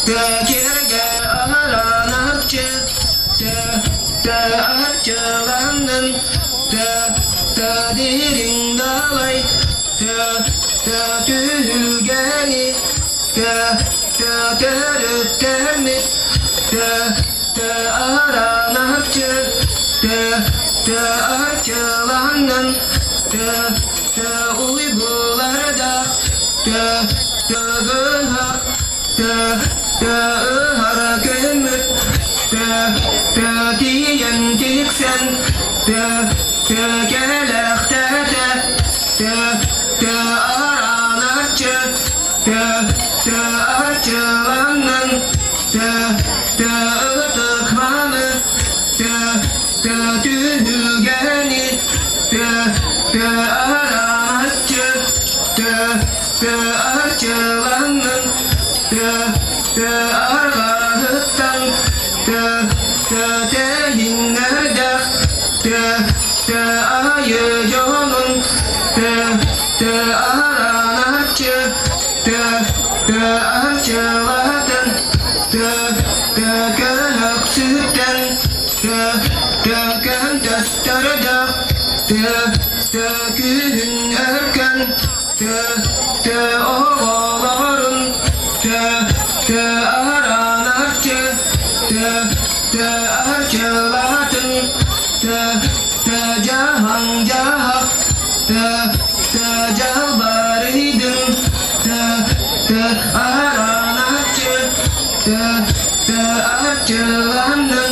Киэргэ аһаранаһчы Арчыланнын Дириҥ далай Түһүлгэни Төрүттэммит Аһаранаһчы Арчыланнын Уйгуларда Тыгыһах Ыһара көммүт Тиийэн тиксэн Кэлэхтэтэ Араначчы Арчыланнын Ытык-маны Түһүлгэни Араначчы Арчыланнын Арҕаһыттан Тэһиҥнэрдэх Айы дьонун Араначчы Арчылатын Көһөхсүттэн Көһөнтөстөрдөх Күүһүн өркөн Оҕолорун Араначчы Арчылатын Дьаһаҥ дьаһах Дьалбарыйдын Араначчы Арчыланнын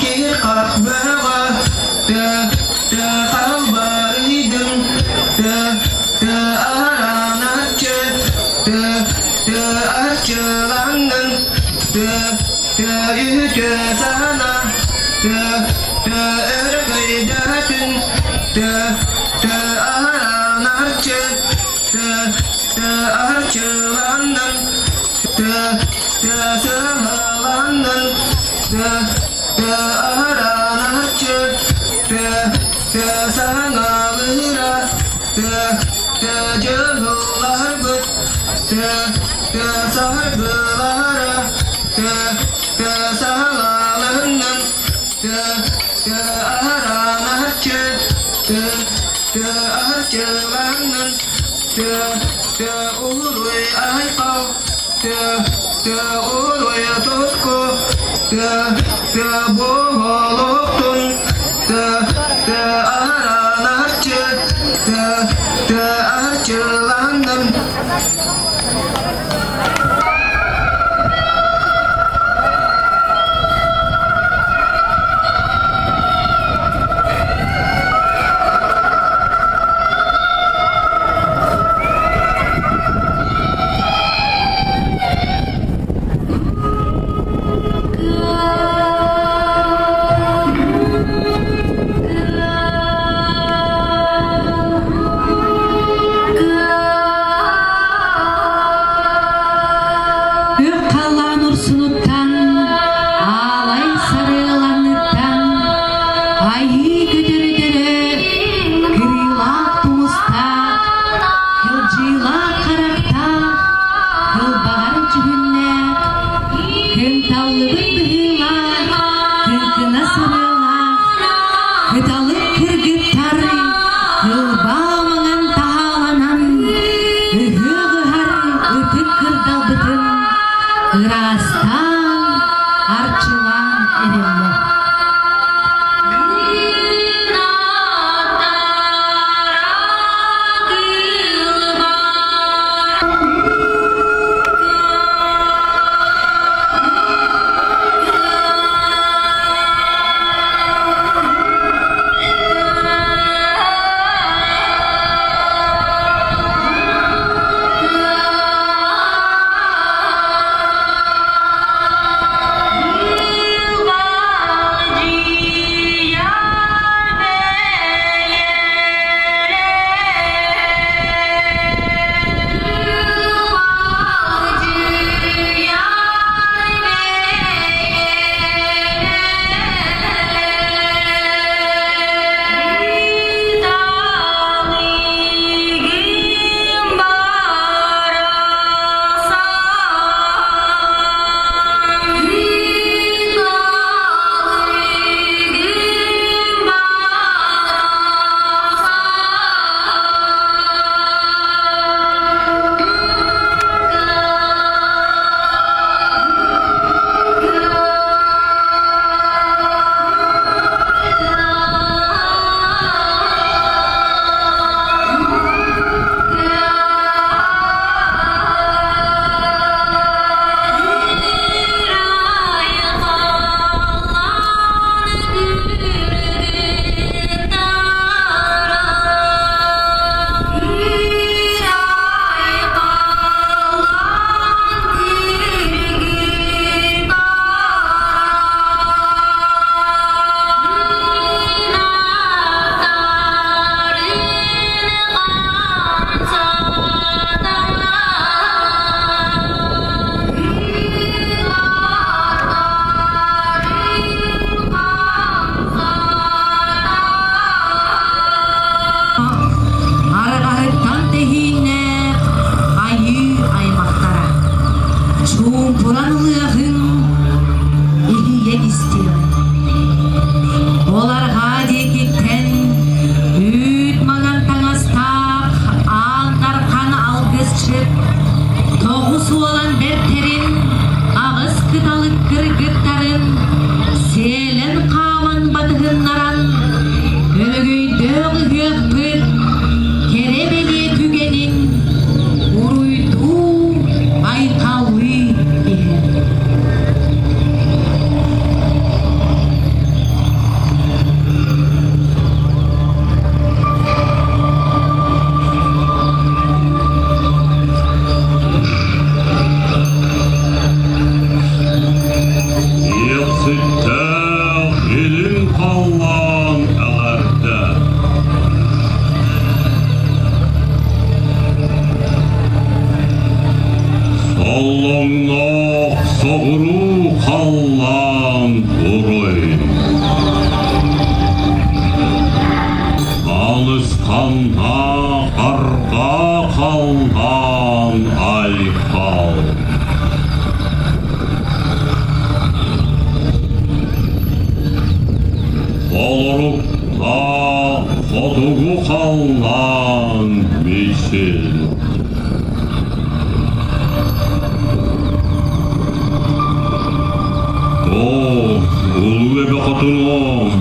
Киһи-хах бөҕө Халбарыйдын Араначчы Арчыланнын Үтүө сана Өрөгөйдөтүн Араначчы Арчыланнын Сыһыланнын Араначчы Саҥалыыра Дьылларбыт Саргылара Саҥаланнын Араначчы Арчыланнын Уруй айхал Уруй туску Буолуохтун Араначчы Арчыланнын. Соҕуруу халлаан уруй. Алысханнаах арҕаа халлаан айхал. Холоруктаах хотугу халлаан мичил. Оо, улуу эбэ хотунуом,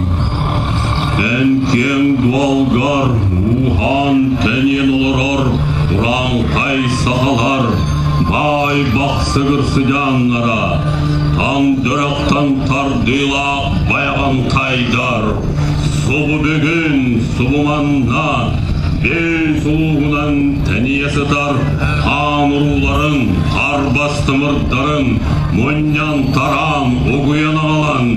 эн киэҥ дуолгар ууһаан тэниэн олорор урааҥхай сахалар баай бахсыгыр сыдьааннара, тандырахтан тардыылаах байаҕантайдар, субу бүгүн, субу манна Биэс улууһунан тэнийэ сытар хаан урууларын, харбас тымырдарын мунньан-тараан, угуйан аҕалан,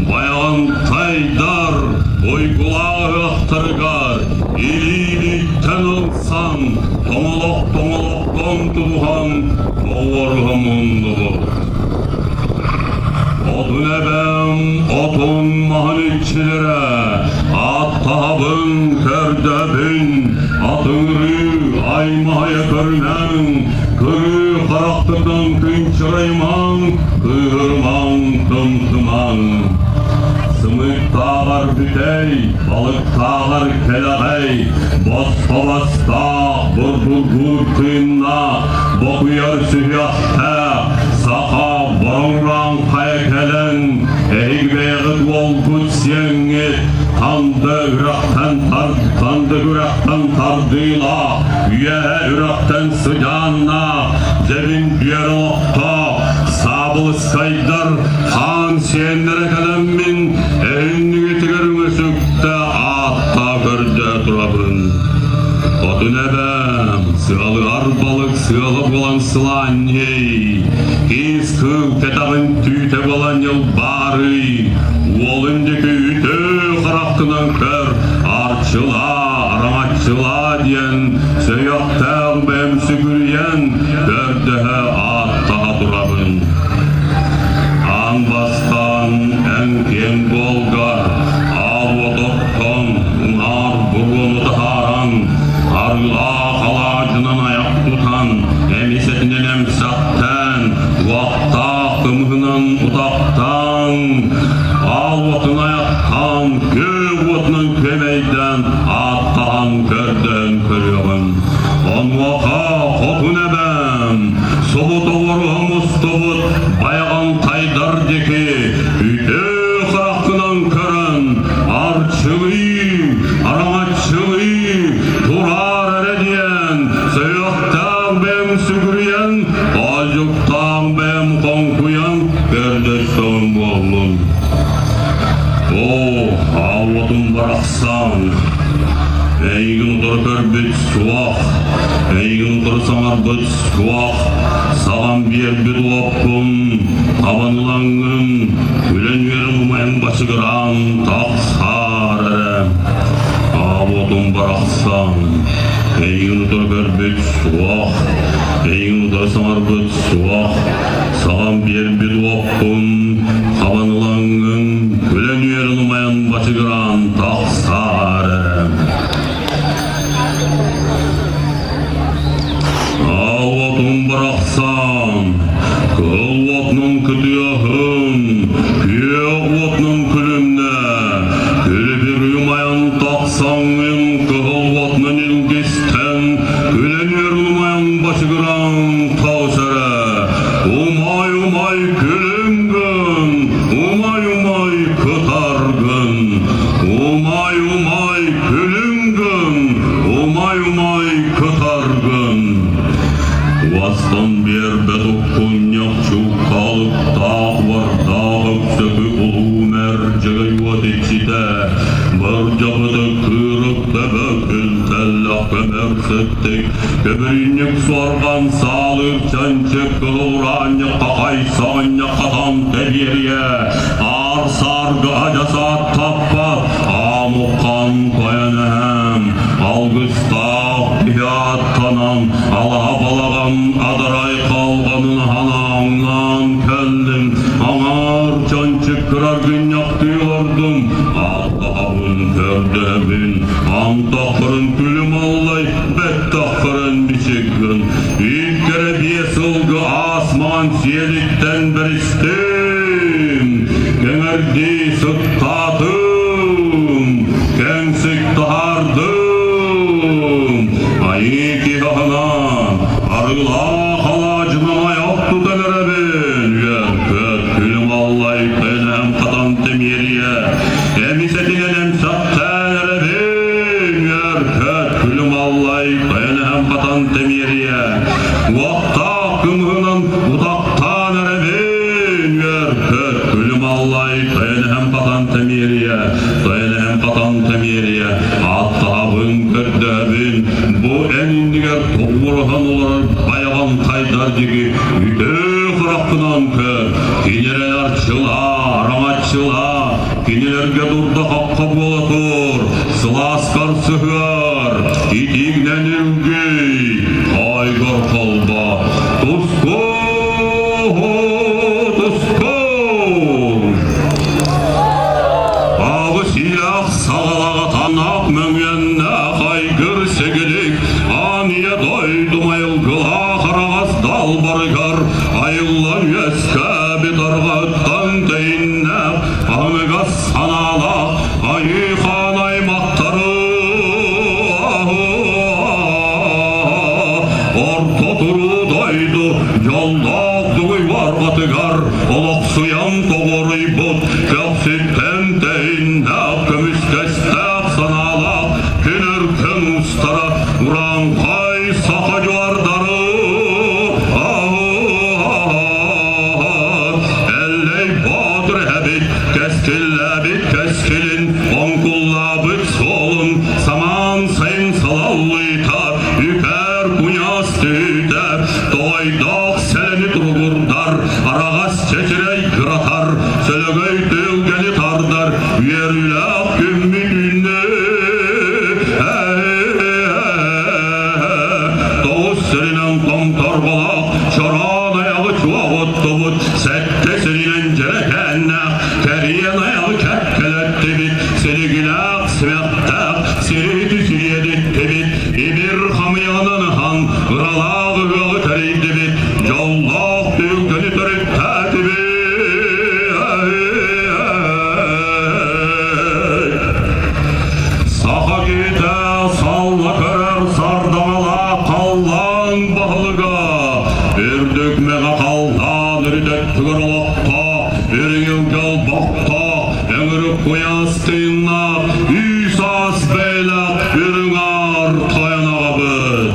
байаҕантайдар уйгулаах ыһыахтарыгар илии-илииттэн ылсан, тоҥолох-тоҥолохтон тутуһан тоҕуоруһа муннубут. Отун эбэм, отун маһын иччилэрэ, аттаһабын, көрдөбүн, атыҥырыы, аймаһайа көрүнэҥ, кырыы харахтардан күнчыраймаҥ, кыыһырымаҥ, тымтымаҥ. Сымыыттааҕар бүтэй, балыктааҕар кэлэҕэй, босхо бастаах, бурдургуур тыыннаах, бокуйар сүһүөхтээх, саха бороҥраан хайа кэлэн, эһиги бэйэҕит уолгут сиэҥҥит Танды үрэхтэн Танды үрэхтэн тардыылаах, үөһэ үрэхтэн сыдьааннаах, дьэбин бүөр олохтоох, саабылыскайдар хаан сиэннэрэ кэлэммин, эһиннигитигэр үҥэсүктэ ааттаа көрдөө турабын. Хотун эбээм, сыалыгар балык сыала буолан сылаанньый, киис кыыл кэтэҕин түүтэ буолан ньылбаарый, уолун диэки үтүө харахтынан көр, арчылаа, араҥаччылаа диэн сөйөхтөөх бэйэм сүгүрүйэн көрдөһө ааттаһа турабын. Аан бастаан эн киэҥ буолгар, аал уот оттон, унаар буруону таһааран, арыылаах алаадьынан айах тутан, эмисэтинэн эмсэхтээн, уохтаах кымыһынан утахтаан, аал уотун айахтаан, күөх уотунан күөмэйдээн, ааттаһан көрдөөн көрүөҕүм. Онуоха хотун эбэм, соботоҕоруһа мустубут байаҕантайдар диэки үтүө хараххынан көрөн, арчылыы, араҥаччылыы тураар эрэ диэн сөйөхтөөх бэйэм сүгүрүйэн, хоодьуктаах бэйэм хоҥкуйан көрдөстөҕүм буоллун. Оо, аал уотум барахсан, эйигин утары көрбүт суох, эйигин утары саҥарбыт суох, саҕан биэрбит уоппун хабан ылаҥҥын, күлэн-үөрэн умайан бачыгыраан тахсаар эрэ. Аал уотум барахсан, эйигин утары көрбүт суох, эйигин утары саҥарбыт суох, саҕан биэрбит уоппун хабан ылаҥҥын, күлэн-үөрэн умайан бачыгыраан тахсаар эрэ. Аал уотун барахсан, кыһыл уотунан кытыаһын, күөх уотунан күлүмнэ, күлүбүр умайан тахсаҥҥын кыһыл уотунан илгистэн, күлэн-үөрэн умайан бачыгыраан таҕыс эрэ. Умай-умай күлүҥгүн, умай-умай кытаргын, умай-умай күлүҥгүн, умай-умай кытаргын. Уостан биэрбэт уккунньах чууккалыктаах уордаах өксөкү улуу мэрдьэгэй уот иччитэ, бырдьабыты кыырык төбө күлтэллэх көмөр сыттык, көбүрүнньүк суорҕан саалыыр чанчык кыһыл ураанньык хахай саҕынньах хатан тэбиэрийэ, аар саарга адьас ааттаппат, аамуххан тойон эһэм, алгыстаах киһи ааттанан, алаһа балаҕан адарай халҕанын ханаҥнаан кэллим. көрдөһөбүн, антахтарын күлүм аллай, бэттахтарын бичик гын. Иккэрэ биэс сылгы аас маҥан сиэлиттэн бэристим, кэҥэрдии сыттаатым, кэҥсик таһаардым. Айыы киһи аһынан, арыылаах алаадьынан айах тутан эрэбин, үөр-көт күлүм аллай тэнэм хатан тэмиэрийэ, эмис этинэн эмсэхтээн эрэбин, үөр-көт күлүм аллай тэнэм хатан тэмиэрийэ, уохтаах кымыһынан утахтаан эрэбин, үөр-көт күлүм аллай тэнэм хатан тэмиэрийэ, тэнэм хатан тэмиэрийэ, ааттаһабын, көрдөһөбүн, бу эн иннигэр тоҕуоруһан олорор байаҕан хайдар диги үтүө хараххынан көр, кинилэр арчылаа, араҥаччылаа, кинилэргэ дурда-хахха буола тур, сылааскар сыһыар, итиигнэн илгий, айгар холбо, туску, туску! Аҕыс илэх саҕалаҕа танаах мөҥүөннээх айгыр сигилик аан ийэ дойдум айылгылаах араҕас далбарыгар айыллан үөскээбит арҕаттан тэйиннээх аныгас санаалаах айыы хаан аймахтары орто туруу дойду дьоллоох дугуй барҕатыгар олохсуйан тоҕоруйбут көхсүттэн тэйиннээх көмүскэстээх санаалаах күн өркөн уустара урааҥхай саха дьуардары Эллэй Боотур эһэбит кэскиллээбит кэскилин оҥкуллаабыт суолун самаан сайын салаллыыта үкэр куйаас түүтэ тоҕойдоох сэлэни туругурдар араҕас чэчирэй кыратар сөлөгөй түлгэни тардар үөрүүлээх күммүт үүннэ Тоҕус сиринэн томторболоох, чороон айаҕы чуоҕуттубут, сэттэ сиринэн дьэрэкээннээх, кэриэн айаҕы кэккэлэттибит, силигилээх, симэхтээх, сириити сириэдиттибит, ибир хамыйаҕынан ыһан, ыралаах ыһыаҕы тэрийдибит, дьоллоох түлгэни төрүттээтибит. Саха киһитэ салла көрөр сардаҥалаах халлаан баһылыга, үрдүк мэҕэ халлаан үрүт өттүгэр олохтоох, үрүҥ илгэ олбохтоох, өҥүрүк куйаас тыыннаах, үс аас бэйэлээх үрүҥ аар тойон аҕабыт.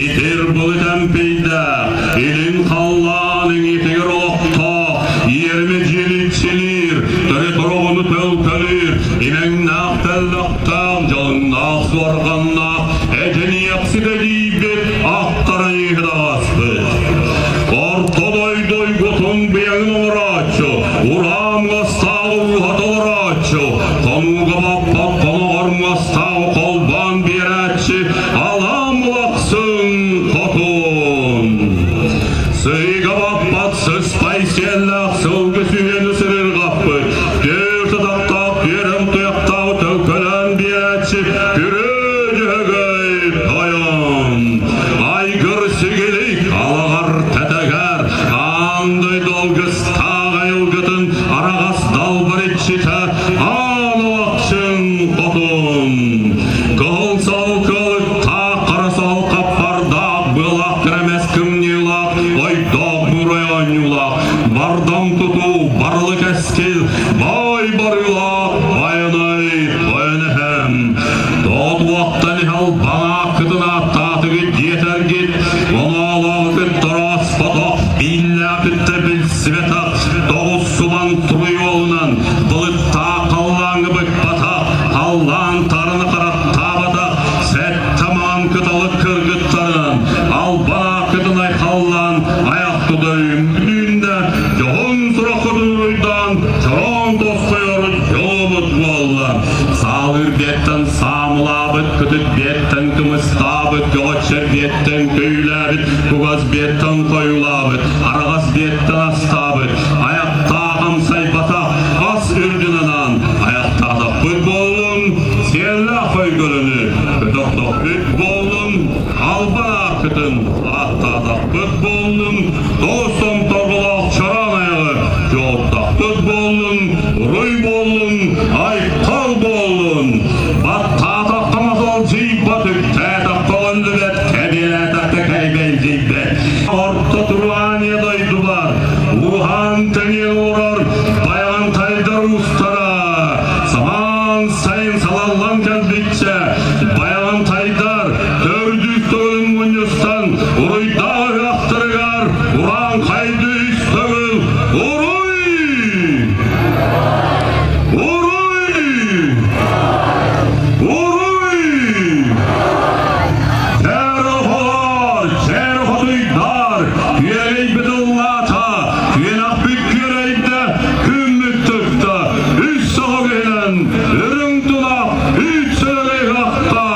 Итир былыт эмпийдээх, илин халлаан иҥиитигэр олохтоох, иэрмэ дьиэни иччилиир, төрүт ороҕуну төлкөлүүр, имэҥнээх тэллэхтээх, дьалыҥнаах суорҕаннаах, эдьэниэхсит эдьиийбит ахтара иһидаҕаспыт. Орто дойду уйгутун быйаҥын оҥорооччу, ураан муостааҕы ууһата олорооччу, хонууга баппат хоноҕор муостааҕы холбоон биэрээччи Алаан Улахсын Хотун. Сыыга баппат сыспай сиэллээх сылгы сүһүөнү сырырҕаппыт, түөрт атахтаах түөрэм туйахтаах төлкөлөөн биэрээччи Күрүө Дьөһөгөй Тойон. Айгыр сигилик алаҕар тэтэгэр, аан дойду алгыстаах айылгытын араҕас далбар иччитэ Аан Алахчын Хотун. Кыһыл салкылыктаах, хара сал хаппардаах, быалаах кэрэмэс кымньыылаах, ойдоох бурай оонньуулаах, бардам тутуу, барлы кэскил, баай барыылаах, байанай тойон эһэм. Тоот уоттан иһэл балааккытын ааттаатыгыт диэтэргит, оноолоохут торооспотох, бииллээхит билсибэтэх, тоҕус субан туруйуолунан, былыттаах халлааҥҥа быкпатах, халлаан тарыны харахтаабатах, сэттэ маҥан кыталык кыргыттарынан, албааккытын айхаллаан, айах тута үүннэ, дьоһун сураххытын уруйдаан, чороон тосхойор дьолобут буолла. Саалыыр биэттэн саамылаабыт, кытыт биэттэн кымыстаабыт, көҕөччөр биэттэн көйүүлээбит, кугас биэттэн хойуулаабыт, араҕас биэттэн астаабыт, айахтаах амсайбатах, ас үрдүн анаан, айахтаатахпыт буоллун, ааккытын ааттаатахпыт буоллун, тоҕус торҕолоох чороон айаҕы дьуоттахпыт буоллун, уруй буоллун, айхал буоллун! Баттаатахха махалдьыйбат, үктээтэххэ өллүбэт, кэбиэлээтэххэ кэйбэлдьийбэт. Орто Туруания дойдубар уһаан тэҥиэ олорор Байаҕантайдар уустара самаан сайын салаллан кэлбиччэ Байаҕантайдар төрдүс төгүлүн мунньустан уруйдаах ыһыахтарыгар урааҥхайды үс төгүл уруй! Уруй! Уруй! Эр оҕолор, эр хотуйдар, үөрэйбит ыллаата, үөнэхпит күөрэйдэ, күммүт тыкта, үс саҕа киһинэн, үрүҥ тунах, үүт сөлөгөй ыһахта,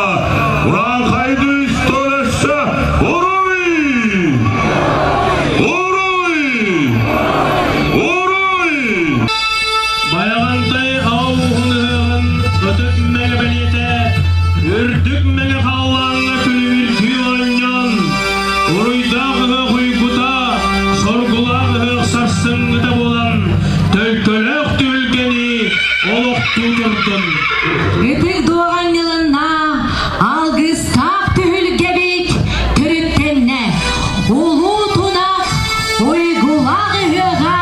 урааҥхайды үс төлөссө, уруй! Уруй! Уруй! Байаҕантай аҕа ууһун ыһыаҕын ытык мэҥэ бэлиэтэ үрдүк мэҥэ халлааҥҥа күлүмүрдүү оонньоон, уруйдаах ыһыах уйгута, соргулаах ыһыах сарсыҥҥыта буолан, төлкөлөөх түһүлгэни олохтуу турдун. Ытык дуоҕанньылынна алгыстаах түһүлгэбит төрүттэннэ. Улуу тунах уйгулаах ыһыаҕа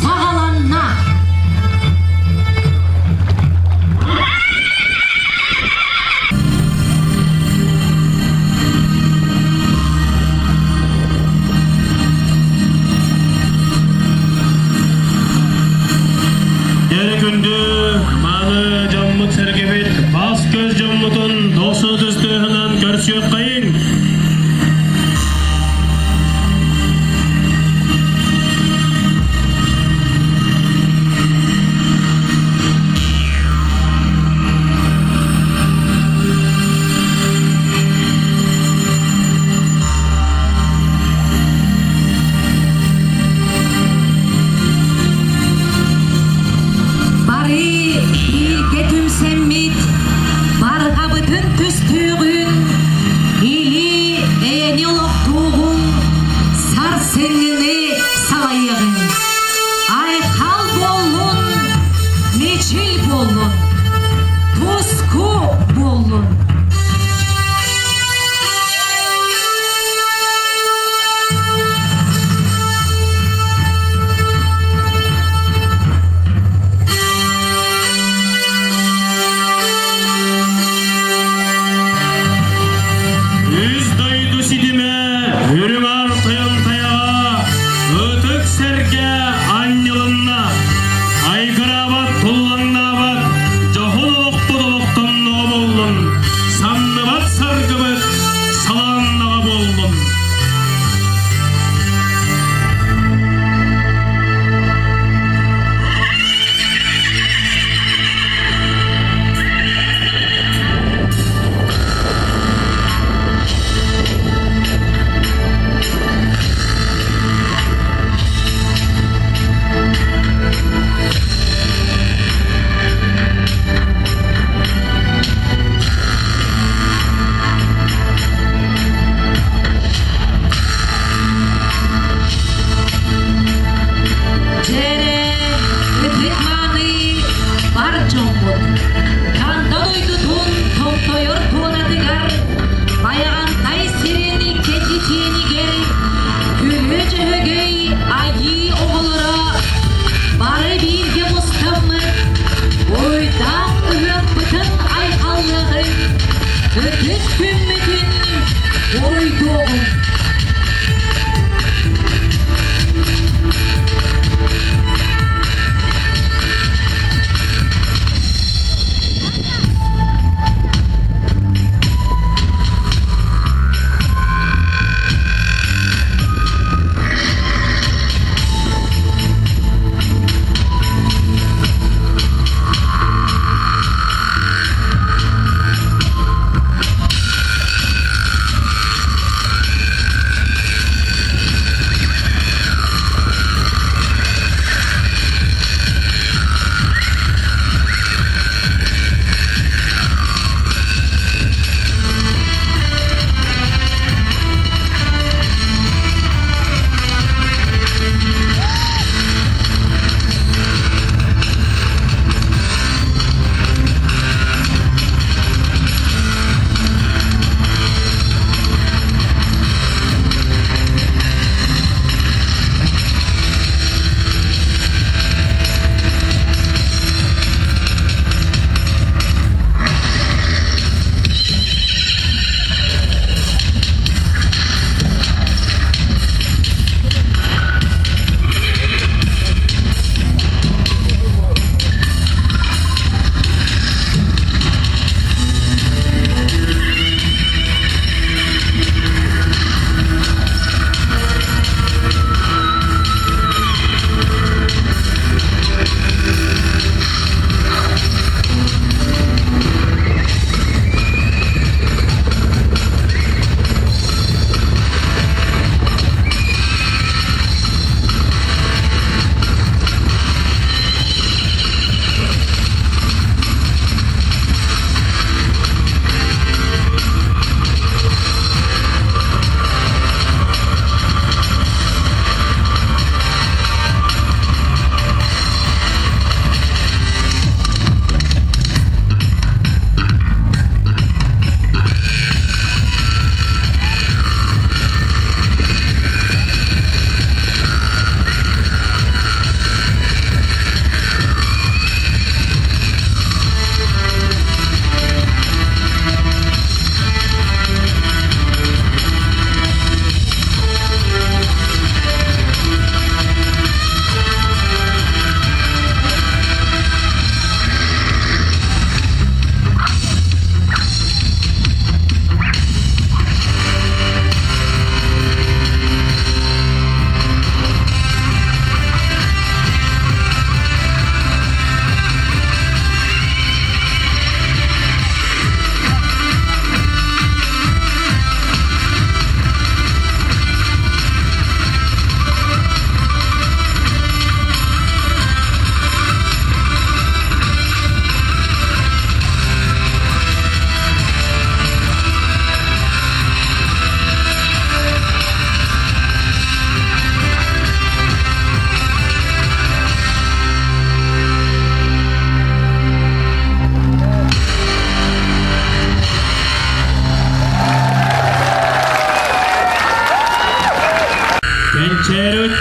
саҕаланна. Дьэрэ күндү мааны дьоммут-сэргэбит бас-көс дьоммутун дохсун ытыс тыаһынан көрсүөххэйиҥ! Бары бииргэ түмсэммит барҕабытын.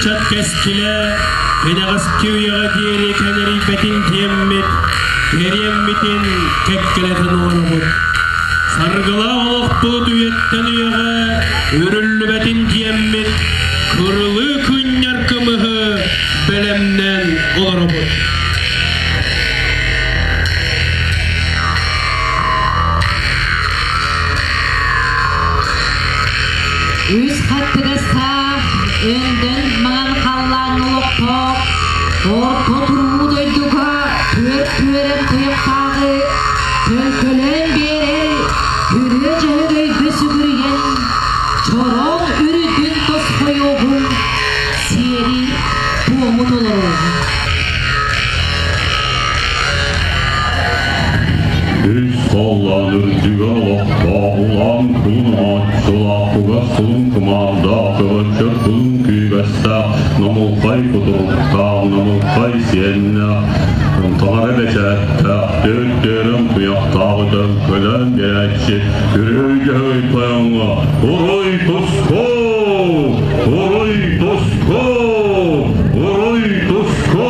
ыччат кэскилэ кэнэҕэски үйэҕэ диэри кэнэрийбэтин диэммит, кэриэммитин кэккэлэтэн олоробут. Саргылаах олохпут үйэттэн үйэҕэ үрүллүбэтин диэммит, кырылыы кынньар кымыһы бэлэмнээн олоробут. Үс хаттыгастаах, өндөн маҥан халлаан олохтоох, орто туруу дойдуга түөрт түөрэм туйахтааҕы төлкөлөөн биэрэр күрүө дьөһөгөйгө сүгүрүйэн, чороҥ үрүтүн тосхойуоҕун сиэри туому толоруоҕун. Үс халлаан үрдүгэр олохтоох улаан кулун оҥооччулаах кугас кулун кумаардаах көҕөччөр кулун күүгэстээх намылхай кутуруктаах намылхай сиэннээх таҥара бэчээттээх түөрт түөрэм туйахтаах өтөҥкөлөөн биэрээччи Үрүй Дьөһөгөй тойоҥҥо Уруй туску! Уруй туску! Уруй туску!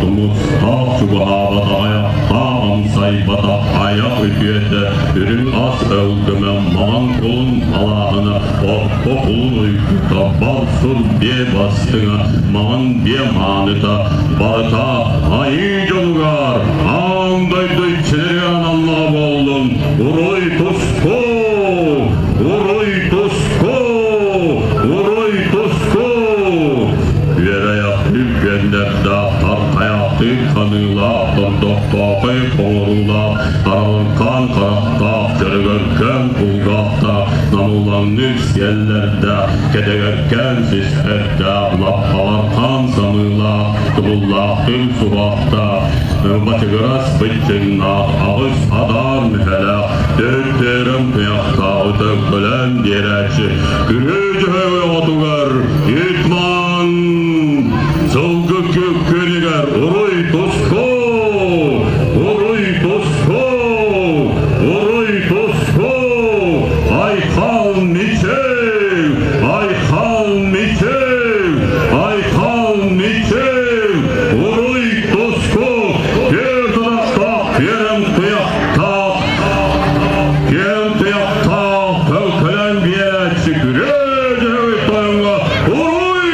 Тумустаах чугаһаабат аҕайахтаах амсайбатах айах үтүөтэ үрүҥ ас өлгөмө маҥан кулун малааһына орто кулун уйгута бар сур биэ бастыҥа маҥан биэ мааныта барыта айыы дьонугар аан дойду иччилэригэр аналлаҕа буоллун уруй туску уруй туску уруй туску үөрэйэхтиир күөннэрдээх тархайахтыыр ханыылаах тордохтоохой хоҥоруулаах аралыҥхаан харахтаах дьөрөгөркөөн кулгаахтаах намыллаҥныыр сиэллэрдээх кэтэгэркээн систэрдээх лаппалархаан самыылаах тубуллаахтыыр суһаахтаах бачыгырас быччыҥнаах аҕыс адаар мүһэлээх төрүт-төрөм туйахтааҕы төлкөлөөн биэрээччи күрүө дьөһөгөй оҕотугар Итман сылгы күрүгэр уруй туску уруй туску уруй туску айхал мичил айхал мичил айхал мичил уруй туску түөрт атахтаах түөрэм туйахтаах киэҥ туйахтаах төлкөлөөн биэрээччи күрүө дьөһөгөй тойоҥҥо уруй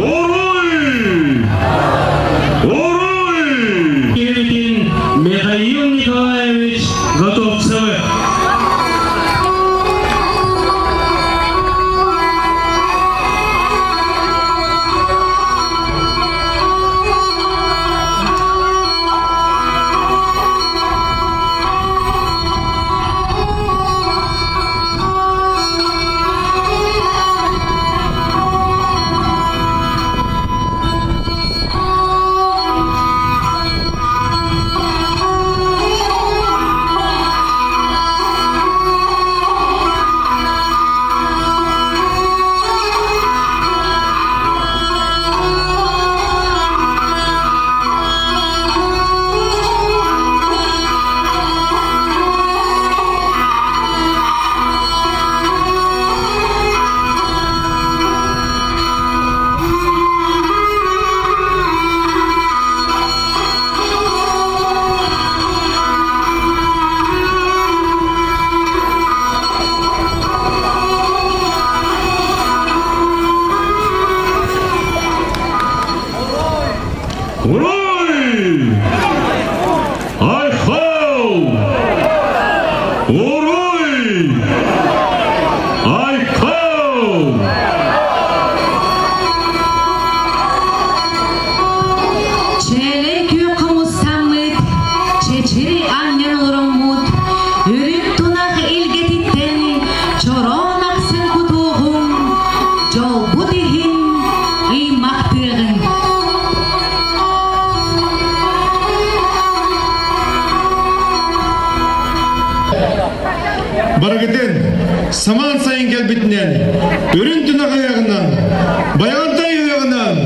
уруй уруй Киһибитин Михаил Николаевич Готовцевы. Уруй! Айхал! Уруй! Айхал! Чээлэй күөх хомустаммыт, чэчири анньан олороммут, үрүҥ тунах илгэтиттэн чороон ахсын кутуоҕум, дьолбут иһин ыймахтыаҕыҥ. Барыгытын самаан сайын кэлбитинэн, үрүн түнэх ыһыаҕынан, Байаҕантай ыһыаҕынан,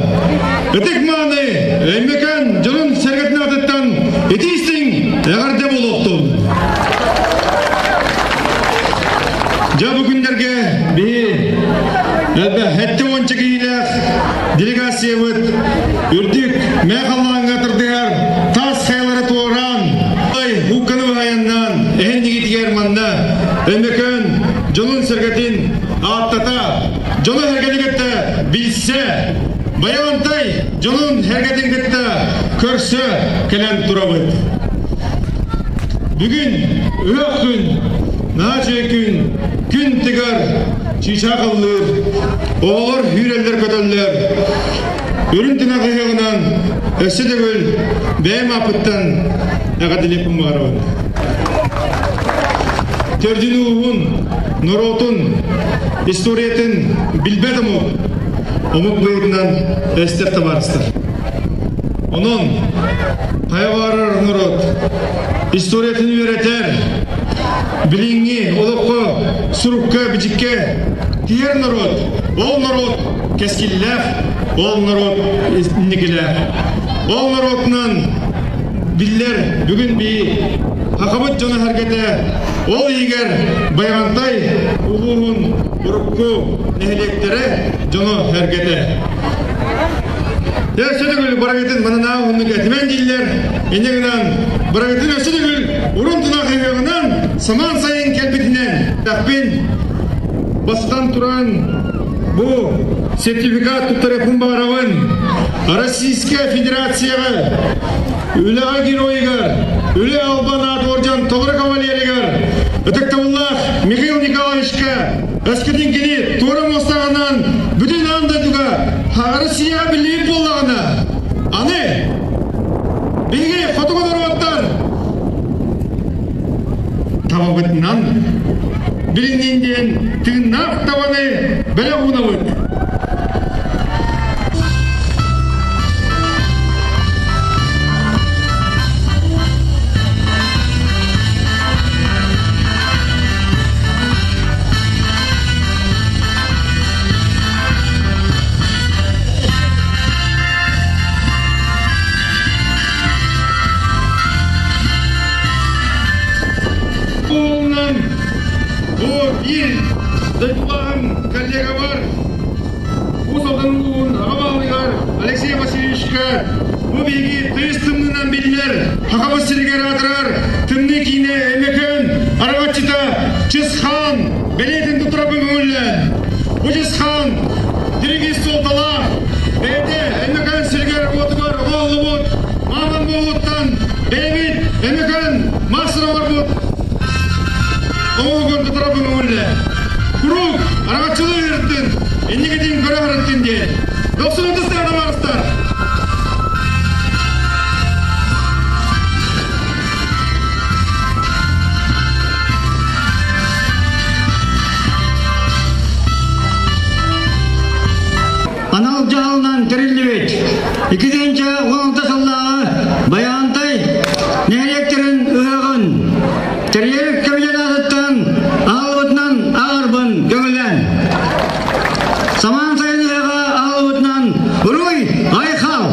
ытык мааны Өймөкөөн дьонун сэргэтин аатыттан итии-истиҥ эҕэрдэ буолуохтун! Дьэ бу күннэргэ биһи элбэх. билсэ, Байаҕантай дьонун сэргэтин кытта көрсө кэлэн турабыт. Бүгүн ыһыах күн, наачый күн, күн тыгар, чыычаах ыллыыр, оҕолор үүрэллэр-көтөллөр. Үрүҥ тунах ыһыаҕынан өссө төгүл бэйэм ааппыттан эҕэрдэлиэхпин баҕарабын. Төрдүн ууһун, норуотун историятын билбэт омук, омук быһыытынан эстэр табаарыстар. Онон хайа баарар норуот историятын үөрэтэр, билиҥҥи олоххо сурукка-бичиккэ тиийэр норуот, ол норуот кэскиллээх, ол норуот инникилээх. Ол норуотунан биллэр бүгүн бии Хахабыт дьоно сэргэтэ ол иһигэр Байаҕантай улууһун урукку нэһилиэктэрэ дьоно сэргэтэ. Өссө төгүл барыгытын мананаа уһуннук этимэн дииллэр. Инньэ гынан барыгытын өссө төгүл урун тунах ыһыаҕынан самаан сайын кэлбитинэн тэхпин бастатан туран бу сертификат туттарыахпын баҕарабын. Российская Федерацияҕа үлэҕэ геройугар, үлэ албан аат орден толору кавалеригар ытыктабыллаах Михаил Николаевичка өскөтүн кини туора муостаҕынан бүтүн аан дойдуга Россияҕа биллибит буоллаҕына, аны биһиги хотугу норуоттар табабытынан билиннин диэн тыыннаах табаны бэлэх уунабыт. Буолунан бу биир дойдулааҕым коллегабар Уус Алдан улууһун аҕа баһылыгар Алексей Васильевичка бу биһиги тыйыс тымныынан биллэр Хахабыт сиригэр аатырар тымныы киинэ Өймөкөөн араҥаччыта Чысхаан бэлиэтин туттарабын көҥүллээн. Бу Чысхаан дириҥ ис суолталаах бэйэтэ Өймөкөөн сиригэр-уотугар оҥоһуллубут мааман буолуоттан бэйэбит Өймөкөөн маастар оҥорбут оҥоһугун туттарабын көҥүллээн. Куруук араҥаччылыы ыыртын, инникитин көрө сырыттын диэн. Дохсун ытыстаах табаарыстар! Анал дьаһалынан тэриллибит 2016 сыллааҕы Байаантай нэһилиэктэрин ыһыаҕын тэрийэр кэмитиэт аатыттан аҕалбытынан ааҕарбын көҥүллээн. Самаан сайын ыһыаҕа аҕалбытынан Уруй Айхал!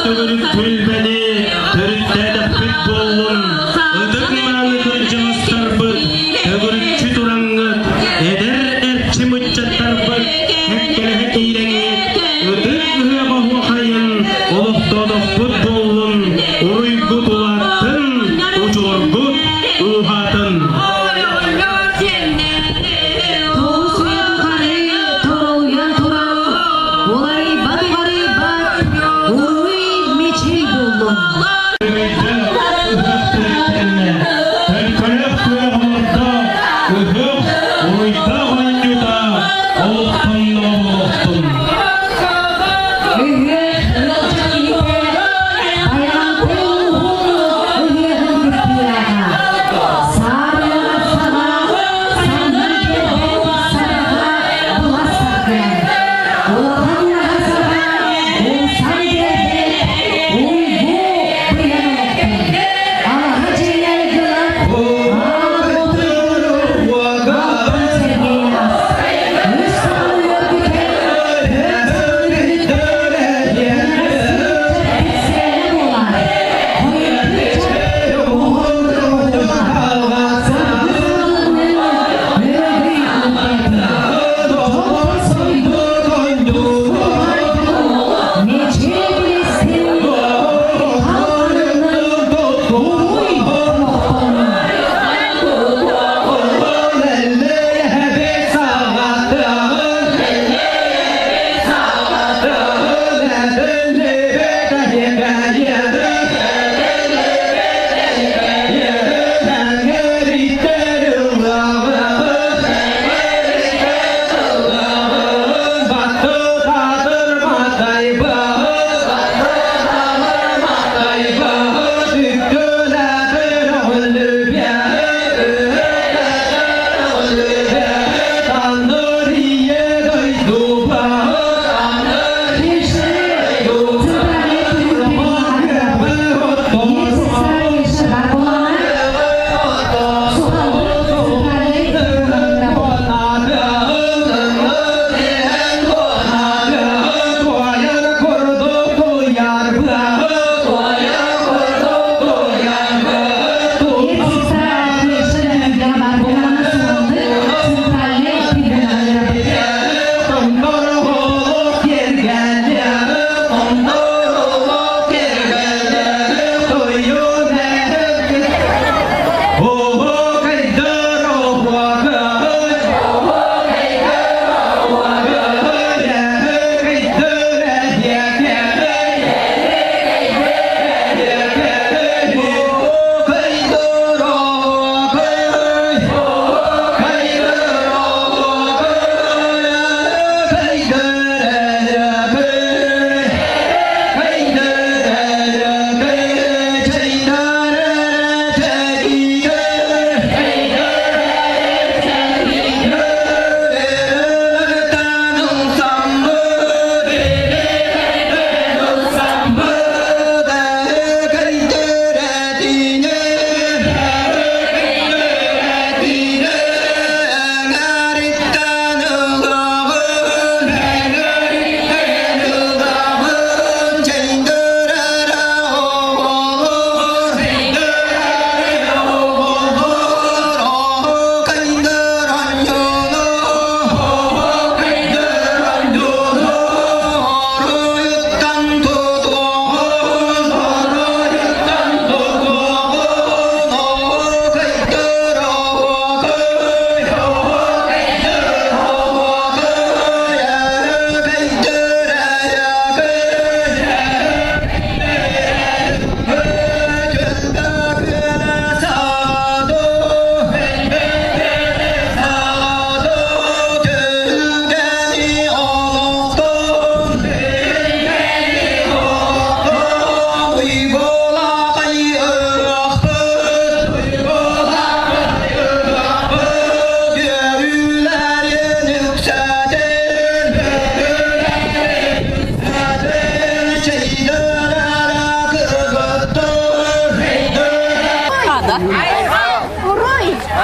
төгүрүк түөлбэни төрүттээтэхпит буоллун, ытык мааны кырдьаҕастарбыт, төгүрүччү тураҥҥыт, эдэр эрчим ыччаттарбыт кэккэлэһэ киирэҥҥит, ытык ыһыах оһуохайын олохтоотохпут буоллун, уруйгут улааттын, удьуоргут ууһаатын. Тоҕус үйэ тухары торолуйан туран, уларыйбат уҕарыйбат, уруй мичил буоллун. Төлкөлөөх күөх олордо, ыһыах уруйдаах оонньуута олохтонно олохтун. Ыһыах ыалдьыт киһитэ Байаҕантай улууһун ыһыаҕын кыттыылааҕа. Саарыйаҕа саҕа, саннын биэрбэт сараҕа былас саргыйар. Улахан ураһа саҕа, умсан биэрбэт уйгу быйаҥ олохтун. Алаһа дьиэ айгылат, аал уотун алтан сэргэй ас. Үс саҕаны үөргүтэр, түөрт саҕаны күлүттэр,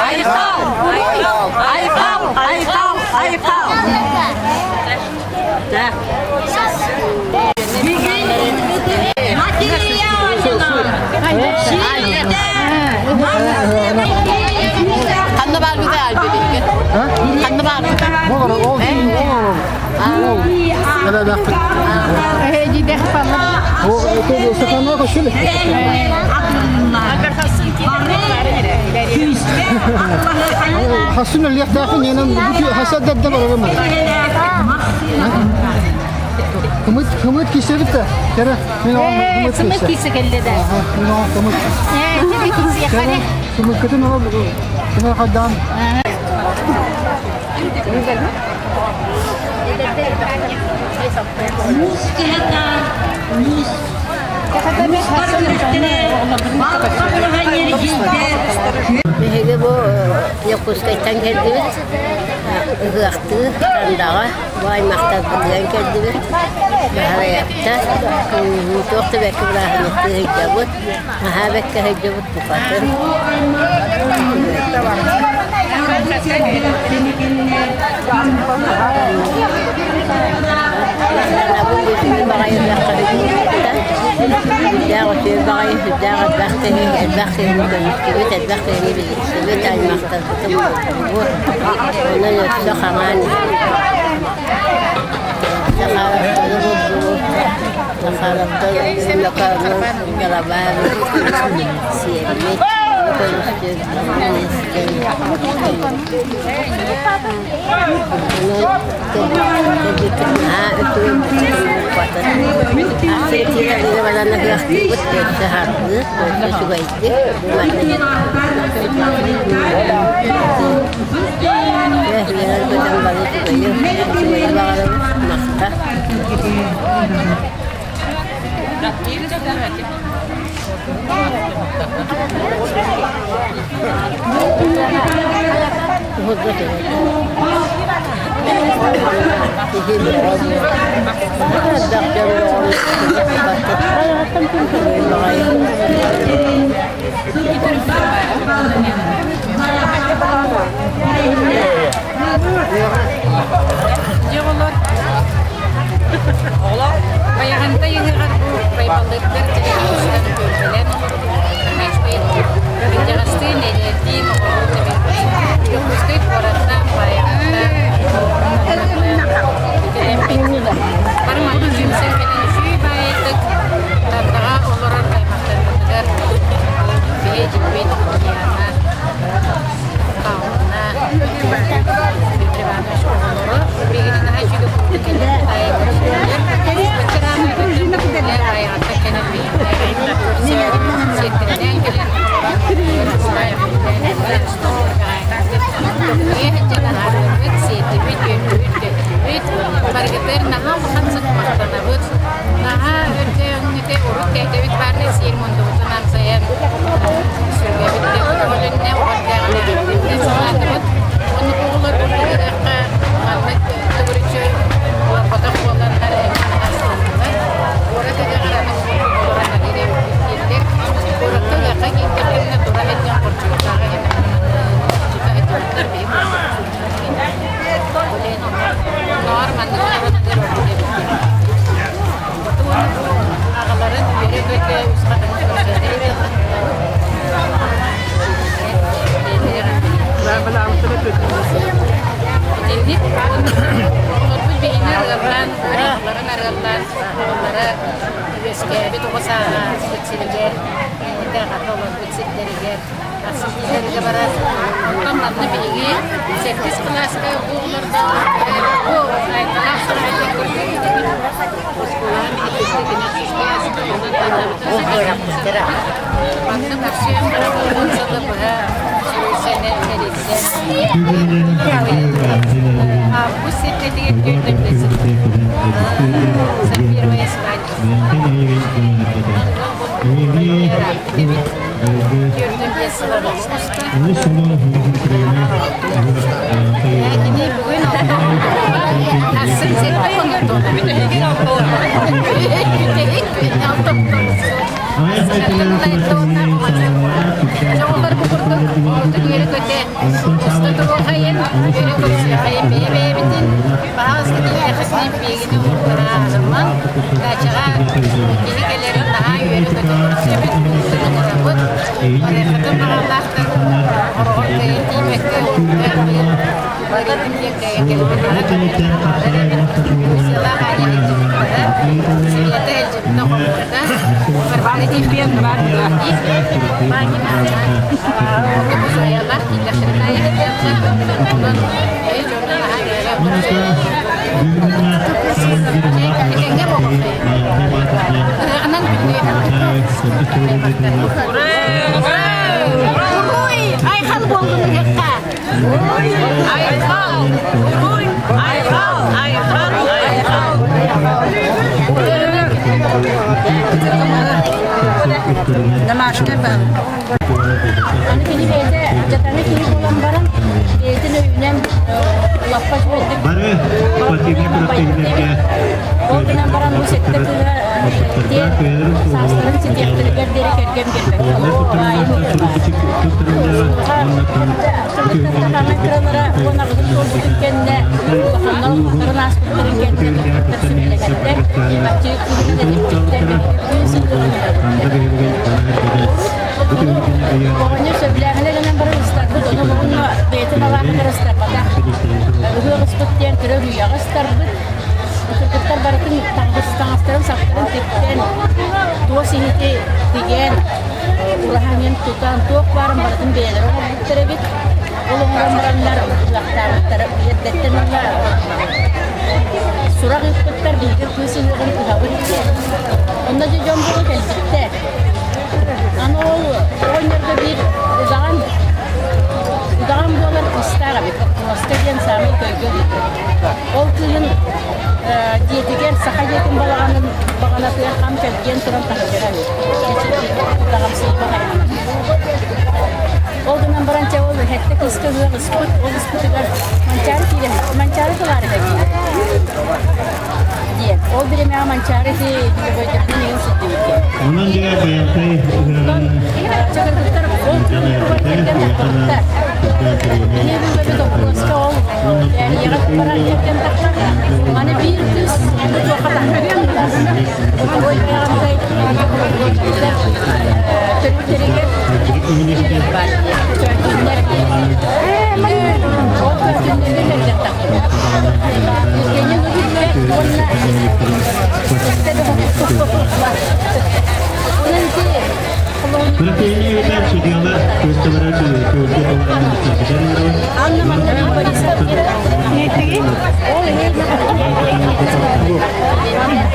Айхал! Айхал! Айхал! Айхал! Бүгүн Хассын өлүөхтээхпин иэнэн хасаддадда барарым. Кымыт кымыт кисэбит да. Кэрэ мен оҕом кымыт Сымыт кисе келле да. Мен оҕом кымыт. Кисе Кымыккытын оҕом кымы хайдаан. Муус кыһата, муус муустар күрэхтэрэ балка быраҕан эргийдэ. Биһиги бу Дьокуускайтан кэллибит. Ыһыахтыы Тандаҕа бу аймахтарбытыгар кэллибит. Баһарайапта туох да бэркэ бырааһынньыктыы сылдьабыт. Наһаа бэркэ сылдьабыт букатын. Сүрдээх үчүгэй баҕайы, сүрдээх элбэх киһи, элбэх киһини көмүскүбүт, элбэх киһини билистибит, аймахтарбытын буллубут. Онон өссө хаҥаан иһэбит. Сахаровтар Галабаев сиэммит, Дьоҕолор Байаҕантай ыһыаҕар бу байбаллыттар телевизорынан көрдүлэр. Кырдьаҕастыын, эдэрдиин, оҕолуун эбиппит. Дьокуускай куораттан Байаҕанта кэлэммит. Бары манна түмсэн кэлэн үчүгэй баайытык Тандаҕа олорор аймахтарбытыгар бэйэ дьиппит Диана Павловна Петр Иванович оҕолоро билигин наһаа үчүгэй курдук кэлэн Баргытыр наһаа улахан сыкмахтанабыт, наһаа өрдөҥҥүтэ урут кэһтэбит баарны сиир мундубутун амсайан сүргэбит көтөҕүлүннэ, уордааҕына санаатыбыт. Оннук оҕолор ырыахха маннык төгүрүччү олорботох буоланнар эмиэ астыннылар. Куорат ыһыаҕар аны олорон арыыр эбиппит дииллэр. Куоракка ыһыахха киирдэхпитинэ тура сылдьан хорчуттааҕы тута сылдьыбыттар биһи Ноор маннык олороннор ордук эбит диэн. Аҕаларын үөрэ-көтө үс хатыҥ Итинник оҕолорбут биһини арыаллаан, аҕаларын арыаллаан, оҕолоро үөскээбит оҕо сааһа ааспыт сиригэр, ийэтэ аҕата олорбут сирдэригэр ахсынньыларга барар. Онтон манна биһиги сэттис кылааска бу оҕолорго бу Айталаах суруйбут оскуолаҕа Манна көрсүөн баран сылы быһа суруйсан эрийсэн август сирдэтигэр түөрт За первое свадьба. Кини бүгүн Асын сетте Оҕолор бу курдук ордук үөрэ-көтө уста туруохайын, үөрэ-көрсүөхайын бэйэ-бэйэбитин баһаалыста киһиэхэ биһигини уурдараамман дачаҕа киһи кэлэрин наһаа үөрэ-көтө көрсөбүт, ыҥырабыт. Барыаххытын баҕалаахтар хороҕор кыайан тиийбэккэ барытын диэн кыайан кэлбэтэҕэ. Сыалаах аанньа Уруй! Айхал буоллун ыһыахха! Уруй! Айхал! Уруй! Айхал! Айхал! Айхал! Аны кини бэйэтэ дьатаҥы киһи буолан баран, бэйэтин өйүнэн лаппа үчүгэйдик Бары спортивнай күрэхтэһиилэргэ Ол гынан баран бу сэттэ кыыһа саастарын ситиэхтэригэр диэри кэргэн кэннэ улаханнар улаханнарын ааспыттарын кэннэ кыргыттар сүбэлэһэллэр аччык кыыһын этиппиттэр Оҕонньор сөбүлээһинэ гынан баран ыстарбыт, ону уонна бэйэтин алааһыгар ыстарбатах. Ыһыах ыспыт диэн кыра үрүйэҕэ ыстарбыт. Кыргыттар барытын таҥас таҥастарын саптарын тиктэн, туос иһити тигэн, ураһаҥын тутан, туох баарын барытын бэйэлэрэ оҥорбуттар эбит. Ол оҥорон бараннар ыһыахтаабыттара эрдэттэн уонна сурах ыыппыттар биһиги кыыс ыһыаҕын ыһабыт диэн. Онно дьэ дьон буола кэлбиттэр. Аны ол оҕонньорго биир удаҕан удаҕан буолар кыыстаах эбит. Куоска диэн саамай көйгө эбит. Ол кыыһын дьиэтигэр саха дьиэтин балаҕанын баҕанатыгар хам чэлгиэн туран таһырдьа эбит. Удаҕамсыйбах айманан. Ол гынан баран чэ ол сэттэ кыыска ыһыах ыспыт, ол ыспытыгар Манчаары киирэн, Манчаары тылаарыга киирэн диэн. Ол биримэҕэ Манчаары ити дьөгөйдөрүнэн иҥин сылдьыбыт. Онон дьэ Байантай ыһыаҕын Чакыргыттар ол кыылларыгар кэргэн тахпыттар. Кини бүгүн доппуруоска ол лээриэҕэ барар кэргэн тахпар. Аны биир кыыс туохха тахпыт. Ой, Байантай төрүттэригэр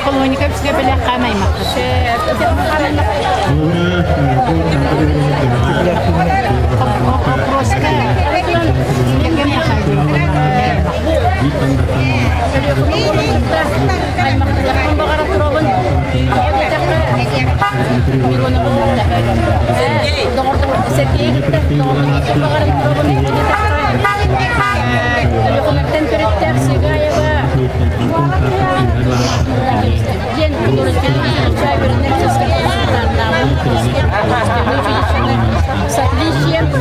Холуонньука үксүгэ бэлэх хаан аймахпыт. Өлүөхүмэттэн төрүттээх Сигаева диэн с отличием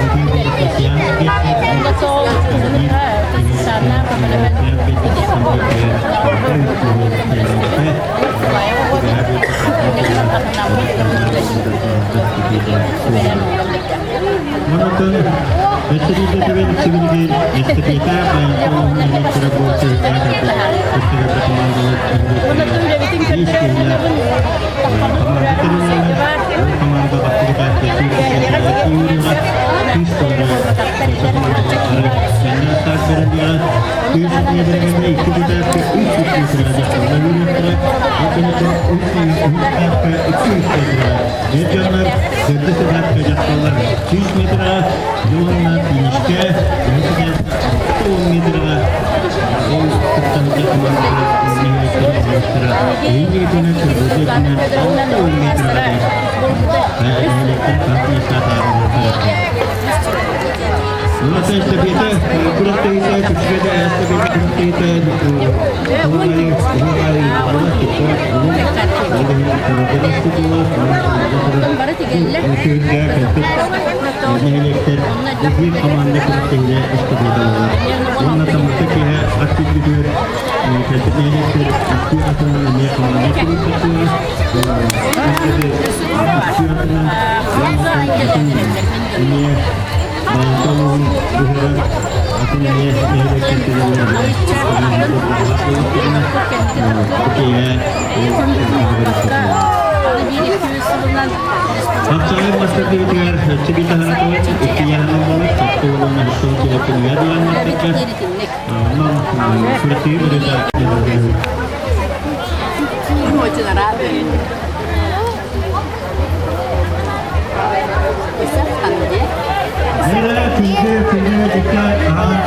Мастардыбытыгар өссө биир таһаратыбыт иккийэһинэн буолар топтуолун оһохтон килэппинигэр диэн Онон күрэхтэһии барыта Очень рада. Күндү күндү дикка аан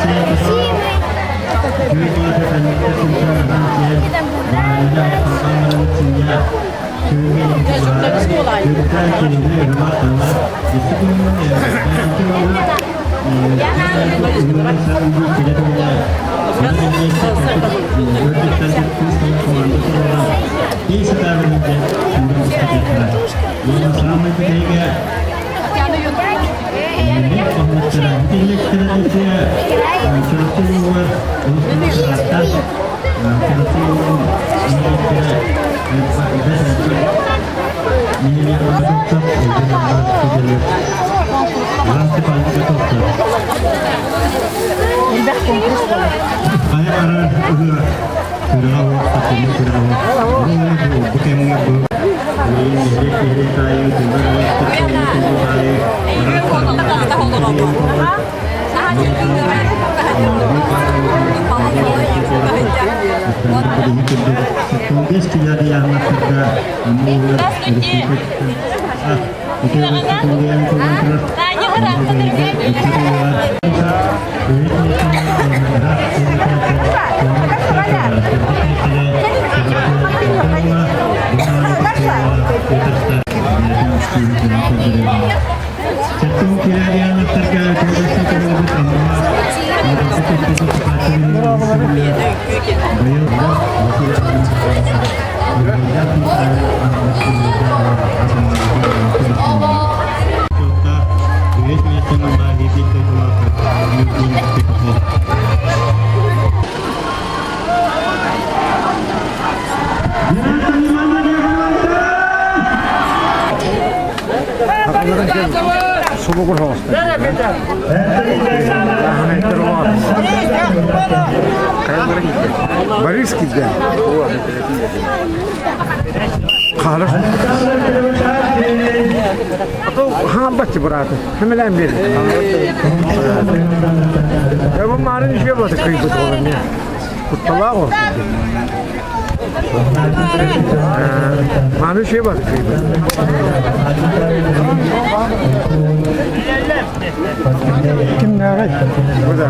Борис килдэ. Хаалар. Хаамбаччы бырааты. Хэмэлээн биэрдэ. Бу маарын үчүгэй буолта кыйбыт буолан Кутталаах ол. Мааны үчүгэй буолта кыйбыт. Кимнээҕий? Бу да.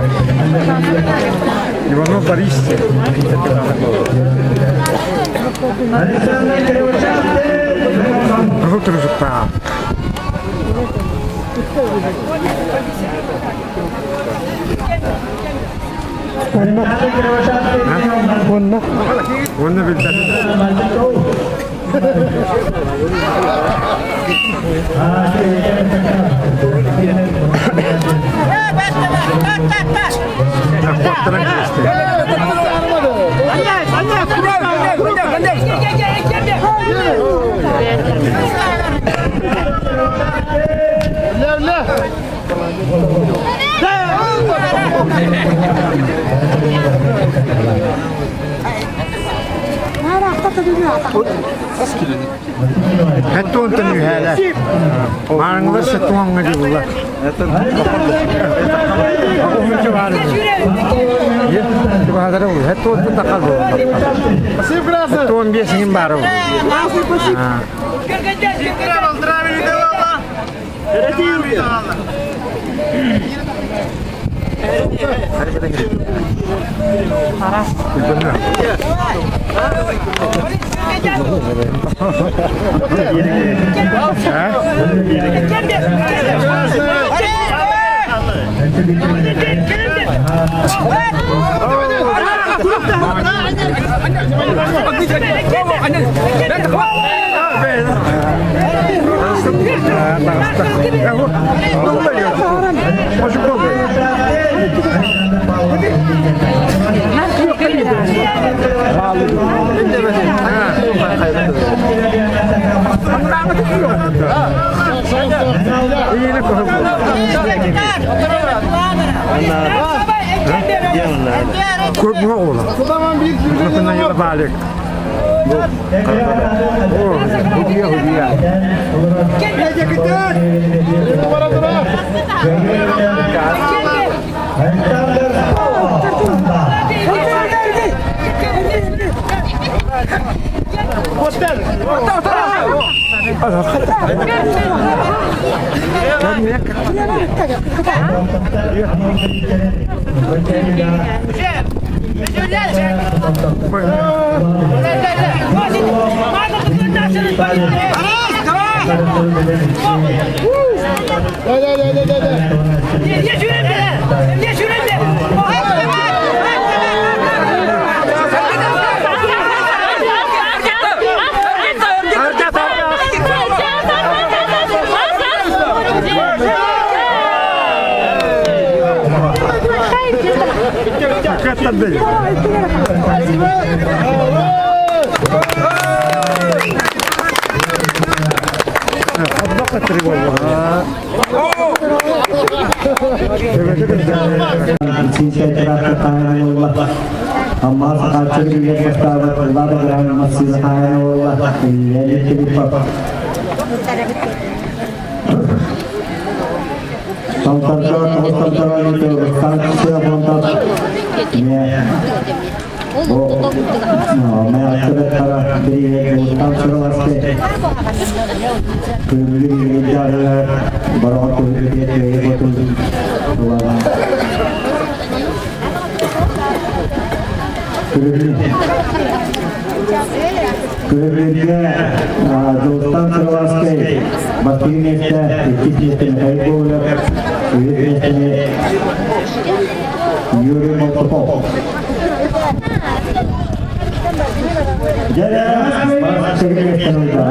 Иванов Борис. Кыһыл турусуктаах. Онно. Онно. Онно билбэт. Куоттаран кэбистэ. Хэттуонтан үһээлэр. Маарыҥылар сеттуоҥҥа дьуллар. Хэттуон биэсиҥин баара Күрүлүүргэ Дьулустан Сыраласкай бастыҥ миэстэ, иккис миэстэ Михаил Гоголев, үһүс миэстэни Юрий Молтопов. Дьэ, миэстэни ылла.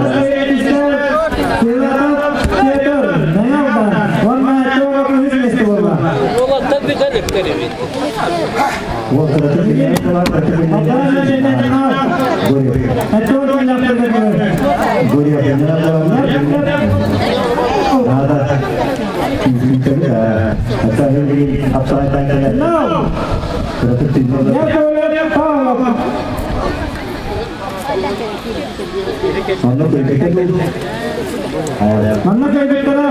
Манна кэлбиттэрэ.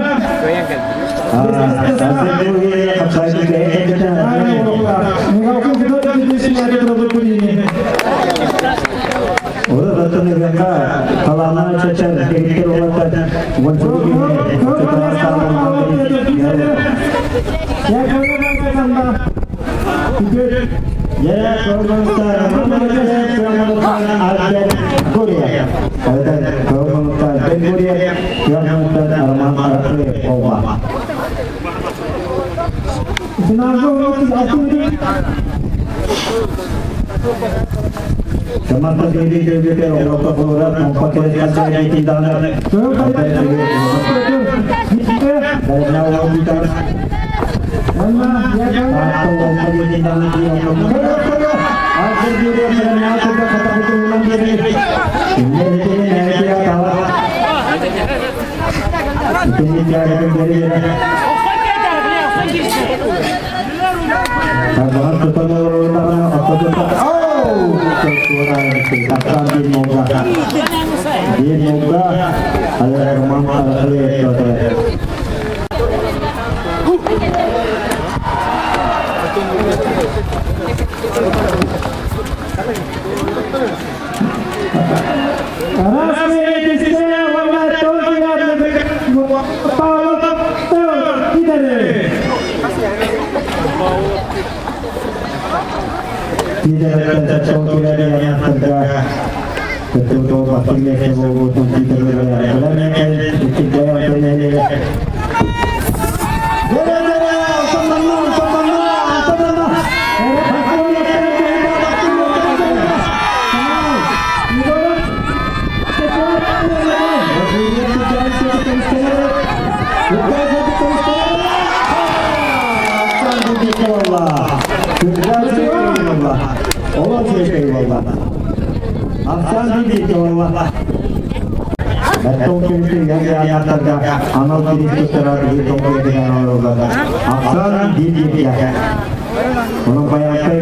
Онон Байантай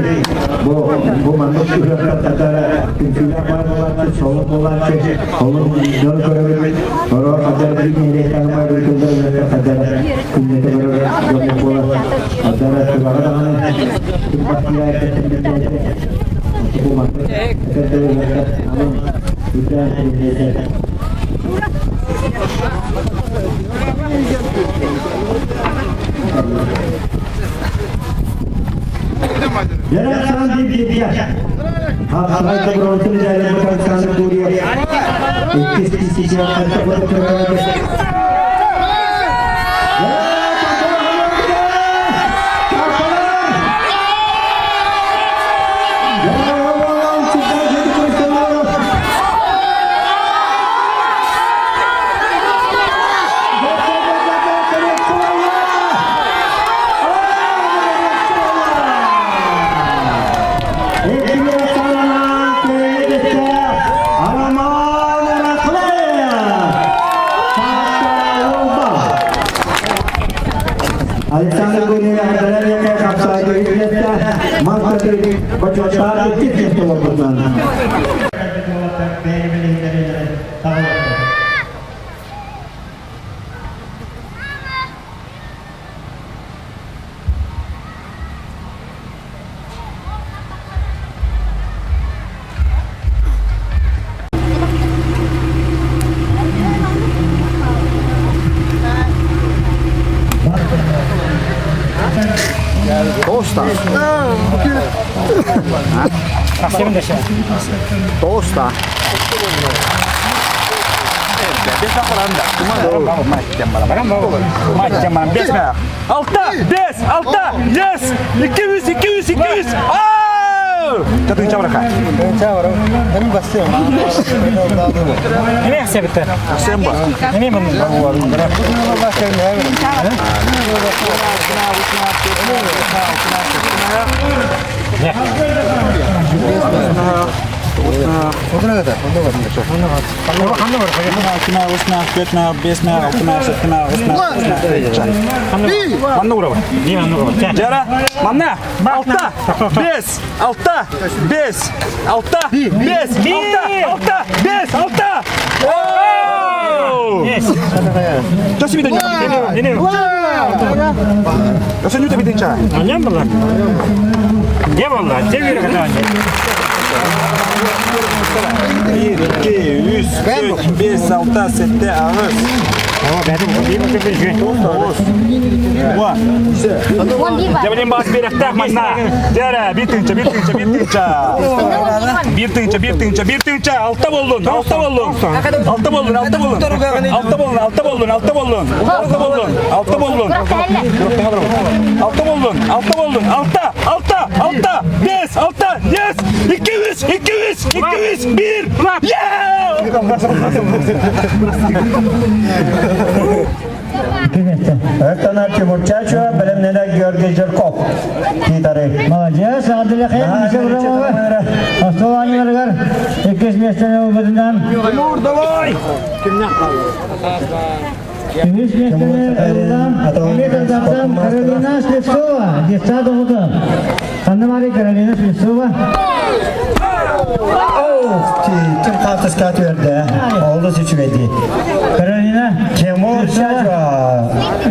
бу бу маннык ыһыахтар татара түмсүүлээх баар буолааччы, соло буолааччы, олун дьон көрөбүт, оро хадара биир нэһилиэктээҕи баар ыытыллар ыһыахтар хадара күннэтэ көрөр дьоммут буолар. Хадара түбэҕэ даҕаны күн бастыыра эрдэттэн бэрдээбитэ. Бу маннык этэрдэр ыһыахтар анан үрдээн тэриллиэтэ. Дьэ, Дибдия. Хапсаҕай добровольцев дьайыллыбыт Александр Гурьев иккис тысяча Александр Гурьев Ардаларьяка хапсаайга үтүлэттэ мас бочуоттаах иккис миэстэ олорбутунан. Тоста. Тоста. Алта, бес, алта, yes, 200, 200, 200. Ау! Татын чабраха. Неме хсебите? Семба. Неме мын? Жара, манна, алта, бес, алта, бес, алта, бес, алта, алта, бес, алта. Жасы биден Жасы нүте биден ча. Аням была? Не была, те верхотане. 1, 2, 3, 4, 5, 6, 7, 8. Жабылен бас беректах манна. Жара, бир тыгынча, бир тыгынча, бир тыгынча. Бир тыгынча, бир тыгынча, бир тыгынча. Алта болдун, алта болдун. Алта болдун, алта болдун. Алта болдун, алта болдун, алта болдун. Алта болдун, алта болдун. Алта болдун, алта болдун. Алта, алта, алта, бес, алта, yes. 200, 200, 200, бир. Öktanar Тимурчачева, бэлэмнэнэр Георгий Жирков. Китары. Молодец, Абдулахим, Остол оонньууларыгар иккис миэстэни ылбытынан. Давай! Үһүс миэстэни ылла Дмитрий Каролина Слепцова, детсад оҕото. Ханна Мария Каролина Слепцова. Ким хаартыска түөрдэ, олус үчүгэйдии. Каролина Тимур Чачуа,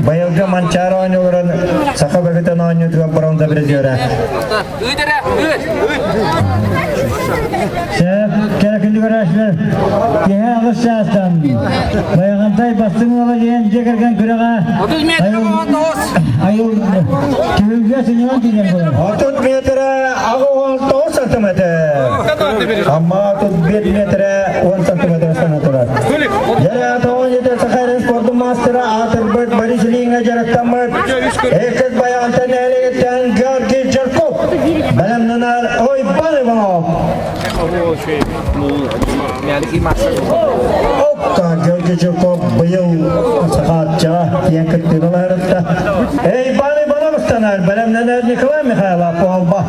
быйылгы Манчаары оонньууларын саха бөгүтэн оонньуутугар бронза призера. Сөп, кэрэ күндү көрөөччүлэр, киһи аҕыс чаастан Байаҕантай бастыҥ уола диэн дьиэ кэргэн күрэҕэ айыл түһүлгэ сынньалаҥ киинэ буолар. 30 метрэ 69 сантиметр. Амма 35 метрэ 10 сантиметр сана турар. Дьэ, тоҕо жетэ Саха спордун маастара аатырбыт Борис Ильиҥҥа дьарыктаммыт Эккет Байаҕантай нэһилиэгиттэн Георгий Жирков бэлэмнэнэр Ойбан Иванов. Опта Георгий Жирков быйыл Сахаатчаҕа тиийэн кыттыыны ыларытта. Иван Иванов ыстанар, бэлэмнэнэр Николай Михайлов Уолба.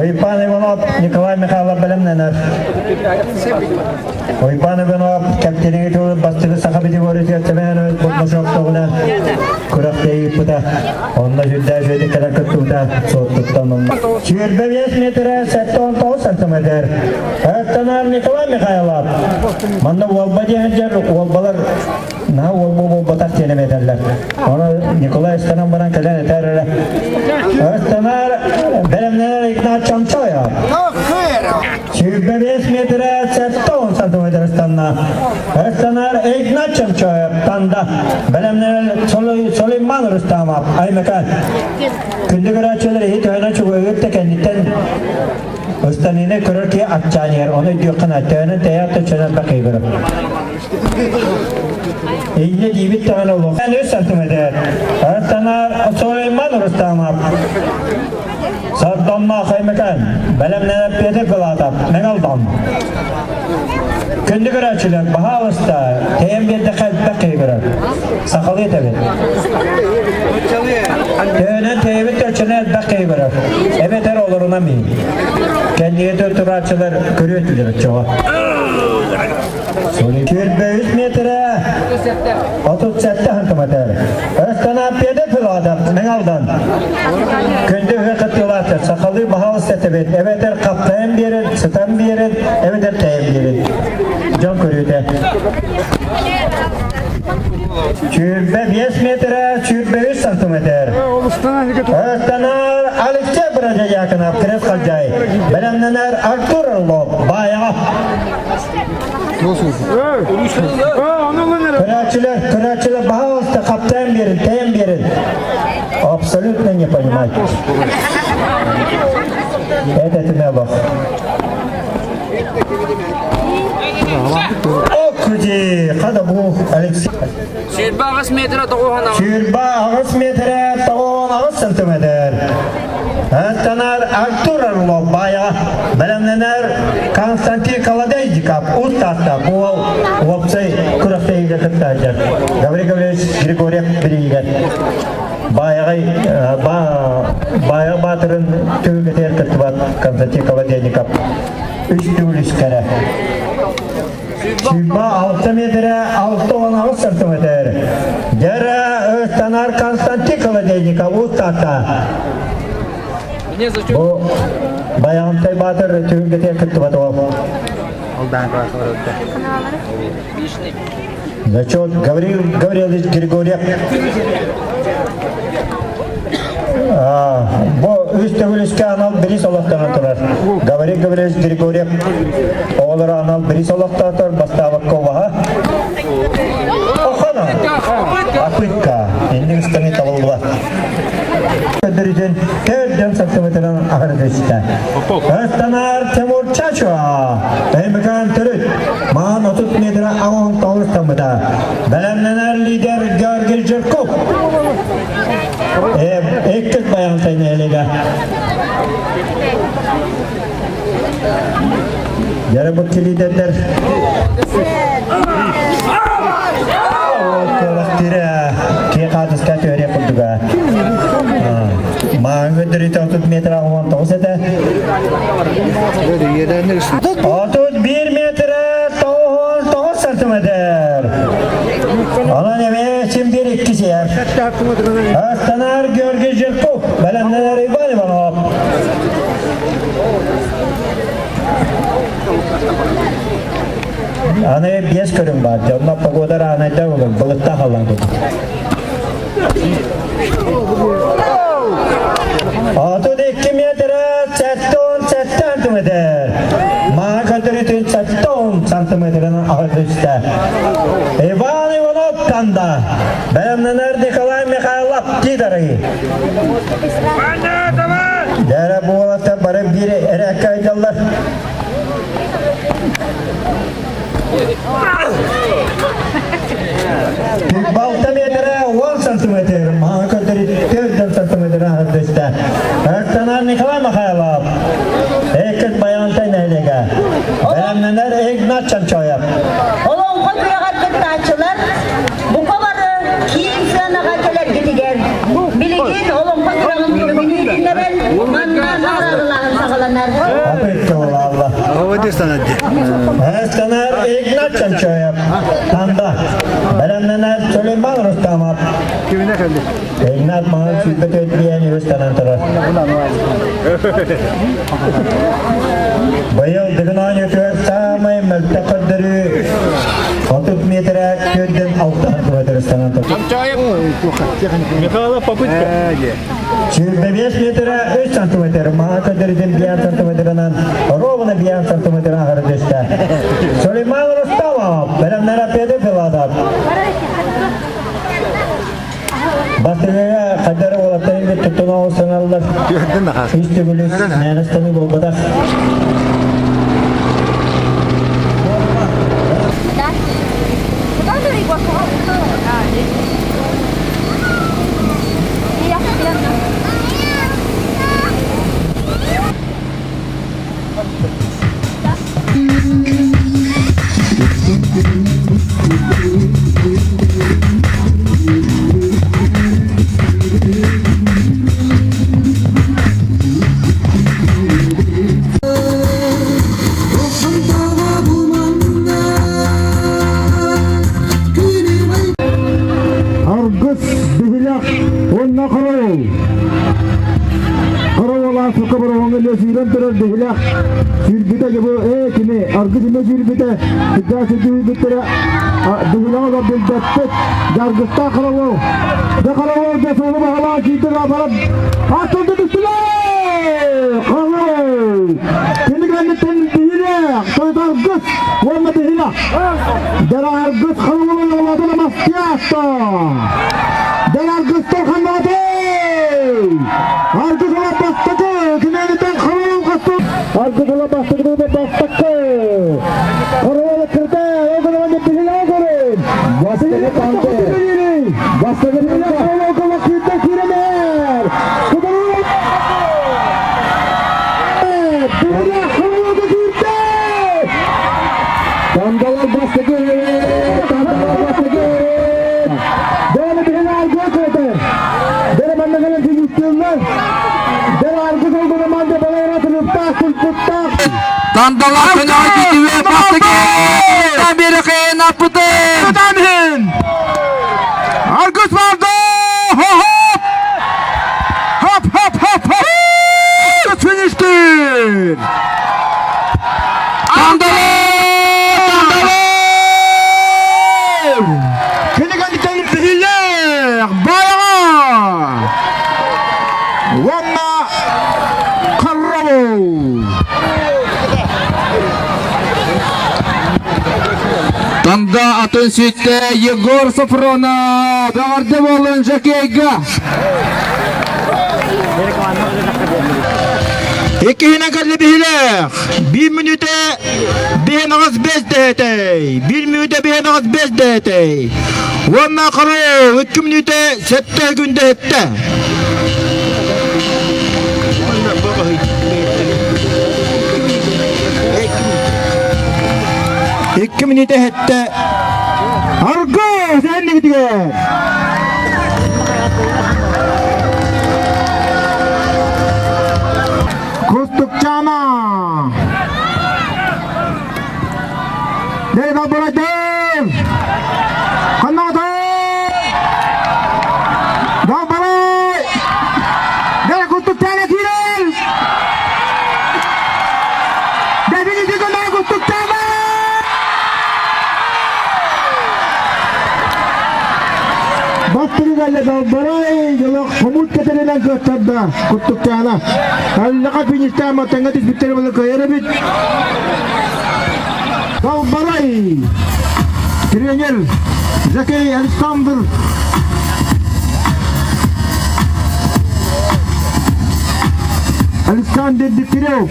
Иван Иванов, Николай Николай Михайлов бэлэмнэнэр. Уйбаан Иванов кэптиниги тылын бастакы саха категориятыгар Сэмэн Бурнашов тоҕуна күрэхтэһии ыыппыта. Онно сүрдээх үчүгэйдик кэлэн кыттыбыта. Суоттуттан онно. 25 метрэ 79 сантиметр. Ыстанар Николай Михайлов. Манна уолба диэн дьэр уолбалар наһаа уолба буолбатах диэн этэллэр. Ону Николай ыстанан баран кэлэн этэр эрэ. Ыстанар бэлэмнэнэр Игнат Чомчоев. 25 метрэ 70 сантиметр ыстанна. Ыстанар Игнат Чомчоев танда. Бэлэмнэнэр Сулейман Рустамов Аймакан. Күндү көрөөччүлэр иһит өһөнө чугуйгут да кэнниттэн ыстаныыны көрөр киһи аччаан иһэр. Ону өйдүөххэ наада. Төһөнөн тэйэр төччөнөн бакый көрөр. Инньэ диибит даҕаны улахан үс сантиметр. Ыстанар Сулейман Рустамов. Сордонноох Өймөкөөн, бэлэмнэнэр Петр Филатов, Мэҥэ-Алдан. Күндү көрөөччүлэр, баһаалыста, тэйэн биэрдэххэ элбэх киһи көрөр. Сахалыы этэбит. Төһөнөн тэйэбит төччөнө элбэх киһи көрөр. Эбэтэр олорунан миин. Кэннигэ турааччылар көрүө этилэр оччоҕо. Сүүрбэ үс метрэ 37 сантиметр. Ыстанааппыйада Филатов, Мэҥэ-Алдан. Күндү үһү кыттыылаахтар, сахалыы баһаалыста этэбит, эбэтэр хаптайан биэрин, сытан биэрин, эбэтэр тэйэн биэрин. Дьон көрүүтэ. 25 метрэ 23 сантиметр. Ыстанар Алексей Бродядяконов, Крест Халдьай. Бэлэмнэнэр Артур Орлов, Баайаҕа. Көрөөччүлэр, көрөөччүлэр, пожалуйста, хаптайан биэрин, тэйэн биэрин. Абсолютно не понимать. Это Тимелов. Окуди, хада бу Алексей. Сүүрбэ аҕыс метрэ тоҕуһан Сүүрбэ аҕыс метрэ тоҕуон аҕыс сантиметр. Ыстанар Артур Орлов баайаҕа бэлэмнэнэр Константин Колодезников Уус-Таатта буол уопсай күрэхтэһиигэ кыттааччы Гаврил Гаврилович Григорьев бирииһигэр Баайаҕай Баайаҕа Баатырын түһүлгэтигэр кыттыбат Константин Колодезников үс төгүл үскэрэ. Сүүрбэ алта метрэ 68 сантиметр. Дьэрэ ыстанар Константин Колодезников Уус-Таатта. Бу Байаҕантай Баатыр түһүлгэтигэр кыттыбат уол. Зачет Гаврил Гаврилович Григорьев. Бу үс төгүлүскэ анал бирис олохтонон турар. Гаврил Гаврилович Григорьев оҕолоро анал бирис олохтоотор бастаабакка убаһа. Охана! Попытка. Инник ыстаны табыллыбат. Көрдөрүтүн төрдөн сантиметрынан аһары түстэ. Ыстанар Тимур Чачуа. Өймөкөөн төрүт. Маан 30 метр аҕын тоҕустаммыта. Бэлэмнэнэр лидер Георгий Жирков. Иккис баянтай нэһилиэгэ. Дьэ, бу лидердер Киэ хаатыска төөрө курдуга. Маан көдөрүтэ 30 метр 19 этэ. 31 метр 99 сантиметр. Онон эмиэ син биир икки сиэр. Астанар Георгий Жирков, бэлэмнэнэр Иван Иванов. Аны биэс көрүҥ баар. Дьонно погода раанайда былыттаах халлаан курдук. 32 метрэ 77 сантиметр. Маһа көтөрүтүн 70 сантиметрынан аҕа түстэ. Иван Иванов танда. Бэлэмнэнэр Николай Михайлов Тидоры. Дәрә буолата бары биир эрээккэ айдаллар. Балта метрэ 10 сантиметр, маһа көтөрү 4 сантиметр аһардыста. Ыстанар Николай Михайлов, Эккет Баянтай нэһилиэгэ. Бэлэмнэнэр Игнат Чанчоев. Олоҥхо күрэҕэр кыттааччылар бука бары киин сыанаҕа кэлэргитигэр билигин олоҥхо күрэҕин түмүгүн иһитиннэрэн манна наҕараадалааһын саҕаланар. саҕаланар. Ыстанар Игнат Чанчоев, Танда, бэлэмнэнэр Сулейман Рустамов. Игнат маҥан сүүрбэ төрт ыстанан турар. Быйыл Дыгын оонньуутугар саамай мөлтөх көрдөрүү 30 метрэ 4 6 сантиметр ыстанан турар. Михайлов попытка. 25 метрэ 3 сантиметр, маҥан көрдөрүүтүн 5 сантиметрынан, ровно 5 сантиметр аһары түстэ. Сулейман Рустамов, бэлэмнэнэр Петр Филатов. Бастыгыга хадары уолаттарын бит туттуна оҕустаналлар. Үс төгүл үс мээнэ буолбатах. Аргыс биһилэх уонна Хоруол. Хоруол Африка бороҕоҥҥо илэ сүүрэн турар биһилэх сүүрбүтэ дьэ бу ээ кини аргыс эмэ сүүрбүтэ сыдьаа сүүрбүттэрэ биһилэҕи да билбэппит дьаргыстаах Хоруол дьэ Хоруол дьэ суолу баһылаан киирдэ баран аттылды түстүлэр Хоруол кини кэнниттэн биһилэх тойот аргыс уонна биһилэх Дьэ аргыс Хоруолун оҕолотун мастыаста Дьэ аргыстар ханнааты Аргыс ыла бастакы киниэниттэн Хоруол хасты Аргыс ыла бастакы бастакы Хоруол кырда огонон биһилэх көрün Бастакы танты. Бастакы Биһилэх Хоруол кыла киирдэ киирэмэр Биһилэх Хоруолга киирдэ Тандалар бастакы. Тандалар бастакы. Дәлі биһилэх аргыс көтөр. Дәлі манна кэлэн тигиттиллэр. Дәлі аргыс олдуна манды балайра тылыптаах, тылпыттаах. Тандалар көнөй бастыгы. Бери кыйын аппыты. Аргыс барды! Хоп! Хоп, хоп, хоп, хоп! Аргыс фиништир! Тандалар! Тандалар! Кини кэнниттэн биһилэх! Баяҕа! Уонна Карабыл! Танда атын сүттэ Егор Сафронов. Баҕарды болын Жакейга. Иккиһинэн кэлли биһилэх. 1 мүнүүтэ 5,5 дэһэтэй. 1 мүнүүтэ 5,5 дэһэтэй. Уонна Карабыл 2 мүнүүтэ 7 күн дэһэтте. 2 мүнүүтэ хетте. Аргыс эннигитигэр. Кустукчана. Дей Далбарайдар. Ханнаты. Далбарай. Дей Кустукчана киирэр. Дей бигин Кустукчана. Бастыры Далбарай жылы хомут кетеринен кыттарда Кустукчана. Аллаға фиништама таңа түспүттер болы кайыры бит. Далбарай. Тренер Жакей Александр. Александр Дегтярев.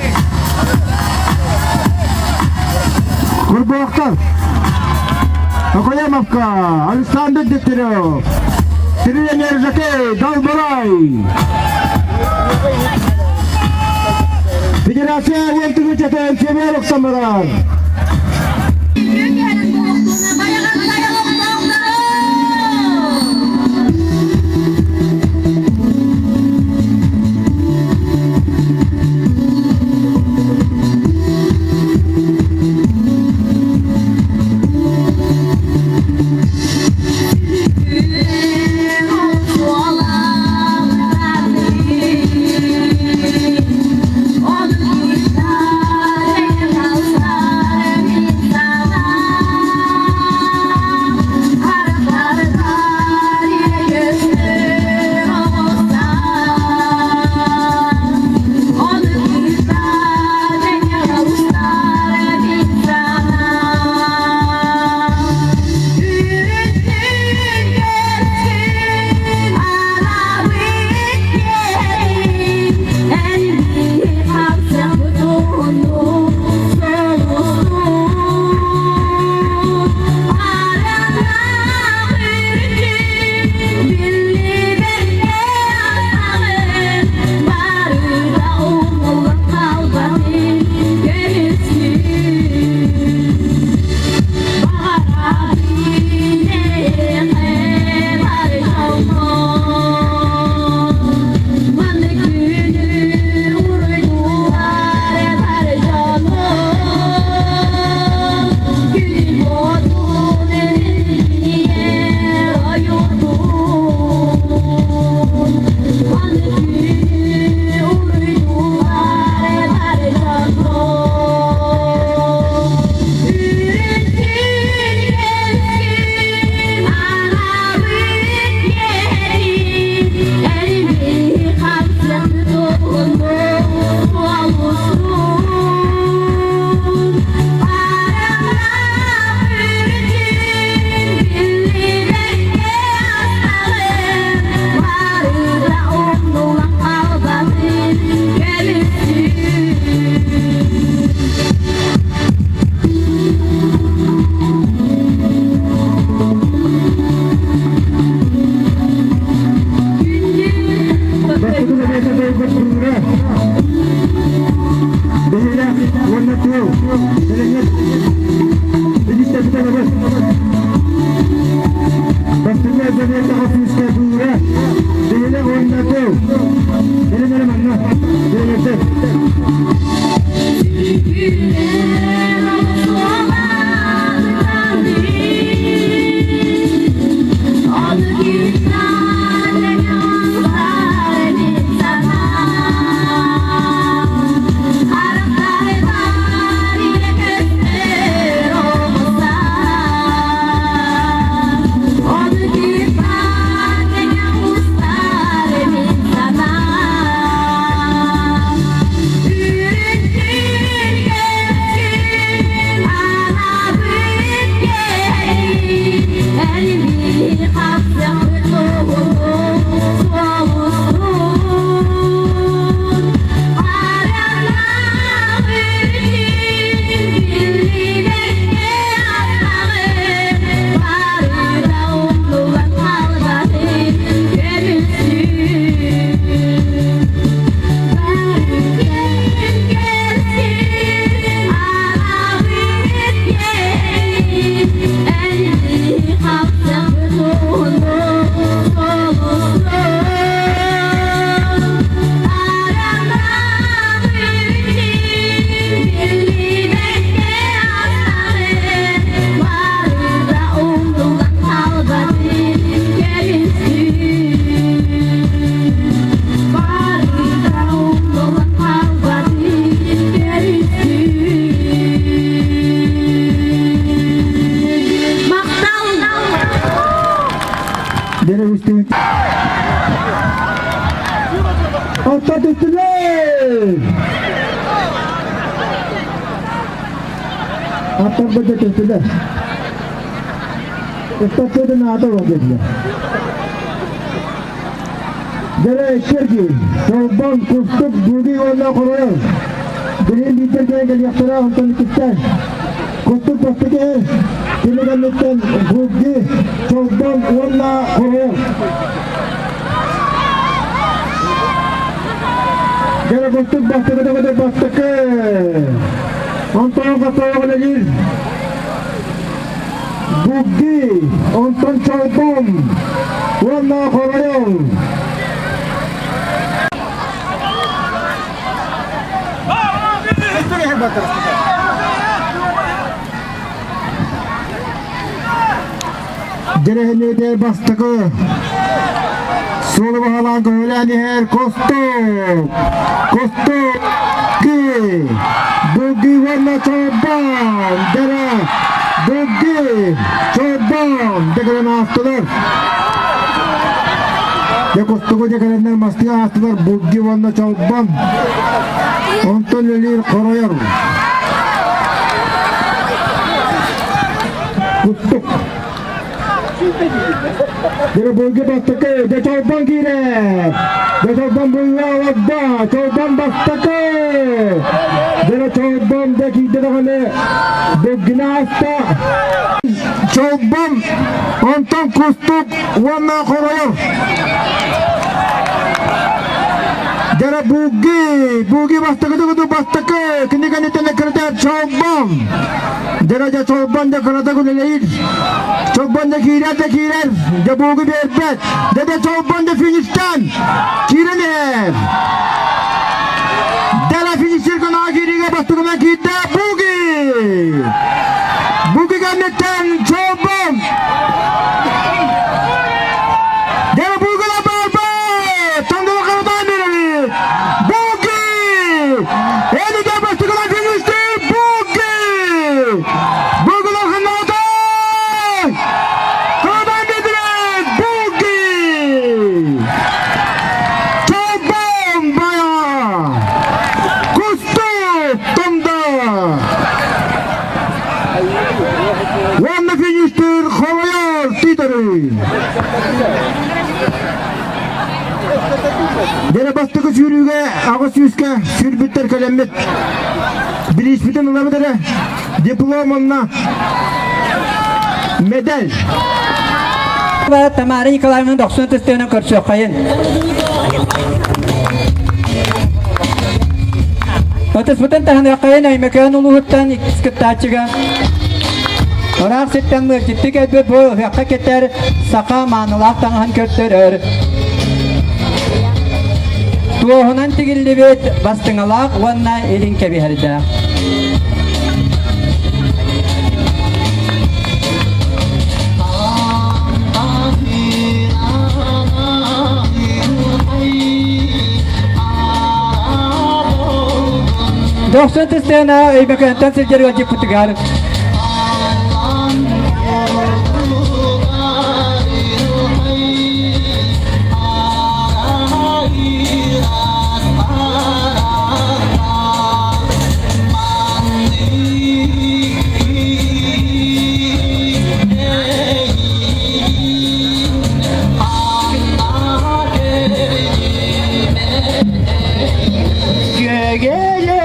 Курбахтар. Окоемовка. Александр Дегтярев. Тренер Жакей Далбарай. Федерация Вентүгү Чэтэн Семеров Самаран. уонна тыал. Кэлэҥҥит илиистэрбитин Бастыҥҥа Дьэниэтэҕэ күүскэ быыра, биһилэх уонна тыал. Кэлин эрэ манна, кэлэҥҥиттэр. Отто түстүлэр! Аттарбыта түстүлэр. Ыстатыйатын аата бар диэтилэр. Дьэрэ иккирги, Чолбон, Кустук, Бугий уонна Хоруйал. Билигин биирдэр кэлэн кэлиэхтэрэ, онтон иккистээн. Кустук бастакы иһэр, кини кэнниттэн Буги, Чолбон уонна Хоруйал. Дьэрэ Кустук бастакы да бастакы. Онтон хатаҕа үлэлиир. Буги, онтон Чолбон уонна Хоруйал. Дьэрэһиниэтэ бастакы суолу баһылаан көһүлээн иһэр Костук! Костук! Буги уонна Чолбон! Дэрэ! Буги! Чолбон! Декелен аастылар. Дьэ Костугу дьэкэлэннэр мастыы аастылар Буги уонна Чолбон. Онтон үлэлиир хоройор. Кустук. Дьэ буйга бастакы, дьэ Чолбон киирэр. Дьэ Чолбон буйга олордо, Чолбон бастакы. Дьэ Чолбон дьэ киирдэ даҕаны Буггина ааста. Чолбон, онтон Кустук уонна Хоройор. Дьэ Буги, Буги бастакы тугу бастакы, кини кэнниттэн эккирэтэр Чолбон. Дьэ Чолбон да кырата үлэлиир. Чолбон да киирэр да киирэр. Дьэ бугу биэрбэт. Дьэ да Чолбон да фиништан киирэн иһэр. Дала финишир гына киириигэ бастакынан киирдэ Буги. Буги кэнниттэн Чолбон. Дьэ Бугула барбат. Тондула каратан биэрэбит. Буги! Энигэ бастакынан фиништир Буги! Бугула ханнатай! Кадан бедирет Буги! Чолбон бая! Кустук тонда! Уонна фиништир Хоройор Титоры! Дэрэ бастакы сүүрүүгэ 800-кэ сүүрбүттэр кэлэммит бирииспитин ылабыт эрэ диплом уонна медаль. Тамара Николаевна дохсун тыстыынан көрсүөххэйин. Ытыспытын таһыныаххайын Өймөкөөн улууһуттан иккис кыттааччыга Ыраах сиртэн ыалдьытты кэлбит бу ыһыахха кэтэр саха маанылаах таҥаһын көрдөрөр. Туоһунан тигиллибит бастыҥалаах уонна илин кэбиһэрдээх. Дохсун тыстыана Өймөкөөнтөн сылдьар ыалдьыппытыгар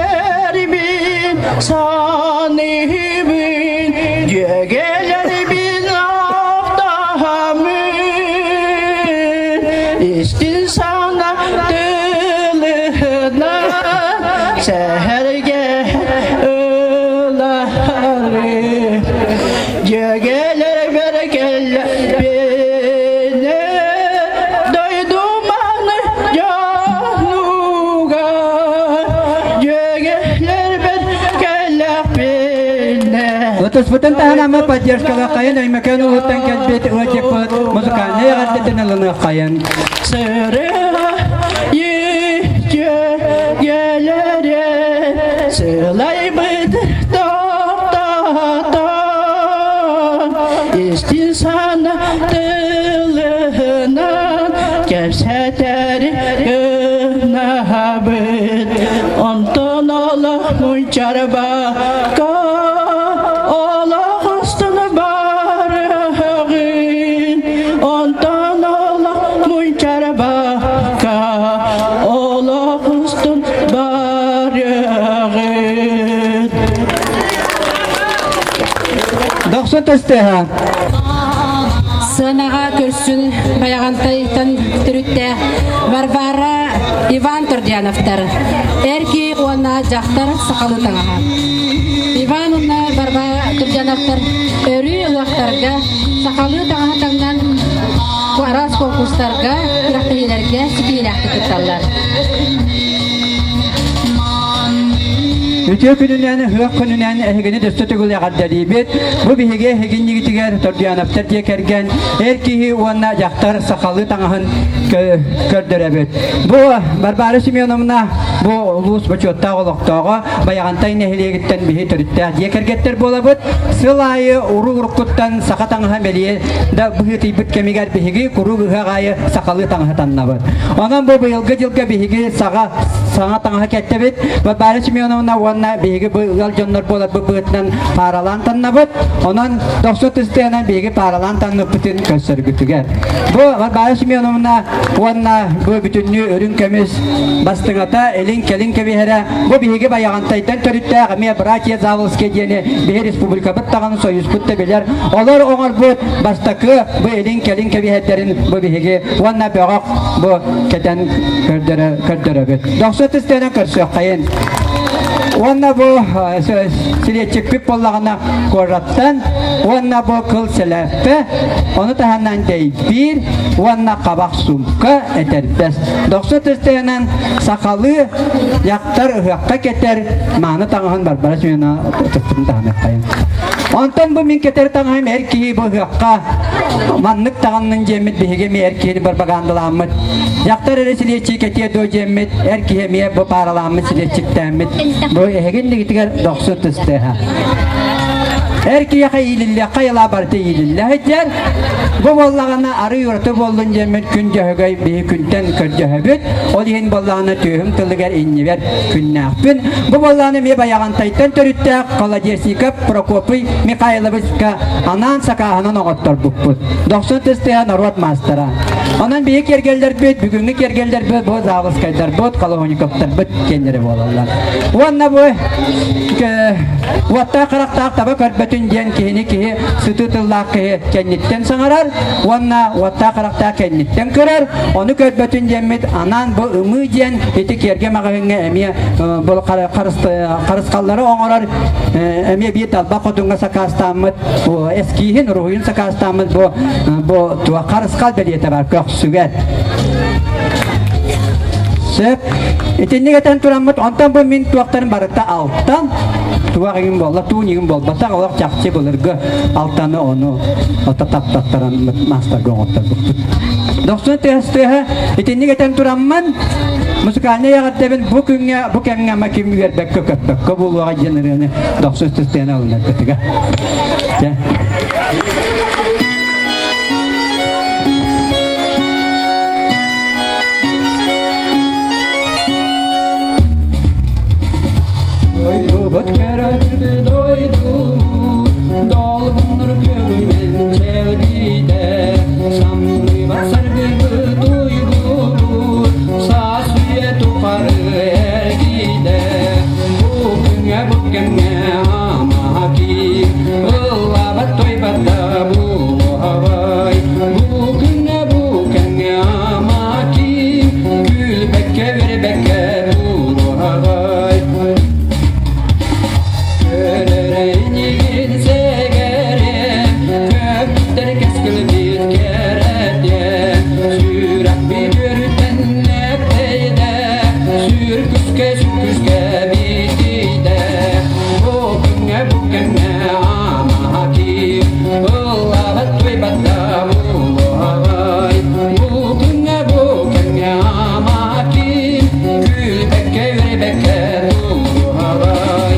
Дьүөгэлэрбин саныыбын, дьүөгэлэрбин ахтаһаммын, истин саҥа тылынан сэһэргэ ылары. Дьүөгэлэрбэр кэллэхпинэ, дойдуманы дьонугар, дьүөгэлэрбэр кэллэхпинэ. Ытыспытын таһынан поддержкалааххайын Өймөкөөн улууттан кэлбит ыалдьыппыт музыкальнай эҕэрдэтин ылыныаххайын. Сырыа дьүөгэлэрэ сылайбыт тохтотон истин сана тылынан кэпсэтэр гынабыт онтон олох мунчарбакка олох устун барыһыгын онтон олох мунчарбакка олох устун барыаҕын Дохсун төстөһө. Сыанаҕа көрсүн Байаҕантайтан төрүттээх Варвара Иван Тордьяновтар эр киһи уонна дьахтар сахалыы таҥаһа. Иван уонна Варвара Тордьяновтар өрүү ыһыахтарга сахалыы таҥаһы таҥнан араас конкурстарга, күрэхтэһиилэргэ ситиһиилээхтик кытталлар. Үтүө күнүнэн, ыһыах күнүнэн эһигини дөссө төгүл эҕэрдэлиибит. Бу биһиги эһигиннигитигэр Тордьяновтар дьиэ кэргэн эр киһи уонна дьахтар сахалыы таҥаһын көрдөрөбүт. Бу Варвара Семеновна бу улуус бочуоттаах олохтооҕо Байаҕантай нэһилиэгиттэн биһи төрүттээх дьиэ кэргэттэр буолабыт. Сыл аайы уруу-уруккуттан саха таҥаһа бэлиэ да быһыытыйбыт кэмигэр биһиги куруук ыһыах аайы сахалыы таҥаһы таннабыт. Онон бу быйылгы дьылга биһиги саҕа саҥа таҥаһы кэттэбит. Варвара Семеновна уонна биһиги бу ыал дьоннор буоларбыт быһыытынан пааралаан таннабыт. Онон дохсу тыстыанан биһиги пааралаан танныппытын көрсөргүтүгэр. Бу Варвара Семеновна уонна бу бүтүннүү үрүҥ көмүс бастыҥата илин-кэлин кэбиһэрэ бу биһиги Байаҕантайтан төрүттээх эмиэ братья Заволжские диэни биһи республикабыт даҕаны союзпут да билэр. Олор оҥорбут бастакы бу илин-кэлин кэбиһэрдэрин бу биһиги уонна бөҕөх бу кэтэн көрдөрөбүт. Дохсо тыстыанан көрсүөххэйин. Уонна бу силиэччикпит буоллаҕына куораттан уонна бу кыл сэлээппэ, ону таһынан дэйбиир уонна хабах сумка этэрбэс. Дохсо тыстыанан сахалыы дьахтар ыһыахха кэтэр мааны таҥаһын Барбара Семеновна тыстыбын таһыныаххайын. Онтон бу мин кэтэр таҥаһым эр киһи бу ыһыахха маннык таҥаннын диэммит биһиги эмиэ эр киһини пропагандаламмыт. Дьахтар эрэ силиэччи кэтиэ дуо диэммит эр киһи эмиэ бу паараламмыт силиэччиктээммит. Бу эһигин дигитигэр дохсун тыстыаха. Эр киһиэхэ иилиллиэххэ айылаа барыта иилиллэ сылдьар. Бу буоллаҕына арый ураты буоллун диэммит күн дьөһөгөй биһи күнтэн көрдөһөбүт. Ол иһин буоллаҕына түөһүм тылыгар иннибэр күннээхпин. Бу буоллаҕына эмиэ Байаҕантайтан төрүттээх Колодезников Прокопий Михайловичка анаан сакааһынан оҥотторбуппут. Дохсун тыстыһа норуот маастара. Онон биһи киэргэллэрбит, бүгүҥҥү киэргэллэрбит бу Заводскайдарбыт, Колониковтарбыт киэннэрэ буолаллар. Уонна бу Уоттаах харахтаах таба көрбөтүн диэн киһини киһи сытыы тыллаах киһи кэнниттэн саҥарар уонна уоттаах харахтаах кэнниттэн көрөр. Ону көрбөтүн диэммит анаан бу ымыы диэн ити киэргэ маҕаһыыҥҥа эмиэ бу харысхаллары оҥорор эмиэ биир талба хотуҥҥа сакаастааммыт эскииһин уруһуйун сакаастааммыт бу бу туох харысхал бэлиэтэ бар көхсүгэр. Сөп. Итинник этэн тураммыт, онтон бу мин туохтарын барыта алтан, туох иҥин буолла, туун иҥин буолбатах, олох чахчы былыргы алтаны ону ото таптаттаран маастарга оҥотторбуппут. Дохсун тыас-тыаһа итинник этэн тураммын, музыкальнай эҕэрдэбин бу күҥҥэ, бу кэмҥэ ама ким үөрбэккэ көппөккө буолуоҕа диэн ырыаны дохсун тыстыана ылынарбытыга. Чэ. Дойдубут көрөбүт дойду, долгуннур көҥүлүн чэлгийдэ, самныбат саргыбыт уйгубут, саас үйэ тухары эргийдэ. Бу күҥҥэ бу кэмҥэ ама киир, ыллаабат тойбат да буолуоҕай. Бу күҥҥэ бу кэмҥэ ама киир, күлбэккэ үөрбэккэ буолуоҕай. Көрөрүнигин сэгэрим, көптөр кэскилбит кэрэтиэ, сүрэхпит үөрүттэн эппэйдэ, сүр күскэ сүр күскэ битийдэ. Бу күҥҥэ бу кэмҥэ ама киир, ыллаабат туйбат да буолуоҕай. Бу күҥҥэ бу кэмҥэ ама киир, күлбэккэ үөрбэккэ туруоҕай.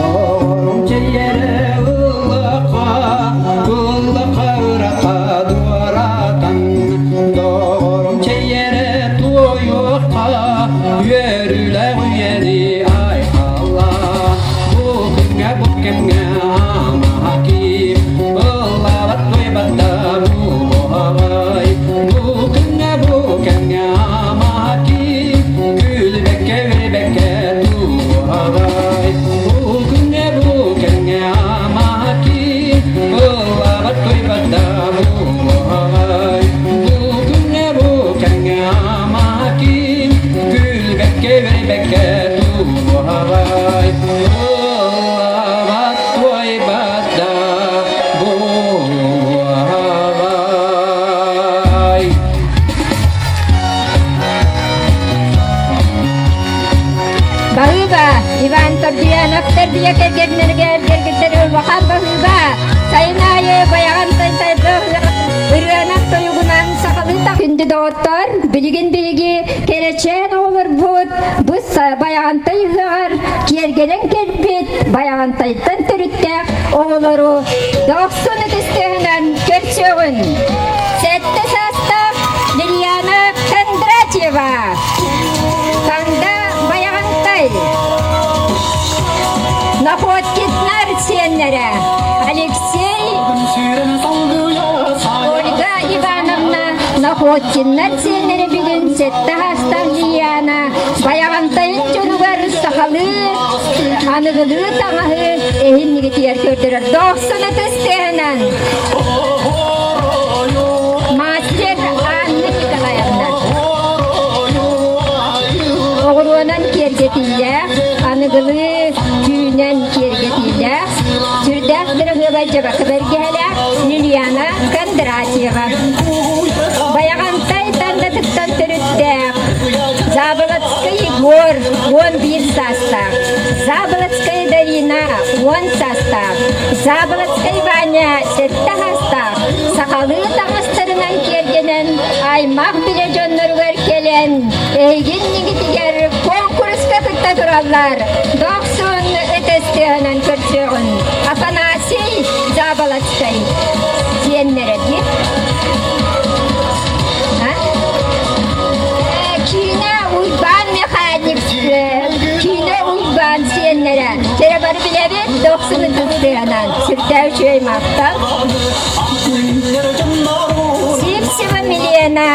Доҕорум чэйэрэ ыллаха, ыллаха ыраха дуоратан, доҕорум чэйэрэ туойуохха, үөрүүлээх үйэни айхалла. Бу күҥҥэ бу кэмҥэ ама киир, ыллаабат туйбат да буолуоҕай. Бу күҥҥэ бу кэмҥэ ама киир, күлбэккэ үөрбэккэ туруоҕай. Бу күҥҥэ бу кэмҥэ ама киир, ыллаабат туйбат да буолуоҕай. Бу күҥҥэ бу кэмҥэ ама киир, күлбэккэ үөрбэккэ туруоҕай. Ыллаабат туойбат да буолуоҕай. Баһыыба, Иван Тордуянов тэрбийэ кэргэннэргэ эргэргиттэр улахан баһыыба. Сайын аайы байаҕан тайтайда ырыанан тойугунан сахалыы Күндү доҕоттор, билигин биһиги кэрэчээн оҕолорбут бу Байаҕантай ыһыаҕар киэргэнэн кэлбит Байаҕантайтан төрүттээх оҕолору дохсун ытыстыһынан көрсүөҕүн. Сэттэ саастаах Лилиана Кондратьева, Танда Байаҕантай, Находкиннар сиэннэрэ Алексей, Ольга Ивановна Находкиннар сиэннэрэ бүгүн сэттэ саастаах Лилиана Байаҕантайын дьонугар сахалыы аныгылыы таҥаһы эһиннигитигэр көрдөрөр дохсун ытыс тыаһынан мастер Анна Николаевна оҕуруонан киэргэтиилээх аныгылыы түүнэн киэргэтиилээх сүрдээх дырыһыабай дьабака бэргэһэлээх Лилиана Кондратьева Байаҕантай тандатыттан төрүттээх Заболоцкай Егор 11 саастаах, Заболоцкая Дарина 10 саастаах, Заболоцкай Ваня 7 саастаах, сахалыы таҥастарынан киэргэнэн аймах билэ дьонноругар кэлэн эһигин нигитигэр куонкуруска кытта тураллар. Дохсун ытыс тыаһынан көрсүөҕүн Афанасий Заболоцкай сиэннэрэ дии. Киинэ Уйбаан механик, киинэ Уйбаан сиэннэрэ. Кэрэ бары билэбит, Дохсун ытыктыанан сүрдээх үчүгэй махтал. Сивцева Милена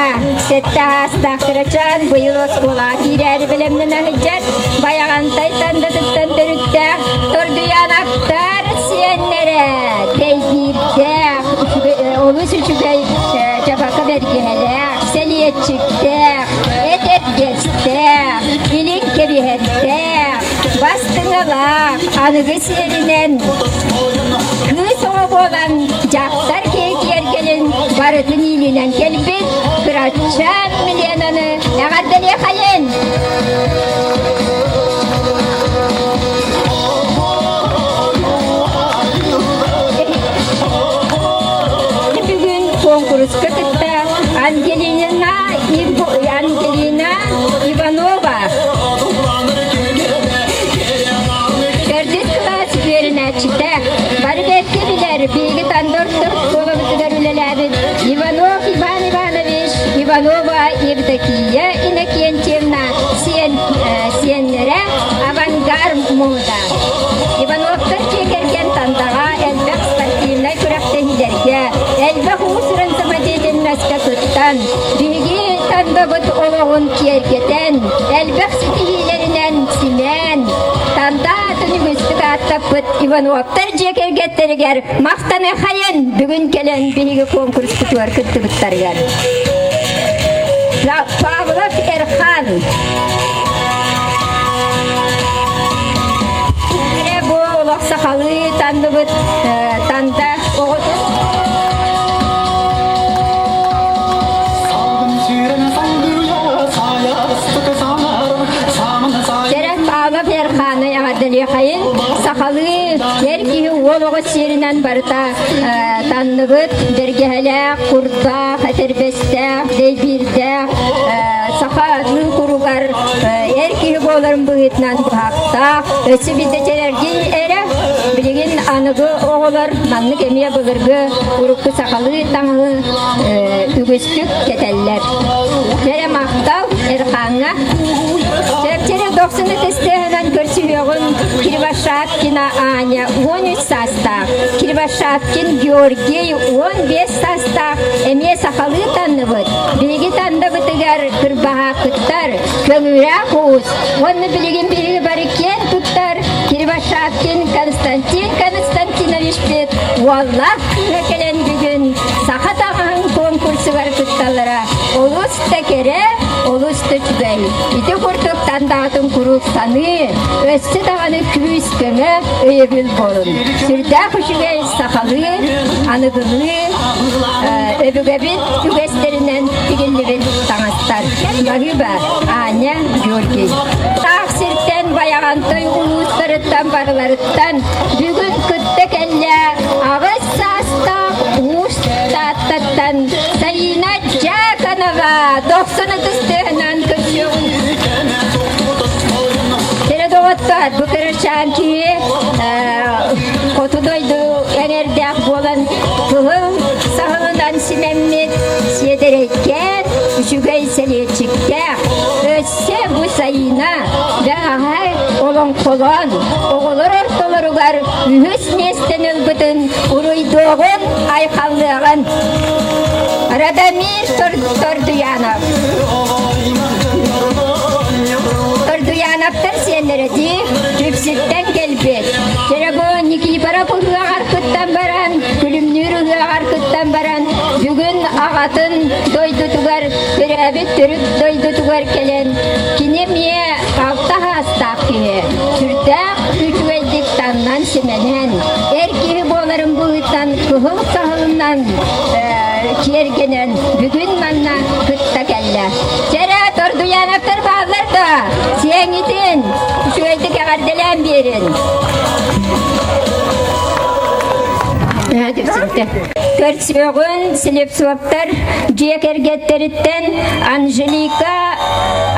сэттэ аастаах кырачаан быйыл оскуолаҕа киирээри бэлэмнэнэ сылдьар Байаҕантай Тандатыттан төрүттээх Тордуяновтар сиэннэрэ тэйгиирдээх олус үчүгэй дьабака бэргэһэлээх, сэлиэччиктээх, этэргэстээх, илин кэбиһэрдээх, бастыҥалаах, аныгы сиэринэн кыыс оҕо буолан дьахтар киһи киэргэлин барытын иилинэн кэлбит кырачаан Миленаны эҕэрдэлиэхэйин! Бүгүн куонкуруска кытта Ангелина, Ангелина Иванова Төрдүс кылаас үөрэнээччитэ, бары бэркэ билэр, биһиги Тандор оскуолабытыгар үлэлээбит Иванов Иван Иванович, Иванова Евдокия Иннокентьевна сиэн, сиэннэрэ Авангард мода. Ивановтар дьиэ кэргэн Тандаҕа элбэх спортивнай күрэхтэһиилэргэ, элбэх уус-уран самодеятельноска кыттан, биһиги Тандабыт олоҕун киэргэтэн, элбэх ситиһиилэринэн симээн, Танда аатын үгүстүк ааттаппыт Ивановтар дьиэ кэргэттэригэр махтаныахайын бүгүн кэлэн биһиги конкурспутугар кыттыбыттарыгар. Павлов Эрхан Бу олох сахалыы танныбыт танда оҕотун Кэрэх Павлов Эрханы эҕэрдэлиэхэйин сахалыы эр киһи уол оҕо сиэринэн барыта танныбыт бэргэһэлээх, курдаах, этэрбэстээх, дэйбиирдээх сахалыы куругар эр киһи буоларын быһыытынан быһахтаах, өссө биирдэ чэрэргин эрэ билигин аныгы оҕолор маннык эмиэ былыргы урукку сахалыы таҥаһы үгүстүк кэтэллэр. Кэрэ махтал Эрхааҥҥа. Чэпчэри дохсуну тестээһинэн көрсүһүөҕүм Кривошапкина Аня 13 саастаах, Кривошапкин Георгий 15 саастаах эмиэ сахалыы танныбыт. Биһиги тандабытыгар кырбаһаакыттар, көҥүрээх уус уонна билигин биһиги бары киэн туттар Кривошапкин Константин Константинович бит уоллаах кыыһа кэлэн бүгүн саха таҥаһын конкурсугар кытталлара олус да кэрэ, олус да үчүгэй. Ити курдук тандаатын куруук саныы, өссө даҕаны күүс-көмө, өйөбүл буолун. Сүрдээх үчүгэй сахалыы, аныгылыы өбүгэбит үгэстэринэн тигиллибит таҥастар. Баһыыба, Аня, Георгий. Таах сиртэн Байаҕантай улуустарыттан барыларыттан бүгүн кытта кэллэ аҕыс саастаах Уус Тааттаттан Саина Дьяконова дохсун ытыс тыаһынан көрсүөҕүн. Кэрэ доҕоттор, бу кырачаан киһи хоту дойду эҥэрдээх буолан кыһыл саһылынан симэммит сиэдэрэйкээн үчүгэй сэлиэччиктээх өссө бу Саина бэҕэһээ олоҥхолоон оҕолор ортолоругар үһүс миэстэни ылбытын уруйдуоҕун, айхаллыаҕын. Радомир Тордуянов Тордуяновтар сиэннэрэ дии Дүпсүттэн кэлбит. Терего Никифоров ыһыаҕар кыттан баран, Күлүмнүүр ыһыаҕар кыттан баран, бүгүн аҕатын дойдутугар, төрөөбүт төрүт дойдутугар кэлэн, кини эмиэ алта саастаах киһи, сүрдээх үчүгэйдик таннан-симэнэн, эр киһи буоларын быһыытынан кыһыл саһылынан киэргэнэн бүгүн манна кытта кэллэ. Чэрэ, Тордуяновтар бааллар да, сиэҥитин үчүгэйдик эҕэрдэлээн биэрин. Көрсүөҕүн Слепцовтар дьиэ кэргэттэриттэн Анжелика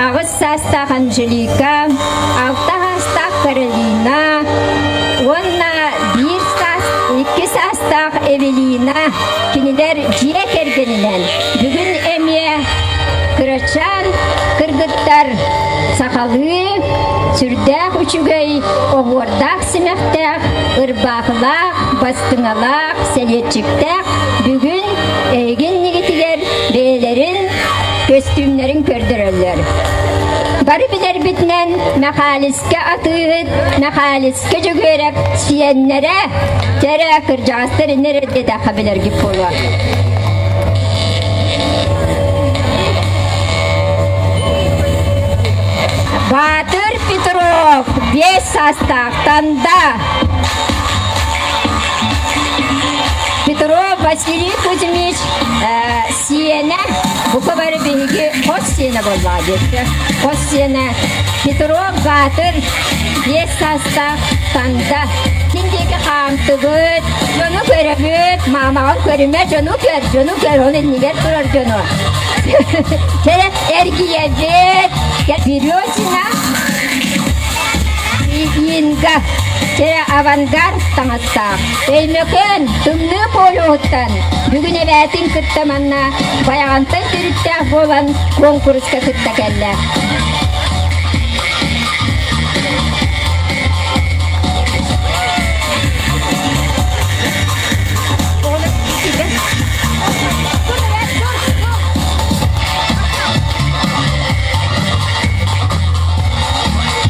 аҕыс саастаах Анжелика, алта саастаах Каролина уонна биир саас, икки саастаах Эвелина кинилэр дьиэ кэргэнинэн бүгүн эмиэ кырачаан кыргыттар сахалыы сүрдээх үчүгэй оһуордаах симэхтээх, ырбаахылаах, бастыҥалаах, сэлиэччиктээх бүгүн эһигин нигитигэр бэйэлэрин көстүүмнэрин көрдөрөллөр. Бары билэрбитинэн Мэхээлискэ атыыһыт, Мэхээлискэ Дьөгүөрэп сиэннэрэ, тэрэ кырдьаҕастар иннэр эрдэтэххэ билэргит буолуо. Баатыр Петров 5 саастаах Танда. Петров Василий Кузьмич сиэнэ, бука бары биһиги хос сиэнэ буоллаҕа диэччи. Хос сиэнэ Петров Баатыр 5 саастаах Танда. Ким диэки хаамтыбыт, дьону көрөбүт, маамаҕын көрүмэ, дьону көр, дьону көр, ол иннигэр турар дьону. Кэрэ эргийэбит, Березина Инга, кэрэ авангард таҥастаах. Өймөкөөн тымныы полюһуттан бүгүн эбээтин кытта манна Байаҕантай төрүттээх буолан куонкуруска кытта кэллэ.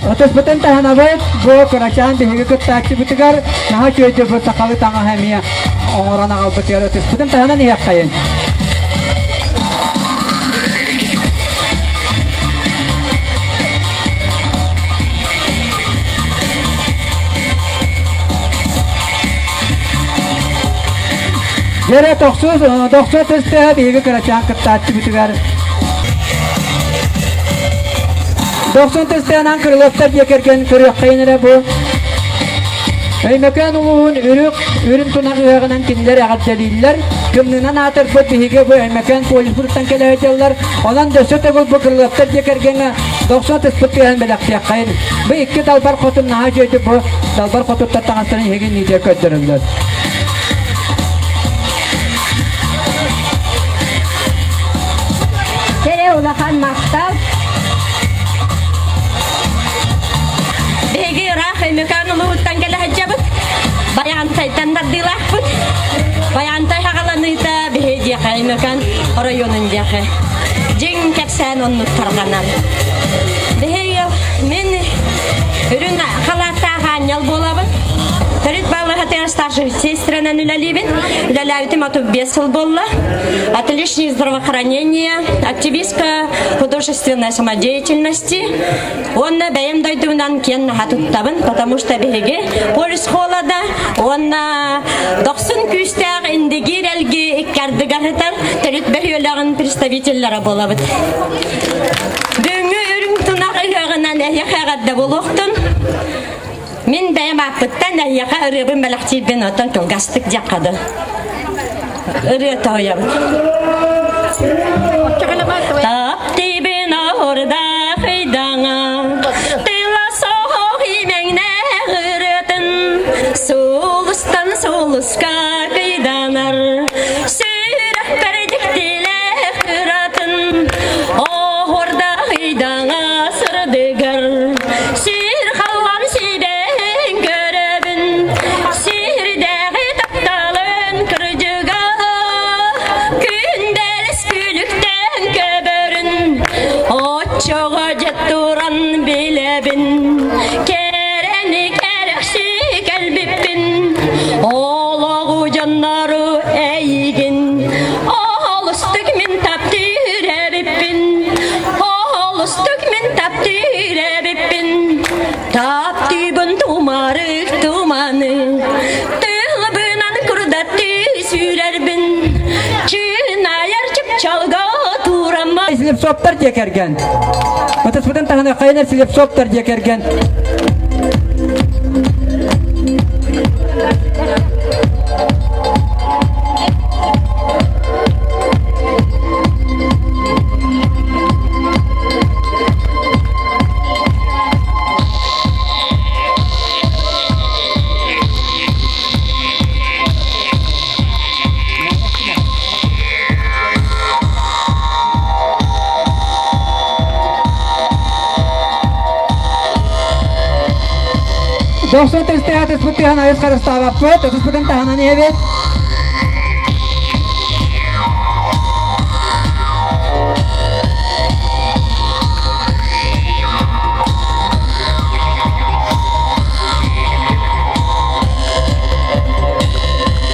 Отуспутун таһынабыт, бу кырачаан биһиги кыттааччыбытыгар наһаа үчүгэйдик бу сахалыы таҥаһа эмиэ оҥорон аҕалбытыгар ытыспытын таһынан иһиэххэйин. Дьэрэ тохсус, тохсо тыстыһа биһиги кырачаан кыттааччыбытыгар Дохсун тыстыанан Крыловтар дьиэ кэргэн көрүөххэйин эрэ бу. Өймөкөөн улууһун үрүк, үрүн тунах ыһыаҕынан кинилэр эҕэрдэлииллэр. Кымнынан аатырбыт биһиги бу Өймөкөөн полюспутуттан кэлэ сылдьаллар. Онон дөссө төгүл бу Крыловтар дьиэ кэргэҥҥэ дохсун тыспыт тыаһын бэлэхтиэххэйин. Бу икки далбар хотун наһаа үчүгэйдик бу далбар хотуттар таҥастарын иһигин иитэ көрдөрөллөр. Кэрэ улахан махтал. Биһиги ыраах Өймөкөөн улууһуттан кэлэ сылдьабыт. Байаҕантайтан тардыылаахпыт. Байаҕантай хаҕаланыыта биһи диэхэ Өймөкөөн оройуонун диэхэ. Дьиҥ кэпсээн оннук тарҕанар. Биһиги мин үрүҥ халааттаах аанньал буолабын. Төрүт балыыһатыгар старшай сестрэнэн үлэлиибин. Үлэлээбитим 35 сыл буолла. Отличник здравоохранения, активистка художественной самодеятельности. Уонна бэйэм дойдубунан киэн наһаа туттабын, потому что биһиги полюс холода уонна дохсун күүстээх Индигир элги икки ардыгар сытар төрүт бөһүөлэгин представителлара буолабыт. Бүгүҥҥү үрүҥ тунах ыһыаҕынан эһиэхэ эҕэрдэ буолуохтун. Мин бэйэм ааппыттан эһиэхэ ырыабын бэлэхтиирбин оттон кылгастык диэххэ дылы. Ырыа тоһуйабын. Таптыыбын оһурдаах ыйдаҥа, тыла соһох имэҥнээх ырыатын, сулустан сулуска кыйданар, сүрэхпэр дьиктилээх ыратын, оһурдаах ыйдаҥа сырдыгар, сир халлан сибэһин көрөбүн, сирдээҕи тапталын кырдьыга, күндэлэс күлүктэн көбөрүн, оччоҕо дьэ туран билэбин, кэрэни кэрэхси кэлбиппин, олоҕу дьоннору эйигин, олустук мин таптыыр эбиппин, олустук мин таптыыр эбиппин, таптыыбын тумарык туманы, тылбынан курдаттыы сүүрэрбин, чыынайар чыпчалга тураммын. Слепцовтар дьиэ кэргэн. Ытыспытын таһына хайынар Слепцовтар дьиэ кэргэн. 90 тыстыга тыспытыһан айыс харыстаабаппыт, ытыспытын таһынан иһэбит.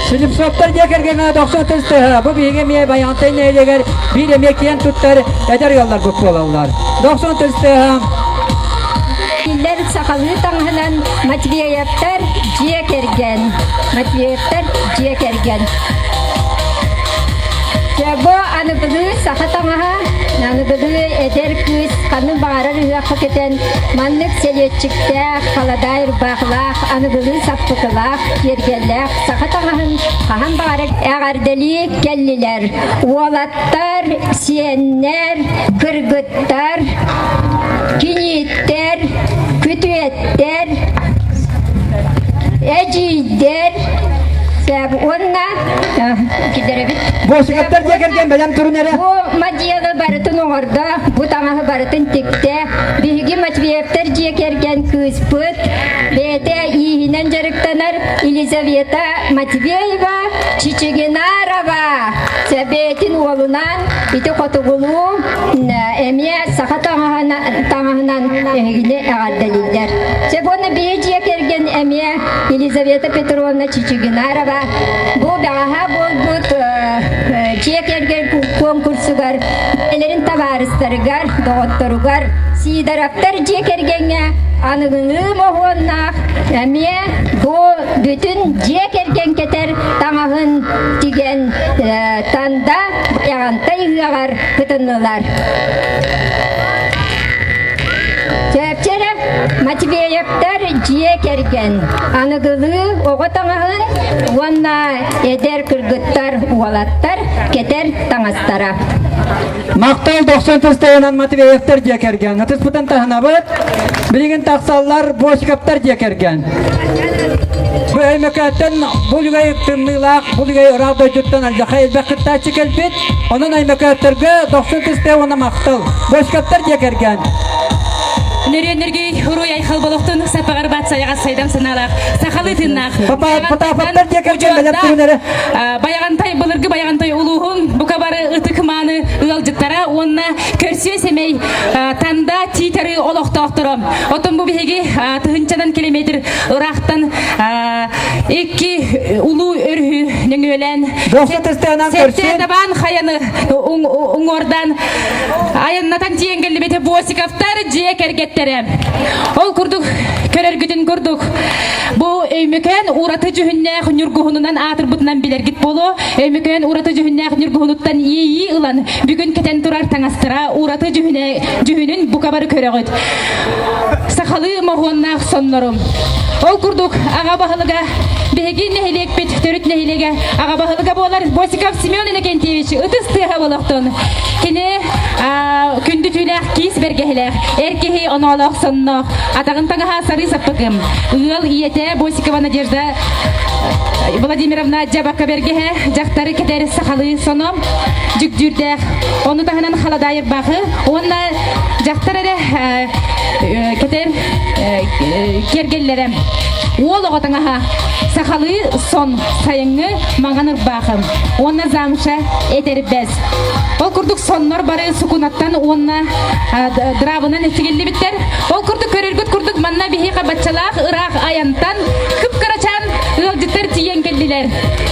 Слепцовтар дьиэ кэргэҥҥэ 90 тыстыһа бу биһиги эмиэ Байаҕантай нэһилиэгэр биир эмиэ киэн туттар эдэр ыалларбыт буолаллар. 90 тыстыһа Кинилэр сахалыы таҥаһынан Матвеевтар дьиэ кэргэн. Матвеевтар дьиэ кэргэн. Бу аныгылыы саха таҥаһа, аныгылыы эдэр кыыс ханнык баҕарар ыһыахха кэтэн маннык сэлиэччиктээх, халадаай ырбаахылаах, аныгылыы саппыкылаах, киэргэллээх саха таҥаһын хаһан баҕарар эҕэрдэлии кэллилэр. Уолаттар, сиэннэр, кыргыттар, кинииттэр, күтүөттэр, эдьиийдэр уонна киллэрэбит. Босикаттар дьиэ кэргэн бэлэм турун эрэ. Бу мадьыалы барытын оҥордо, бу таҥаһы барытын тиктэ. Биһиги Матвеевтар дьиэ кэргэн кыыспыт бэйэтэ ииһинэн дьарыктанар Елизавета Матвеева Чичигинарова бэйэтин уолунаан ити хотугулуу эмиэ саха таҥаһынан эһигини эҕэрдэлииллэр. Сегодня биһи дьиэ кэргэн эмиэ Елизавета Петровна Чичигинарова бу бэҕэһээ буолбут дьиэ кэргэн конкурсугар бэйэлэрин табаарыстарыгар, доҕотторугар Сидоровтар дьиэ кэргэҥҥэ аныгылыы моһуоннаах эмиэ бу бүтүн дьиэ кэргэн кэтэр таҥаһын тигэн Танда Байаҕантай ыһыаҕар кытыннылар. Чэпчэрэ Матвеевтар дьиэ кэргэн аныгылыы оҕо таҥаһын уонна эдэр кыргыттар, уолаттар кэтэр таҥастара. Махтал 90 тыстайынан Матвеевтар дьиэ кэргэн. Ытыспытын таһынабыт. Билигин тахсаллар Босиковтар дьиэ кэргэн. Бу Өймөкөөттөн бу үлүгэй тымныылаах, бу үлүгэй ыраах дойдуттан алдьархай элбэх кыттааччы кэлбит. Онон Өймөкөөттөргө 90 тыстай уонна махтал. Босиковтар дьиэ кэргэн. Нөрүөннэргий уруй айхал болохтун сапаҕар баат сайаҕас сайдам санаалаах сахалыы тыыннаах Потаповтар дьиэ кэргэн бэлэм турунары Байаҕантай былыргы Байаҕантай улууһун бука бары ытык мааны ыалдьыттара уонна көрсүө сэмэй Танда Тиитары олохтоохторо. Оттон бу биһиги тыһынчанан километр ыраахтан икки улуу өрүһү нөҥүөлээн Сэттэ табаан хайаны уҥуордаан айаннатан тиийэн кэллибит Босиковтар дьиэ кэргэттэрэ. Ол курдук көрөргүтүн курдук бу Өймөкөөн ураты дьүһүннээх ньургуһунунан аатырбытынан билэргит буолуо. Өймөкөөн ураты дьүһүннээх ньургуһунуттан иэйии ылан бүгүн кэтэн турар таҥастара ураты дьүһүнэ дьүһүнүн бука бары көрөҕүт. Сахалыы моһуоннаах соннорум. Ол курдук аҕа баһылыга биһиги нэһилиэкпит төрүт нэһилиэгэ аҕа баһылыга буолар Босиков Семен Иннокентьевич ытыс тыаһа болохтун. Кини күндү түүлээх киис бэргэһэлээх, эр киһи оноолоох сонноох, атаҕын таҥаһа сарыы саппыкым. Ыал ийэтэ Босикова Надежда Владимировна дьабакка бэргэһэ, дьахтары кэтэр сахалыы соно, дьүгдүүрдээх. Ону таһынан халадаайырбаахы уонна дьахтар эрэ кэтэр киэргэллэрэ. Уол оҕо таҥаһа сахалыы сон, сайыҥҥы маҥан ырбаахы уонна замша этэрбэс. Ол курдук соннор бары сукунаттан уонна дравынан тигиллибиттэр. Ол курдук көрөргүт курдук манна биһиэхэ баччалаах ыраах айантан кып-кырачаан ыалдьыттар тиийэн кэллилэр.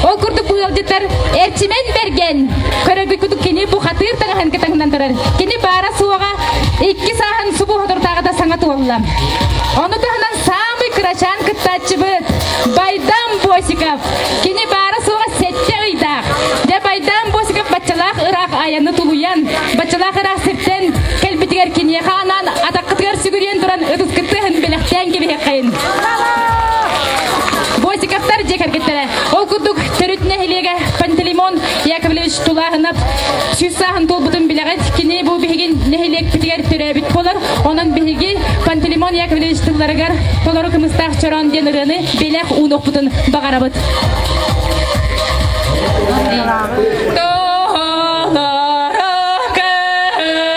Ол курдук бу ыалдьыттар Эрчимэн Бэргэн көрөргүт курдук кини бухатыыр таҥаһын кытаҥынан турар. Кини баара-суоҕа икки сааһын субу соторутааҕыта саҥа туолла. Ону таһынан саамай кырачаан кыттааччыбыт Байдам Босиков. Кини баара-суоҕа сэттэ ыйдаах. Дьэ Байдам Босиков баччалаах ыраах айаны тулуйан, баччалаах ыраах сиртэн кэлбитигэр киниэхэ анаан атаххытыгар сүгүрүйэн туран ытыскытыһын бэлэхтээн кэбиһиэххэйин. Босиковтар дьиэ кэргэттэрэ. Ол курдук төрүт нэһилиэгэ Пантелеймон Яковлевич Тулааһынап 100 сааһын туолбутун билэҕит. Кини бу биһигин нэһилиэкпитигэр төрөөбүт буолар. Онон биһиги Пантелеймон Яковлевич тылларыгар толору кымыстаах чороон диэн ырыаны бэлэх уунуохпутун баҕарабыт. Толору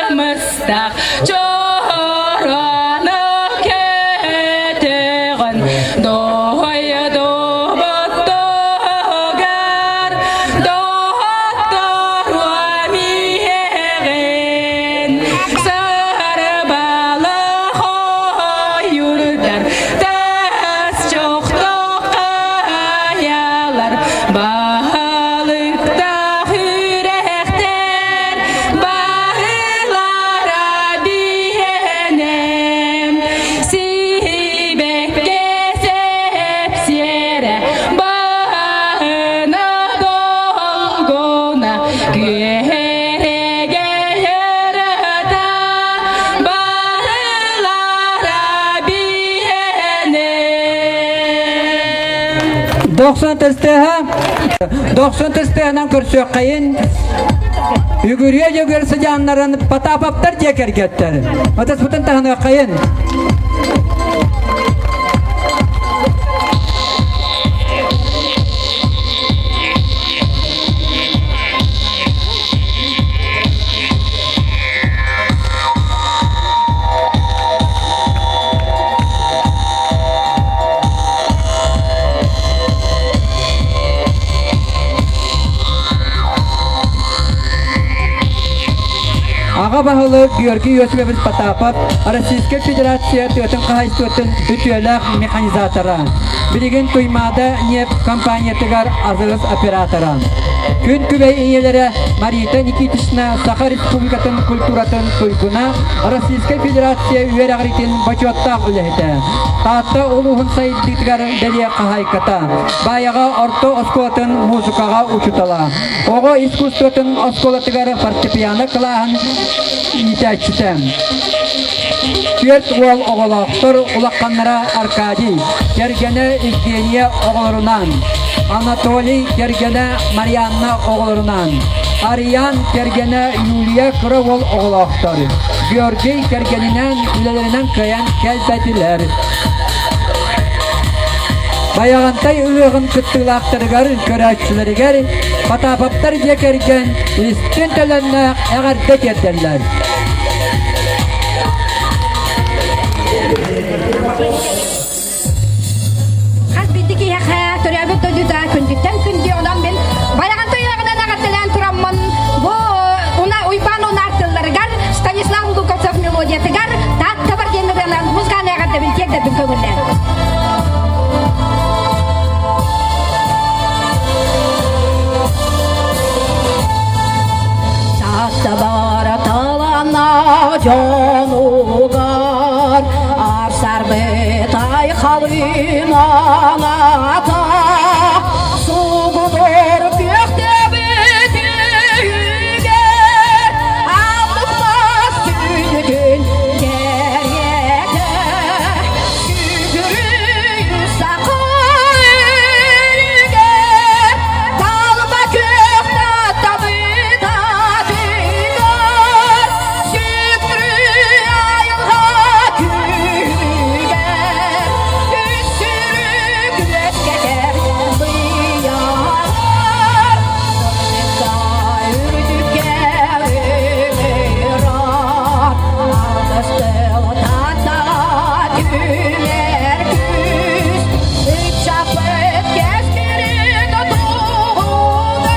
кымыстаах чороону көтөҕөн. 90 тестеһа 90 тестеһынан көрсүөххэйин Үгүрүө дьөгүөр сыдьааннарын Потаповтар дьиэ кэргэттэр. Ытыспытын таһыныаххайын. Аҕа баһылык Георгий Иосифович Потапов Российскай Федерация тыатын хаһаайыстыбатын үтүөлээх механизатора. Билигин Туймаада нефть компаниятыгар азырыс оператора. Күн күбэй ийэлэрэ Марита Никитична Саха Республикатын культуратын туйгуна, Российскай Федерация үөрэҕиритин бочуоттаах үлэһитэ. Таатта улууһун сайдыытыгар бэлиэ хаһаайката, Баайаҕа орто оскуолатын музыкаҕа учуутала, оҕо искусствотын оскуолатыгар фортепиано кылааһын иитээччитэ. Түөрт уол оҕолоохтор улаханнара Аркадий, кэргэнэ Евгения оҕолорунаан, Анатолий кэргэнэ Марианна оҕолорунаан, Ариан кэргэнэ Юлия кыра уол оҕолоохтор, Георгий кэргэнинээн үлэлэринэн кыайан кэлбэтилэр. Байаҕантай ыһыаҕын кыттыылаахтарыгар, көрөөччүлэригэр Потаповтар дьиэ кэргэн истин төлөннөөх эҕэрдэ тиэрдэллэр. Хас биирдии киһиэхэ төрөөбүт дойдута күндүттэн күндү онон мин Байаҕантай ыһыаҕынан эҕэрдэлээн тураммын бу уна Уйбаан унаар тылларыгар Станислав Луковцев мелодиятыгар Тааттабар диэн ырыанан музыканы эҕэрдэбин тиэрдэбин көҥүллээн. Тааттабара талана дьонугар Арсарбыт айхалын аната Сугунур күөхтөбүт үйүгэр Аллык түүнүтүн кэриэтэ Сүгүрүй саха үйүгэр Талба күөх табыт атыгар Сүгүрүй айылҕа күүһүгэр Үс сүрүк үөскэтэр быйаҕар Үрдүккэ ыҥырар Алгыс тыл тата түмэр күүс Ыччаппыт кэскилин туһугар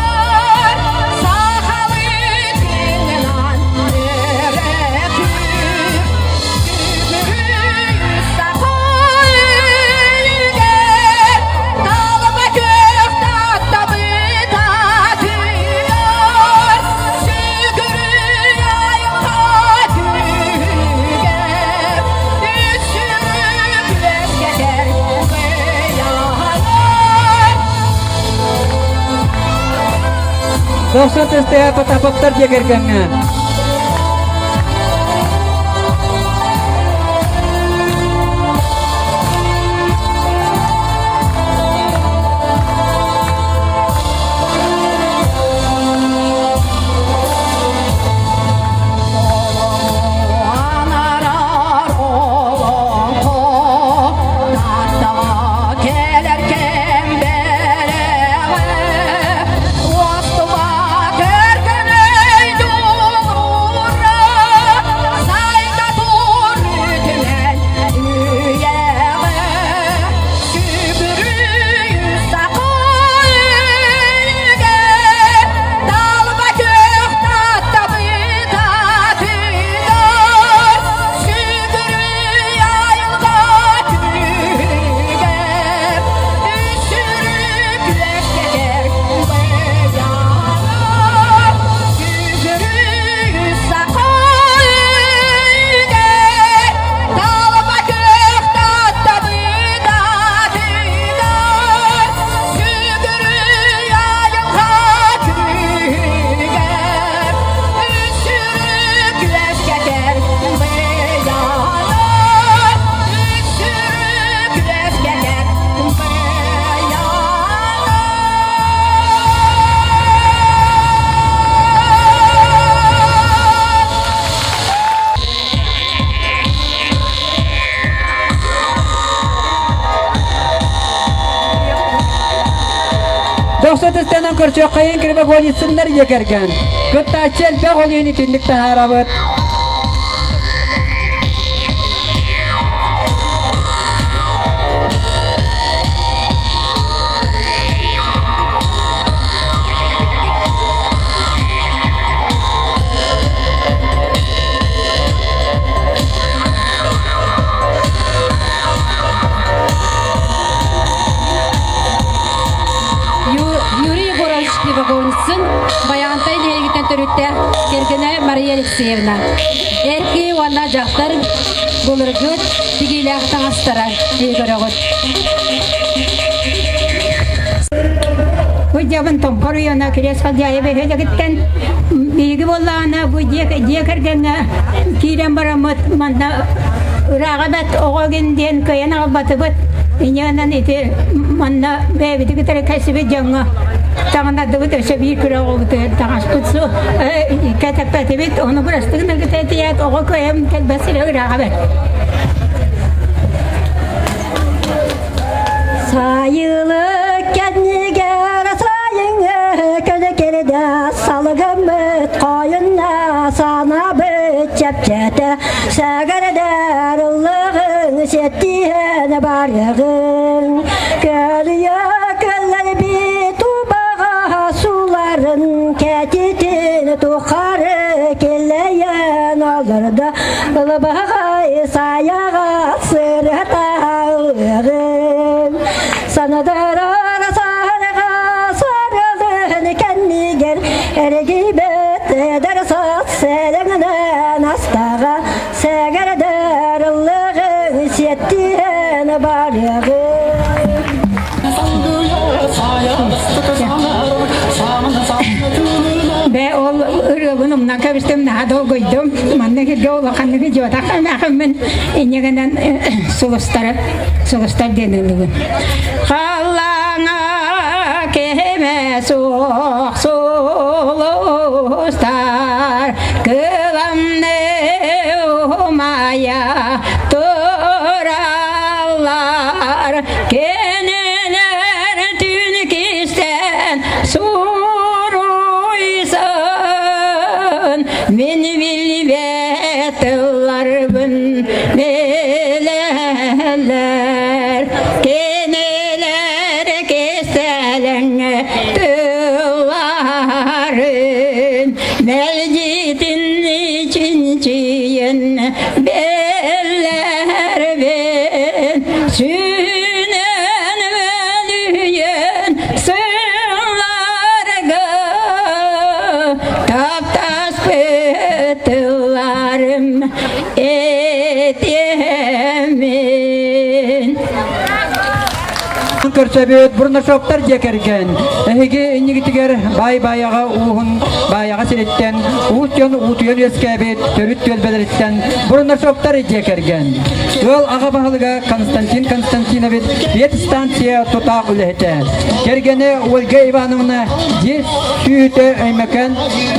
Сахалыы тыынынан өрөкүр Сүгүрүй саха өйүгэр Талба күөх таттабыт атыгар Сүгүрүй айылҕа күүһүгэр Үс сүрүк үөскэтэр кыйаанар 90 тестеһэ Потаповтар дьиэ кэргэҥҥэ. Анарар олоҥхо Тааттаҕа кэлэр кэм бэлэҕэ Уостубат өркөн өй дуулаҕа. Дохсо тыстанан көрсүөххэйин Кривогорницыннар дьиэ кэргэн. Кыттааччы элбэх ол иһин итинник таһаарабыт. Юрий Егорович Кривогорницын Байаҕантай нэһилиэгиттэн төрүттээх кэргэнэ Мария Алексеевна. Эр киһи уонна дьахтар былыргы тигиилээх таҥастара көрөҕүт. Бу дьабын Томпор уйана Кириэс Халдьаайы бөһүөлэгиттэн биһиги буоллаҕына бу дьиэ кэргэҥҥэ киирэн бараммыт манна ырааҕа бэт оҕо гин диэн кыайан аҕалбатыбыт. Иньээнэн ити манна бэйэбити кытары кэлсибит дьоҥҥо таҥнардыбыт өссө биир күрэ оҕобутугар таҥаспыт су кэтэппэтибит ону бырастыгын ыргытыйат оҕо кыайан кэлбэт сирэ ырааҕа бэт. Сайылык кэннигэр сайыҥҥы көнө кэрдэ салгыммыт хойунна санаабыт чэпчэтэ сэгэрдэр ыллыгын сиэттиһэн барыгын көлүйэ көллөрбит убаҕа суларын кэтитин тухары килэйэн олордо ылбаҕай сайаҕа сырыта ылыаҕын санадарар саһарга сарылын кэннигэр эргийбэт эдэр саас сэлэҥнэн астаҕа сэгэрдэр ыллыгын сиэттиһэн барыаҕын Бэ ол ырыабын умнан кэбистим, наһаа долгуйдум. Манна киргэ улаханнык идиотах эмээхиммин инньэгинэн сулустары сулустар диэн ыллыбын. Халлааҥа киһимэ суох сулустар кыламны умайа тураллар кинилэр түүн кистэн суруйсан мин билбэт тылларбын билэллэр кинилэр кистэлэҥ тылларын мэлдьитин чинчийэн бэллэрбин сүүнэн өлүйэн сылларга таптаспыт тылларым этиэмин. Көрсөбүт Бурнашовтар дьиэ кэргэн. Эһиги иннигитигэр баай-баайаҕа ууһун баайаҕа сириттэн уус дьон уутуйан үөскээбит төрүт түөлбэлэриттэн Бурнашовтар дьиэ кэргэн. Ыал аҕа баһылыга Константин Константинович ветстанция тутаах үлэһитэ. Кэргэнэ Ольга Ивановна дьиэ сүөһүтэ Өймөкөөн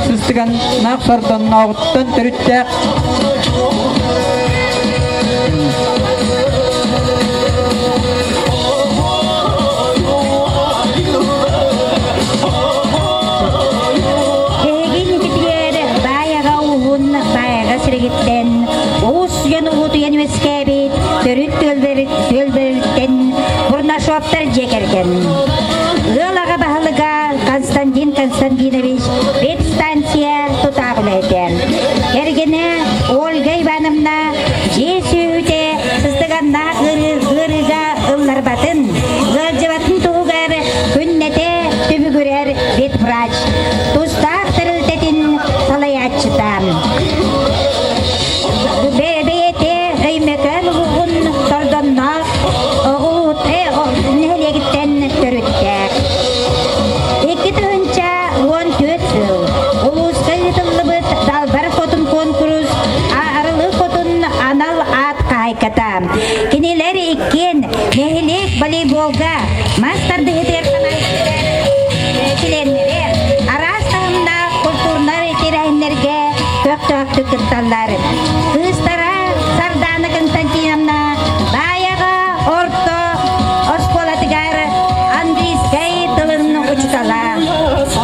сыстыганнаах сордоннооҕуттан төрүттээх Эһиги инникитигэр баайаҕа уһун баайаҕа сиригиттэн уус дьон уутуйан үөскээбит төрүт түөлбэлэриттэн Бурнашовтар дьиэ кэргэн. Ыал аҕа баһылыга Константин Константинович ветстанция тутаах үлэһитэ. Кэргэнэ Ольга Ивановна дьиэ сүөһүтэ сыстыганнаах ыарыыга ылларбатын, ыалдьыбатын туһугар күннэтэ түбүгүрэр ветврач, тустаах тэрилтэтин салайааччыта. Бэйэтэ Өймөкөөн улууһун Тордонноох нэһилиэгиттэн төрүттээх. 2014 сыл улууска ыытыллыбыт Далбар Хотун куонкурус Арылы Хотун анал аат хаһайката. Кинилэр иккиэн нэһилиэк волейболга мас тардыһыытыгар чилиэннэрэ араас таһымнаах культурнай тэрээһиннэргэ көхтөөхтүк кытталлар. Кыыстара Сардаана Константиновна Баайаҕа орто оскуолатыгар английскай тылын учуутала. учуутала.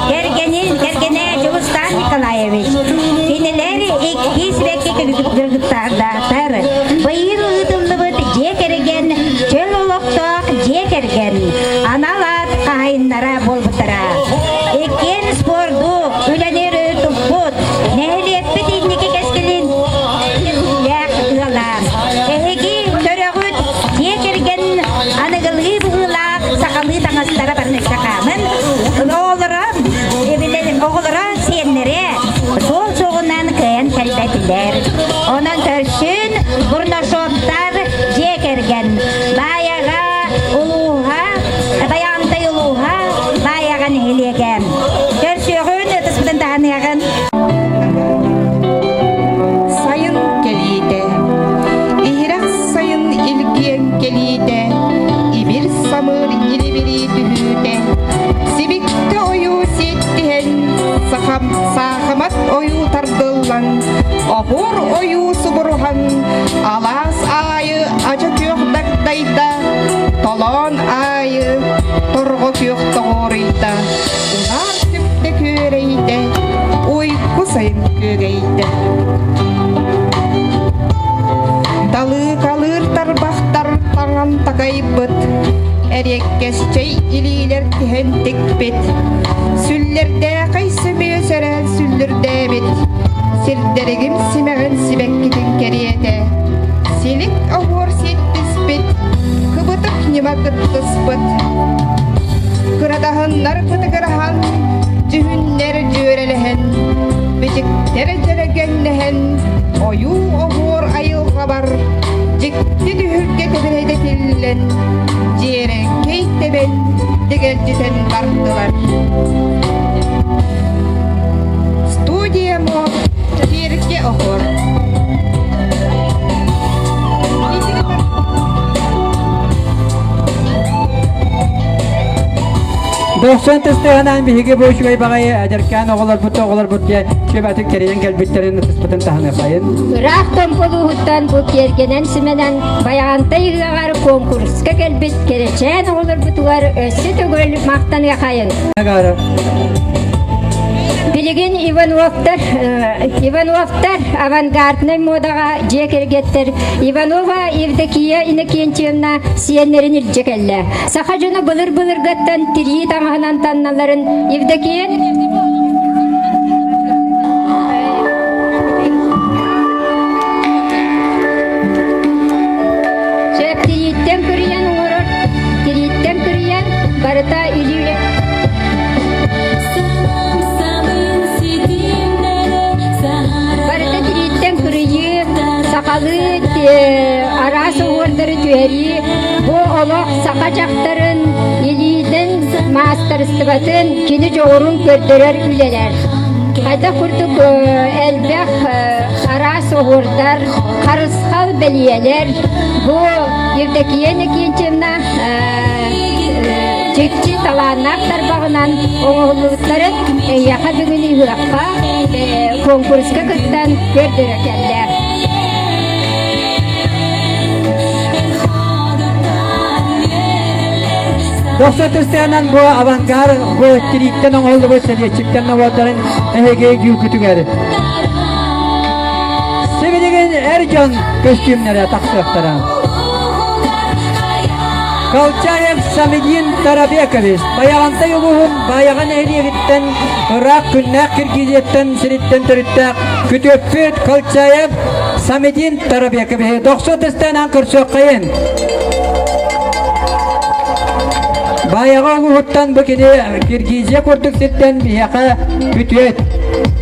Кэргэнин, кэргэнэ Дьулустаан Николаевич. Кинилэр икки сибэкки кыргыттардаахтар. Быйыл ыытыллыбыт дьиэ кэргэн чөл олохтоох дьиэ кэргэн анал аат хаһайыннара буолбуттара. Иккиэн спорду, үлэни өрө туппут, нэһилиэкпит инники кэскилин ыала. Эһиги көрөҕүт дьиэ кэргэн аныгылыы быһыылаах сахалыы таҥастара барыныста хаамын оҕолоро оҕолоро сиэннэрэ суол суоҕунан кыайан кэлбэтилэр. Онон көрсүн Бурнашовтар дьиэ кэргэн Баайаҕа улууһа Байаҕантай улууһа Баайаҕа нэһилиэгэ. Көрсүөҕүн ытыспытын таһыныаҕын. Сайын кэлиитэ, иһирэх сайын илгиэн кэлиитэ, ибир самыыр илибирии түһүүтэ, сибиккэ ойуу сиэттиһэн, сахам саахымат ойуу тардыллан, оһуор ойуу субуруһан, алаас аайы ача күөх дагдайда, толоон аайы торҕо күөх тоҕуоруйда, унаар түптэ күөрэйдэ, уйку сайын күөгэйдэ. Талыыкалыыр тарбахтар таҥан такайбыт, эриэккэс чэй илиилэр тиһэн тикпит, сүллэрдээхэй сөмүө сөрөөн сүллүрдээбит, сирдэригим симэҕин сибэккитин кэриэтэ, силик оһуор сиэттиспит, кыбытык ньыма кыттыспыт. Кырадаһыннар кытыгыраһан, дьүһүннэр дьүөрэлэһэн, бичиктэр дьэрэгэннэһэн, ойуу-оһуор айылҕабар дьикти түһүлгэ тэбэнэйдэтиллэн, дьиэрэҥкэй тэбэн, дэгэлдьитэн бардылар. Студия МОК Киэргэ оһуор. Дохсун тыстыһынан биһиги бу үчүгэй баҕайы эдэркээн оҕолорбут оҕолорбут диэн сүбэтик тэрийэн кэлбиттэрин ытыспытын таһыныахайын. Ыраах Томполууһуттан бу киэргэнэн симэнэн Байаҕантай ыһыаҕар куонкуруска кэлбит кэрэчээн оҕолорбутугар өссө төгүл махтаныахайын. Билигин Ивановтар, Ивановтар авангарднай модаҕа дьиэ кэргэттэр Иванова Евдокия Иннокентьевна сиэннэрин илдьэ кэллэ. Саха дьоно былыр-былыргаттан тирии таҥаһынан танналарын Евдокия Сөп тирииттэн кырыйан оҥорор, тирииттэн кырыйан барыта илии Барыта тирииттэн кырыйыы, сахалыы араас оһуордары түһэрии, бу олох саха дьахтарын илиитин маастарыстыбатын, кини дьоҕурун көрдөрөр үлэлэр. Хайдах курдук элбэх араас оһуордар, харысхал бэлиэлэр бу Евдокия Никитична Чикчи талааннаах тарбаҕынан оҥоһуллубуттарын эйиэхэ бүгүн ыһыахха конкурска кыттан көрдөрө кэллэ. Дохсо тыстыанан бу авангар бу тирииттэн оҥоһуллубут сэлиэччиктэн норуоттарын эһиги дьүүкүтүгэр. Сибилигин эр дьон көстүүмнэрэ тахсыахтара. Колчаев Самедин Тарабекович Байаҕантай улууһун Баайаҕа нэһилиэгиттэн ыраах күннээх Киргизияттан сириттэн төрүттээх күтүөппүт Колчаев Самедин Тарабековиһы дохсо тыстаанан көрсүөххэйин. Баайаҕа улууһуттан бу кини Киргизия курдук сиртэн биһиэхэ күтүөт.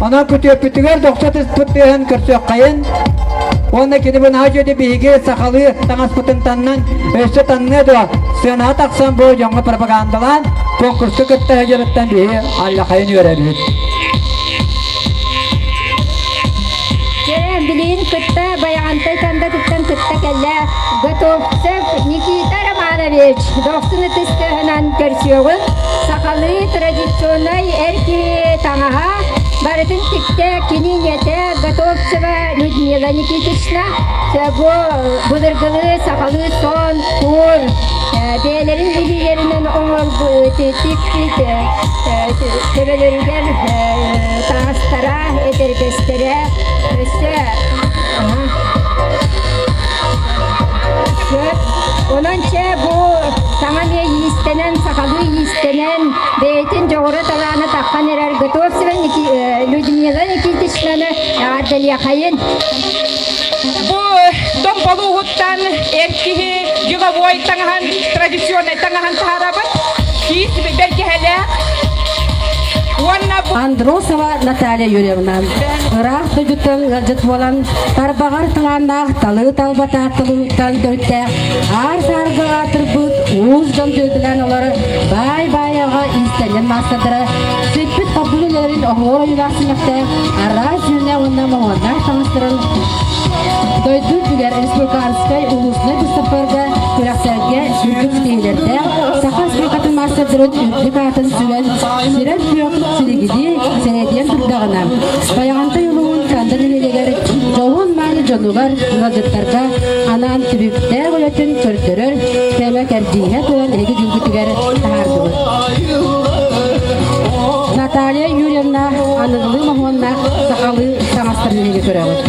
Онон күтүөппүтүгэр дохсо тыспыт тыаһын көрсүөххэйин. Уонна кини бу наһаа үчүгэй биһиги сахалыы таҥаспытын таннан өссө танныа дуо сыанаҕа тахсан бу дьоҥҥо пропагандалаан конкурска кытта сылдьарыттан биһи аллахайын үөрэбит. Дьэ, билигин кытта Байаҕантай тандатыттан кытта кэллэ Готовцев Никита Романович дохсун ытыс тыаһынан көрсүөҕүн сахалыы традиционнай эр киһи таҥаһа барытын тиктэ кини ийэтэ Готовцева Людмила Никитична бу былыргылыы сахалыы сон, кур, Бэйэлэрин илиилэринэн оҥорбут, тикпит төбөлөрүгэр таҥастара, этэрбэстэрэ өссө сөп. Онон чэ бу саҥа эмиэ иистэнэн, сахалыы иистэнэн, бэйэтин дьоҕура талаана таххан эрэр Готовцева Людмила Никитичнаны эҕэрдэлиэхэйин. Бу Томполууһуттан эр киһи деловой таҥаһын, традиционнай таҥаһын таһаарабыт. Киис бэргэһэлээх уонна бу Андросова Наталья Юрьевна ыраах дойдуттан ыалдьыт буолан тарбаҕар талааннаах талыы талба таатталыыттан төрүттээх аар саарга аатырбыт уус дьон түөтүлээн олорор баай баайаҕа иистэнньэн маастардара сиппит хаппыт үлэлэрин оһуор ойуулаах симэхтээх араас дьүһүнэ уонна моһуоннаах таҥастарын дойду үрдүгэр республиканскай улуусунай быыстапкаларга күрэхтэргэ үрдүк ситиһиилэрдээх Саха Республикатын маастардарын үрдүк аатын сүгэн сирэр күөх силигилии сэрэдийэн турдаҕына Байаҕантай улууһун Танда нэһилиэгэр дьоһун мааны дьонугар ыалдьыттарга анаан түбүктээх үлэтин көрдөрөр кэмэ кэрдииһэ туолан эһиги дьүүлгүтүгэр таһаардыбыт. Наталья Юрьевна аныгылыы моһуоннаах сахалыы таҥастарын эһиги көрөҕүт.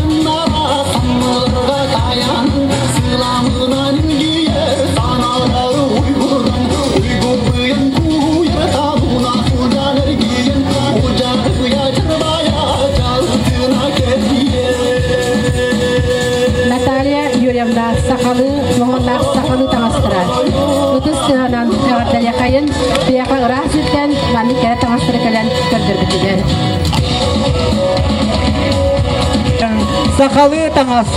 Наталья Юрьевна сахалыы моһуоннаах сахалыы таҥастара. Ытыс тыаһынан эҕэрдэлиэхэйин биһиэхэ ыраах сиртэн маннык кэрэ таҥастары кэлэн көрдөрбүтүгэр. Сахалыы таҥас.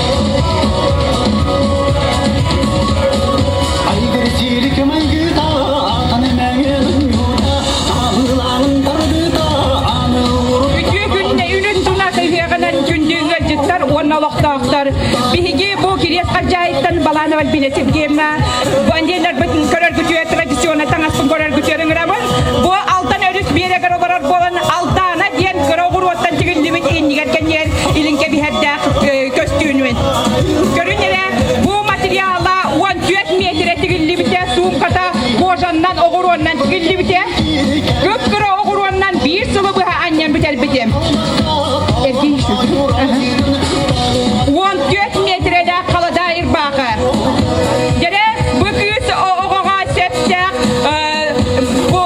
Үтүө күннэ үлүн туна ыһыаҕынан күндү ыалдьыттар уонна олохтоохтор. Биһиги бу Кириэс Халдьаайыттан Баланова Альбина Сергеевна бу андиэллэрбитин көрөргүтүгэр традиционнай таҥаспын көрөргүтүгэр ыҥырабын. Бу Алтан өрүс биэрэгэр олорор буолан Алтаана диэн кыра оҕуруоттан тигиллибит иннигэр кэннигэр илин кэбиһэрдээх көстүүнүн. Көрүн эрэ, бу материала 14 метрэ тигиллибитэ, суумката кожаннан оҕуруоннан тигиллибитэ. Кып-кыра оҕуруоннан биир сылы быһа анньан бүтэрбитим. 14 метрэлээх халадаа ырбаахы. Дьэрэ, бу кыыс оҕоҕо сөптөөх бу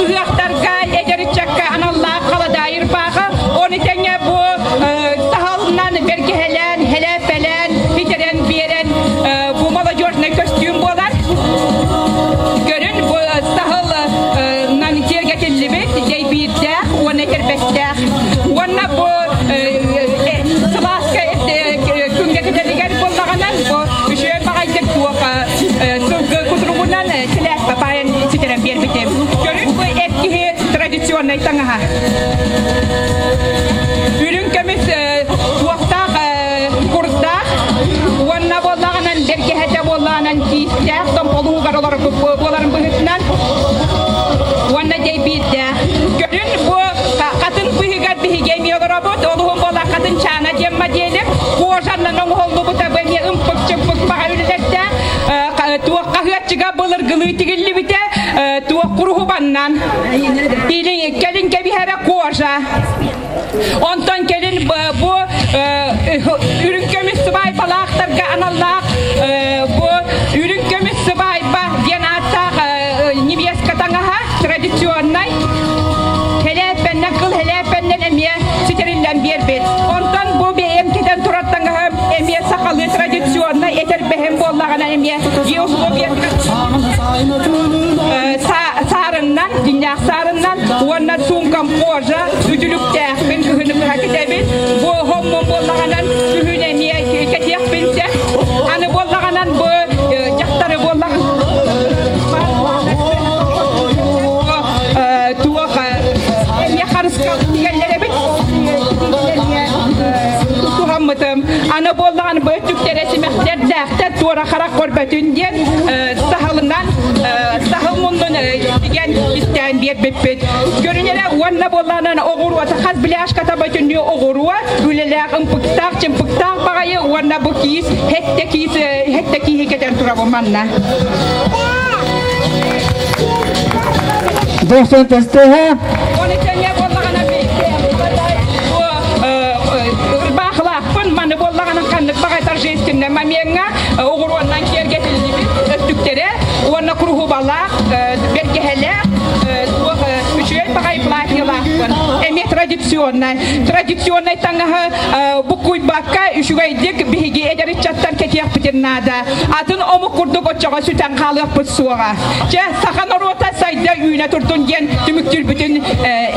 ыһыахтарга эдэр ыччакка аналлаах халадаа ырбаахы. Ону тэҥэ бу саһылынан бэргэһэлээн, хэлээппэлээн, итэрэн биэрэн бу молодежный көстүүм буолар. Көрүн бу саһылынан киэргэтиллибит дэйбиирдээх уонна этэрбэстээх. Уонна бу сылааска күҥҥэ кэтэлигэр буоллаҕынан бу үчүгэй баҕайдык туох сылгы кутуругунан силээспэ паайан ситэрэн биэрбитим. Көрүн бу эр киһи традиционнай таҥаһа. Үрүҥ көмүс туохтаах курдаах уонна буоллаҕынан бэргэһэтэ буоллаҕынан киистээх томполугар олорбут буоларын быһыытынан уонна дэйбиирдээх. Көрүн бу хатын быһыгар биһиги эмиэ олоробут. Олуһун буола хатын чаана диэн моделим. Кожаннан оҥоһуллубута бу эмиэ ымпык-чымпык баҕа үлэлэрдээх. Туох хаһыатчыга былыргылыы тигиллибитэ туох куруһубаннан. Кэлин кэбиһэрэ кожа. Онтон кэлин бу үрүҥ көмүс сыбаайбалаахтарга аналлаах бу үрүҥ көмүс сыбаайба диэн ааттаах невестка таҥаһа традиционнай хэлээппэннэн кыл хэлээппэннэн эмиэ ситэриллэн биэрбит. Онтон бу бэйэм кэтэн турар таҥаһым эмиэ сахалыы традиционнай этэрбэһим буоллаҕына эмиэ геофобиятыгар саарыннан, дьиҥнээх саарыннан уонна суумкам кожа үтүлүктээхпин кыһыны быһа кэтэбин. Бу хоммун буоллаҕынан күһүн эмиэ кэтиэхпин сөп. Аны буоллаҕынан бу дьахтары буоллаҕын туох эмиэ харыска тигэллэр эбит. Туһаммытым. Аны буоллаҕын бу өттүктэрэ симэхтэрдээхтэр туора харах көрбөтүн диэн саһылынан саһыл муннун тигэн истээн биэрбиппит. Көрүнэрэ уонна буоллаҕынан оҕуруота хас бляшката бүтүннүү оҕуруо үлэлээх ымпыктаах чымпыктаах баҕайы уонна бу киис хэттэ киис хэттэ кииһи кэтэн турабын манна. Дохсон тестеһэ. Оны тэҥэ буоллаҕына ырбаахылаахпын маны буоллаҕына ханнык баҕай торжественный момеҥҥа оҕуруоннан киэргэтиллибит өттүктэрэ уонна куруһубалаах бэргэһэлээх туох үчүгэй баҕай платьелаахпын эмиэ традиционнай традиционнай таҥаһы буккуйбакка үчүгэйдик биһиги эдэр ыччаттар кэтиэхпитин наада атын омук курдук оччоҕо сүтэн хаалыахпыт суоҕа Чэ, саха норуота сайда үүнэ турдун диэн түмүктүүрбүтүн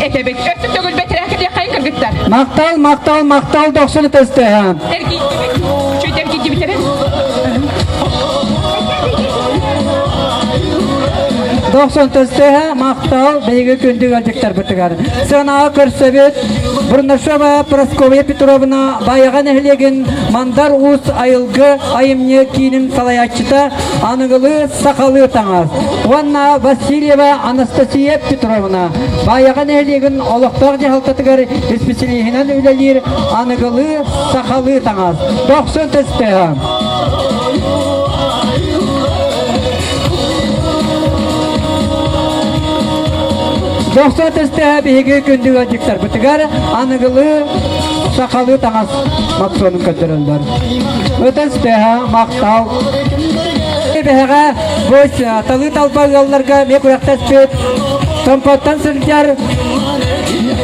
этэбит. Өссө төгүл бэтэрээ кэлиэххэйин кыргыттар. Махтал, махтал, махтал дохсун ытыстыһа. Эргийдибит. Үчүгэй эргийдибитэрин. Дохсун ытыстыһа, махтал биһиги күндү ыалдьыттарбытыгар. Сыанаҕа көрсөбүт Бурнашова Прасковья Петровна Байаҕа нэһилиэгин Мандар Уус айылгы айымньы киинин салайааччыта аныгылыы сахалыы таҥас уонна Васильева Анастасия Петровна Баайаҕа нэһилиэгин олохтоох дьаһалтатыгар исписэлииһинэн үлэлиир аныгылыы сахалыы таҥас. Дохсун тыстыһа. Дохсун тыстыһа биһиги күндү ыалдьыттарбытыгар аныгылыы сахалыы таҥас мацонун көрдөрөллөр. Ытыс тыаһа махтал. Бэһэҕэ бу талыы талба ыалларга эмиэ күрэхтэспит Томпоттон сылдьар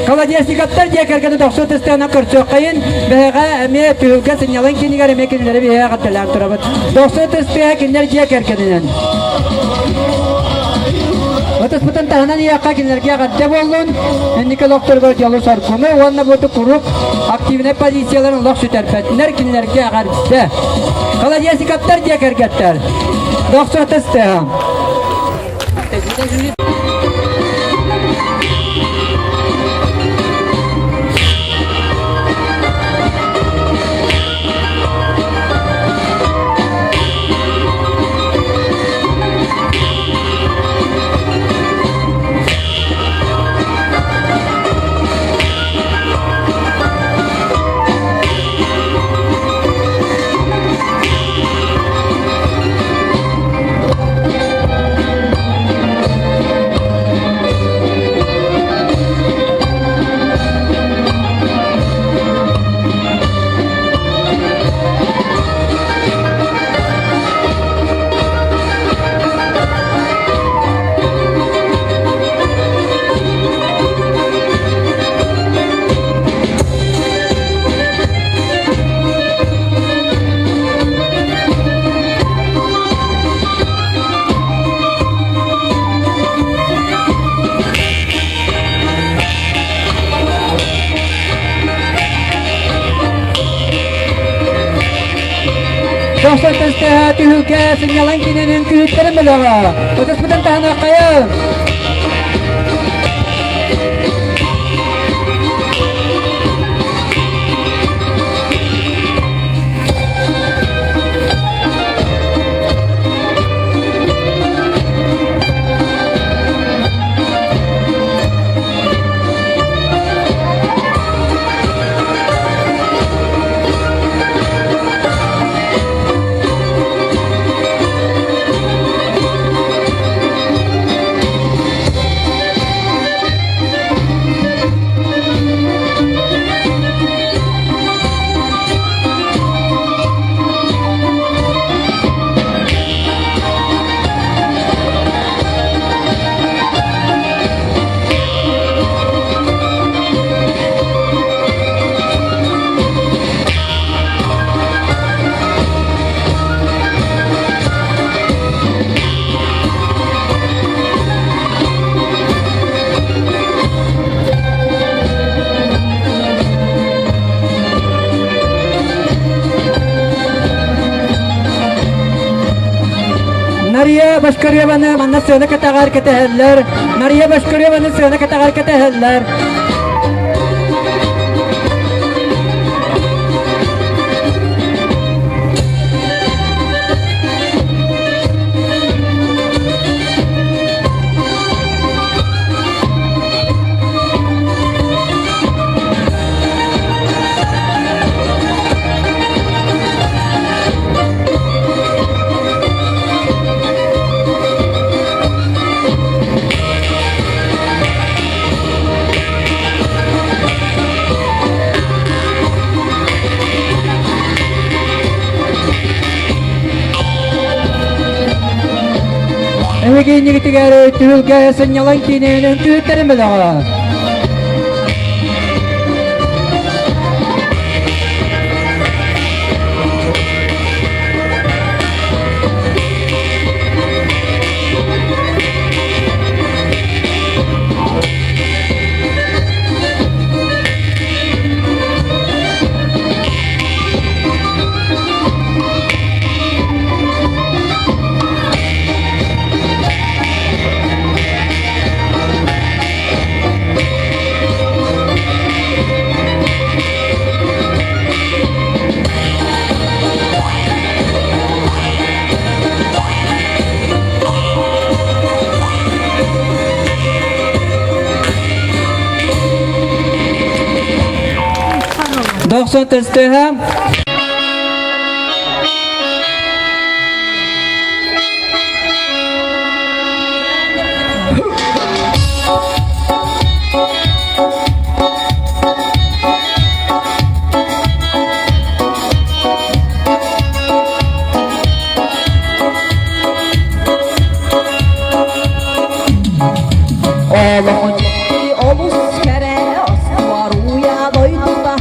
Колодезниковтар дьиэ кэргэни дохсун тыстыанан көрсүөххэйин бэһэҕэ эмиэ түһүлгэ сынньалаҥ кинигэр эмиэ кинилэри биһиэхэ эҕэрдэлээн турабыт. Дохсун тыстыа кинилэр дьиэ кэргэнинэн. Ытыспытын таһынан иһиэххэ кинилэргэ эҕэрдэ буоллун, инники олохторугар дьолу-соргуну уонна бу куруук активнай позицияларын олох сүтэрбэтинэр кинилэргэ эҕэрдэ. Колодезниковтар дьиэ кэргэттэр. Дохсун ытыстыһа. Дохсун тыстыһа түһүлгэ сынньалаҥ кининин күһүттэрин бөлөҕө. Ытыспытын таһыныаххайын! Нария Башкареваны манна сыана кэтэҕэр кэтэһэллэр. Нария Башкареваны сыана кэтэҕэр кэтэһэллэр. Эһиги иннигитигэр түһүлгэ сынньалаҥ киинин үҥкүүттэрин бөлөҕө. Дохсун тестеһэ. Олус кэрэ остуоруйа дойдута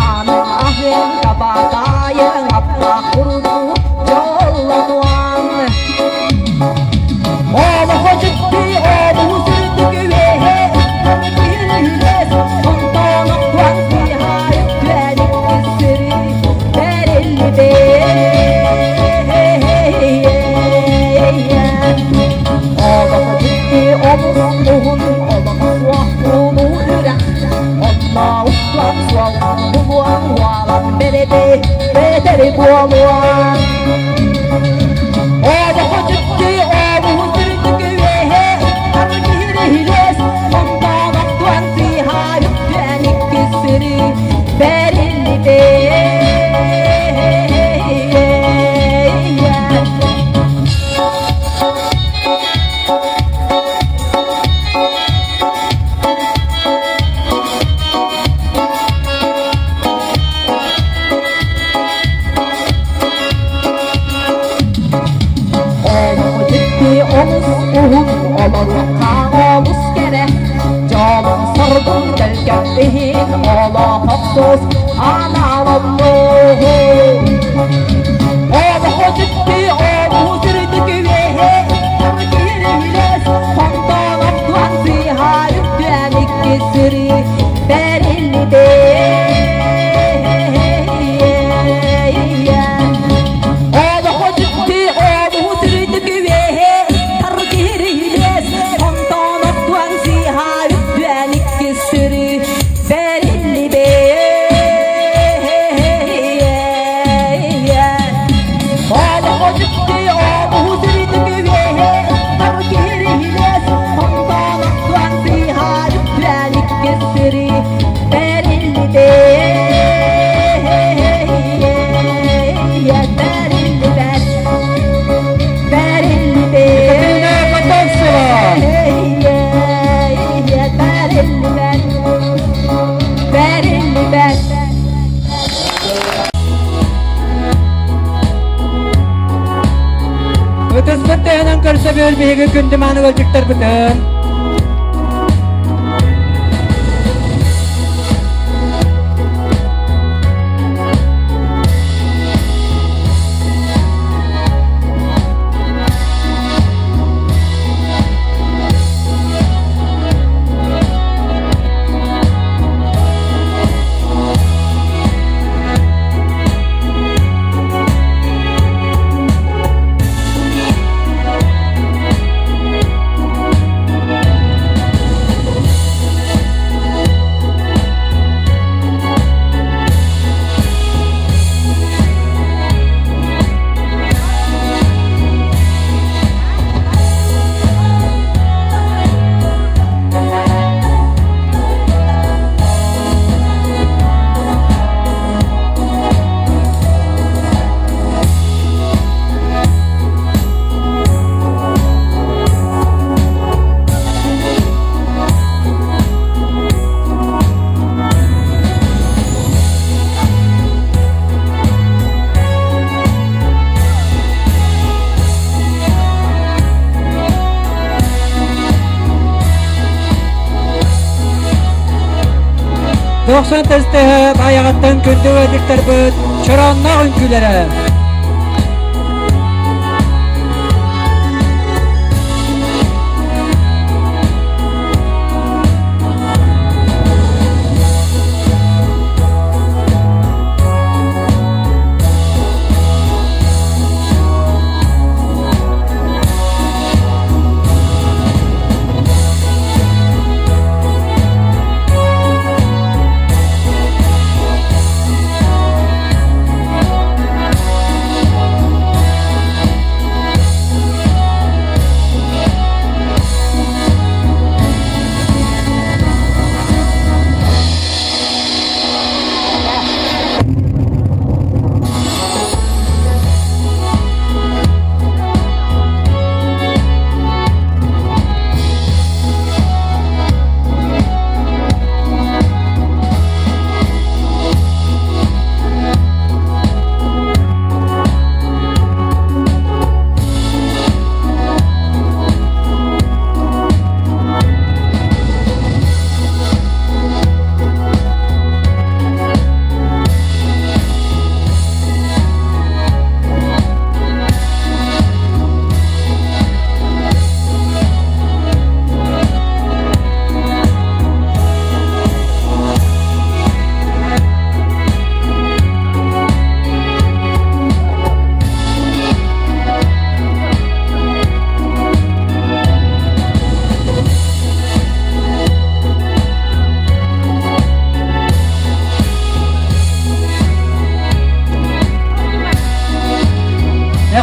аны аһын табатайын аппа курдук дьоллонуон. Олохо дьикти олус үрдүк үөһэ киһилэс онтон охтуан сыыһа үктэн иккис сири бэриллибэ. Олохо дьикти олус уһун олох суох улуу үрэх онно устуан суол булуон уолан бэрэби бэтэри буолуон. Олохо дьикти олуһун үрдүк үөһэ аргыһырыһырес онтон охтуан сыыһа үктэн иккис сири бэриллибэ. Олох олус уһун, олоруохха олус кэрэ, дьолун соргун кэлгэн иһин олох охсус аналоннуһу. Олохо дьикти олуһу сирдик үөһэ киһирилэс, онтон охтуан сыыһа үктүөн икки сири бэриллибэ. Олохо дьикти олуһу сирдик үөһэ киһирилэс, онтон охтуан сыыһа үктүөн икки сири бэриллибэ. Олохо дьикти олуһу сирдик үөһэ киһирилэс, онтон охтуан сыыһа үктүөн икки сири бэриллибэ. Бэриллибэт, бэриллибэт. Екатерина Потовцева. Бэриллибэт, бэриллибэт. Ытыспыт тыһынан көрсөбүл биһиги күндү мааны ыалдьыттарбытын. 90 тестеһэ Баайаҕаттан күндү ыалдьыттарбыт чороонноох үҥкүүлэрэ.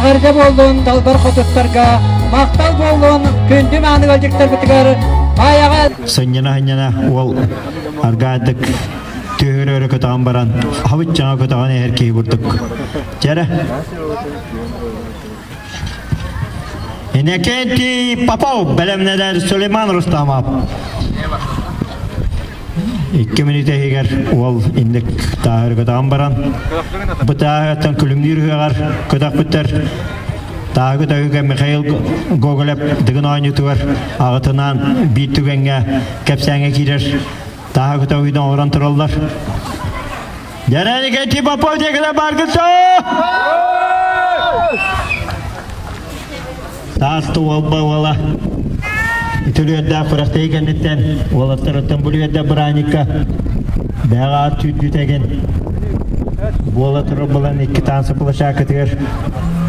Эҕэрдэ буоллун далбар хотуттарга, махтал буоллун күндү мааны ыалдьыттарбытыгар Баайаҕа Сынньана-сынньана уол аргаадык түһүрөрө көтөҕөн баран хабыччаҥа көтөҕөн иһэр киһи курдук. Чэрэ. Иннокентий Попов бэлэмнэнэр Сулейман Рустамов. Икки мүнүүтэ иһигэр уол инник тааһыр көтөҕөн баран, бу тааһыттан күлүмнүүр ыһыаҕар көтөхпүттэр. Тааһы көтөҕүүгэ Михаил Гоголев Дыгын оонньуутугар аҕатынаан биир түгэҥҥэ кэпсээҥҥэ киирэр тааһы көтөҕүүнү оҥорон тураллар. Дьэрээникэти Попов диэкилэ бааргыт Таас уолба уола үтүлүөрдээх күрэхтэһии кэнниттэн уолаттарыттан бүлүөрдэ бырааникка бэҕэ аат түүрдүтэгин буола турар булан икки таансы площадкатыгар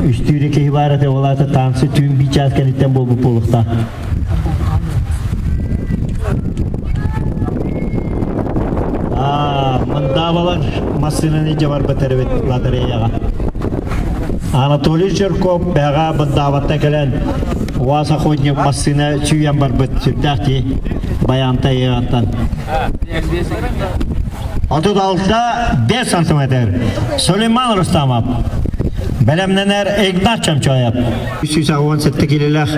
үстүүрэ киһи баар этэ ол аата таансы түүн биир чаас кэнниттэн буолбут буолуохтаах. Аа, мындаабалар массыынаны илдьэ барбыттар эбит лотереяҕа. Анатолий Жирков бэҕэ Бындаабаттан кэлэн УАЗ охотник массыына сүүйэн барбыт сүрдээх дии Байаанта ыаҕаттан. 36 5 сантиметр. Сулейман Рустамов. Бэлэмнэнэр Игнат Чомчоев. 387 килилээх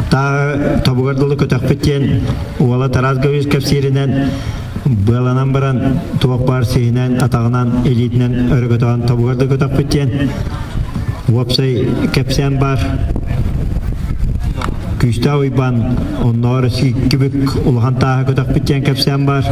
тааҕы тобугар дылы көтөхпүт диэн уола Тарас Гаврилович кэпсииринэн быаланан баран туох баар сиһинэн, атаҕынан, илиитинэн өрө көтөҕөн тобугар да көтөхпүт диэн уопсай кэпсээн баар. Күүстээх Уйбаан оннооҕор икки бүк улахан тааһы көтөхпүт диэн кэпсээн баар.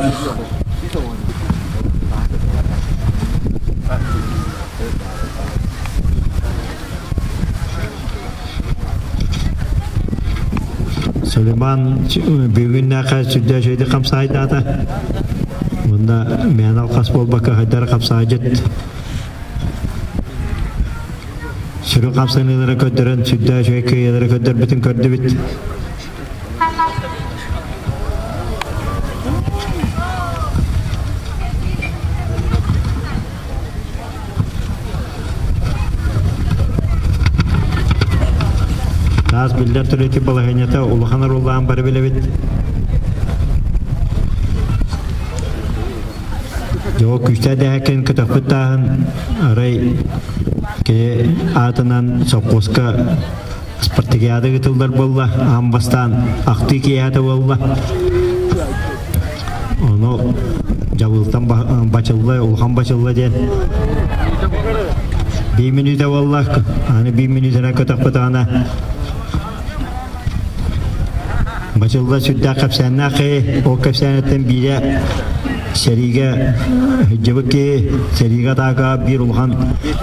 Сулейман бүгүннээхэ сүрдээх үчүгэйдик хамсаайдаата. Уонна мээнэ алхас буолбакка хайдара хамсаайдьыт. Сүрүн хамсаныылары көрдөрөн сүрдээх үчүгэй кыайыылары көрдөрбүтүн көрдүбүт. Таас биллэр төрүтү балаһыанньата улахан оруоллаан бары билэбит. Дьоо күүстээх дэһэккин көтөхпүт тааһын арай кини аатынан сопхуоска спартакиада ыытыллар буолла, аан бастаан ахтыы киэһэтэ буолла. Ону дьабылтан бачылла, улахан бачылла диэн биир мүнүүтэ буолла, аны биир мүнүүтэнэн көтөхпүтаҕына бачылла сүрдээх кэпсээннээх киһи, ол кэпсээниттэн биирэ Сэриигэ сылдьыбыт киһи сэриигэ атаака биир улахан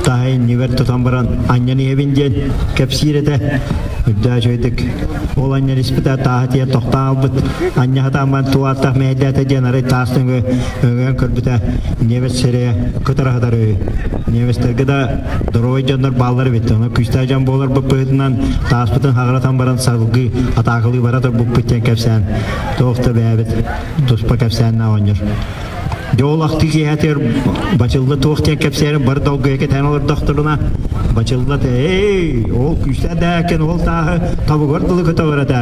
тааһы иннибэр тутан баран анньан иһэбин диэн кэпсиир этэ. Үрдээх үчүгэйдик ол анньан испитэ тааһы тиийэн тохтоон албыт. Анньа сатаан баран туох ааттаах мэһэйдээтэ диэн арай таас нөҥүө өҥөйөн көрбүтэ немец сирэйэ кытара сытар үһү. Немецтэргэ да доруобай дьоннор бааллар эбит. Ону күүстээх дьон буоларбыт быһыытынан тааспытын хаҕыратан баран салгыы атаакалыы бара турбуппут диэн кэпсээн туох да бэйэбит туспа кэпсээннээх оҕонньор. Дьэ ол ахтыы киэһэтигэр Бачылла туох диэн кэпсээрин бары долгуйа кэтээн олордохторуна Бачылла эй, ол күүстээх дээкин ол тааһы табыгар дылы көтөҕөр этэ.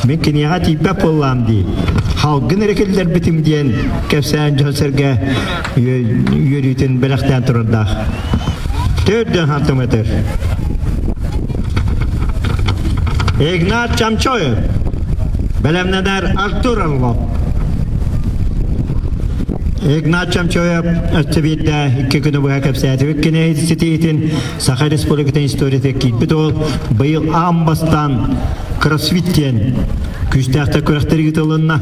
Мин киниэхэ тиийбэт буоллаам дии. Халгын эрэ киллэрбитим диэн кэпсээн дьон-сэргэ үөрүүтүн бэлэхтээн турардаах. Төрдөн сантиметр. Игнат Чамчоев. Бэлэмнэнэр Артур Орлов. Игнат Чамчоев өссө биирдэ икки күнү быһа кэпсээтибит кини ситиһиитин Саха Республикатын историятыгар киирбит уол быйыл аан бастаан кроссфит диэн күүстээхтэр күрэхтэр ыытылынна.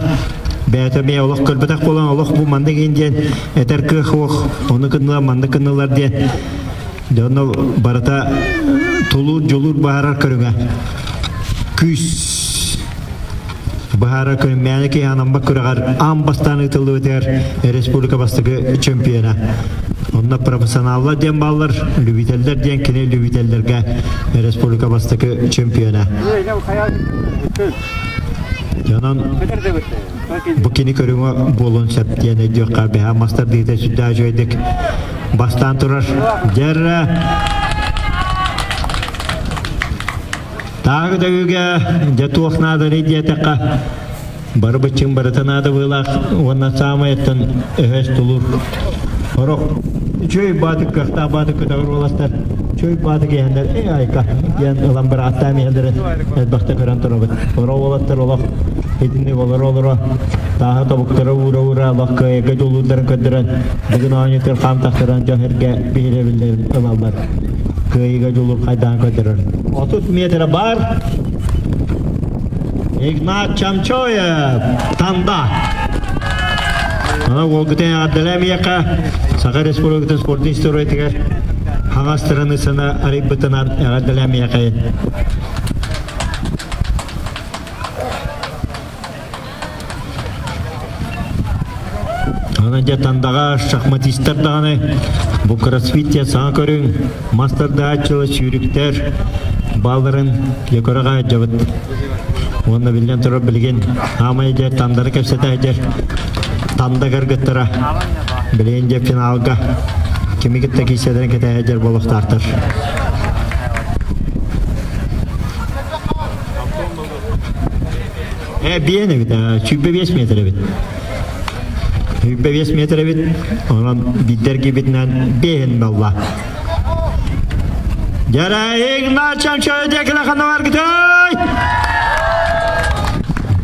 Бэйэтэ эмиэ олох көрбөтөх буолан олох бу маннык иин диэн этэр кыах суох, ону гыннылар, маннык гыннылар диэн дьоно барыта тулуур, дьулуур баһарар көрүҥэ. Күүс баһара күн мээнэ киһи анаммат күрэҕэр аан бастаан ыытыллыбытыгар республика бастакы чемпиона. Онно профессионаллар диэн бааллар, любителлэр диэн кини любителлэргэ республика бастакы чемпиона. Онон бу кини көрүҥэ буолуон сөп диэн өйдүөххэ бэһэ мастар диитэ сүрдээх үчүгэйдик бастаан турар. Дьэрэ Тааҕы дэгүгэ дьэ туох наадарый диэтэххэ, бары быччыҥ барыта наада быылаах уонна саамай оттон өһөс тулуур. Сорох үчүгэй баатык кыахтаах баатык көтөҕөр уолаттар үчүгэй баатык иһэннэр эй айка диэн ылан бырааттаан иһэллэрин элбэхтэ көрөн турабыт. Сорох уолаттар олох итинник олоро-олоро тааһы тобуктара уура-уура олох кыайарга дьулуурдарын көрдөрөн бүгүн оонньуутугар хаам тахтаран дьон эргэ биһирэбиллэрин ылаллар. Кыайыыга дьулуур хайдаан көрдөрөр. 30 метра бар. Игнат Чамчоев, Танда. Ана уолгутен эҕэрдэлээмиэхэ Саха Республикатын спортун историятыгар хаҥас страницаны арыйбытынан эҕэрдэлээмиэхэ. Аны дьэ Тандаҕа шахматистар даҕаны бу кроссфит диэн саҥа көрүҥ, мас тардааччылар, сүүрүктэр баалларын дьэ көрө хаһыдьабыт. Уонна биллэн турар билигин аамай дьэ Танданы кэпсэтэ сылдьар Танда кыргыттара билигин дьэ финалга кими кытта киирсэлэрин кэтэһэ сылдьар буолуохтаахтар. Э, биэн эбит, 25 метр эбит. 25 метр эбит, онон биддер кибитинэн биэһин балла. Дьара Игнат Чамча ханаваргытай!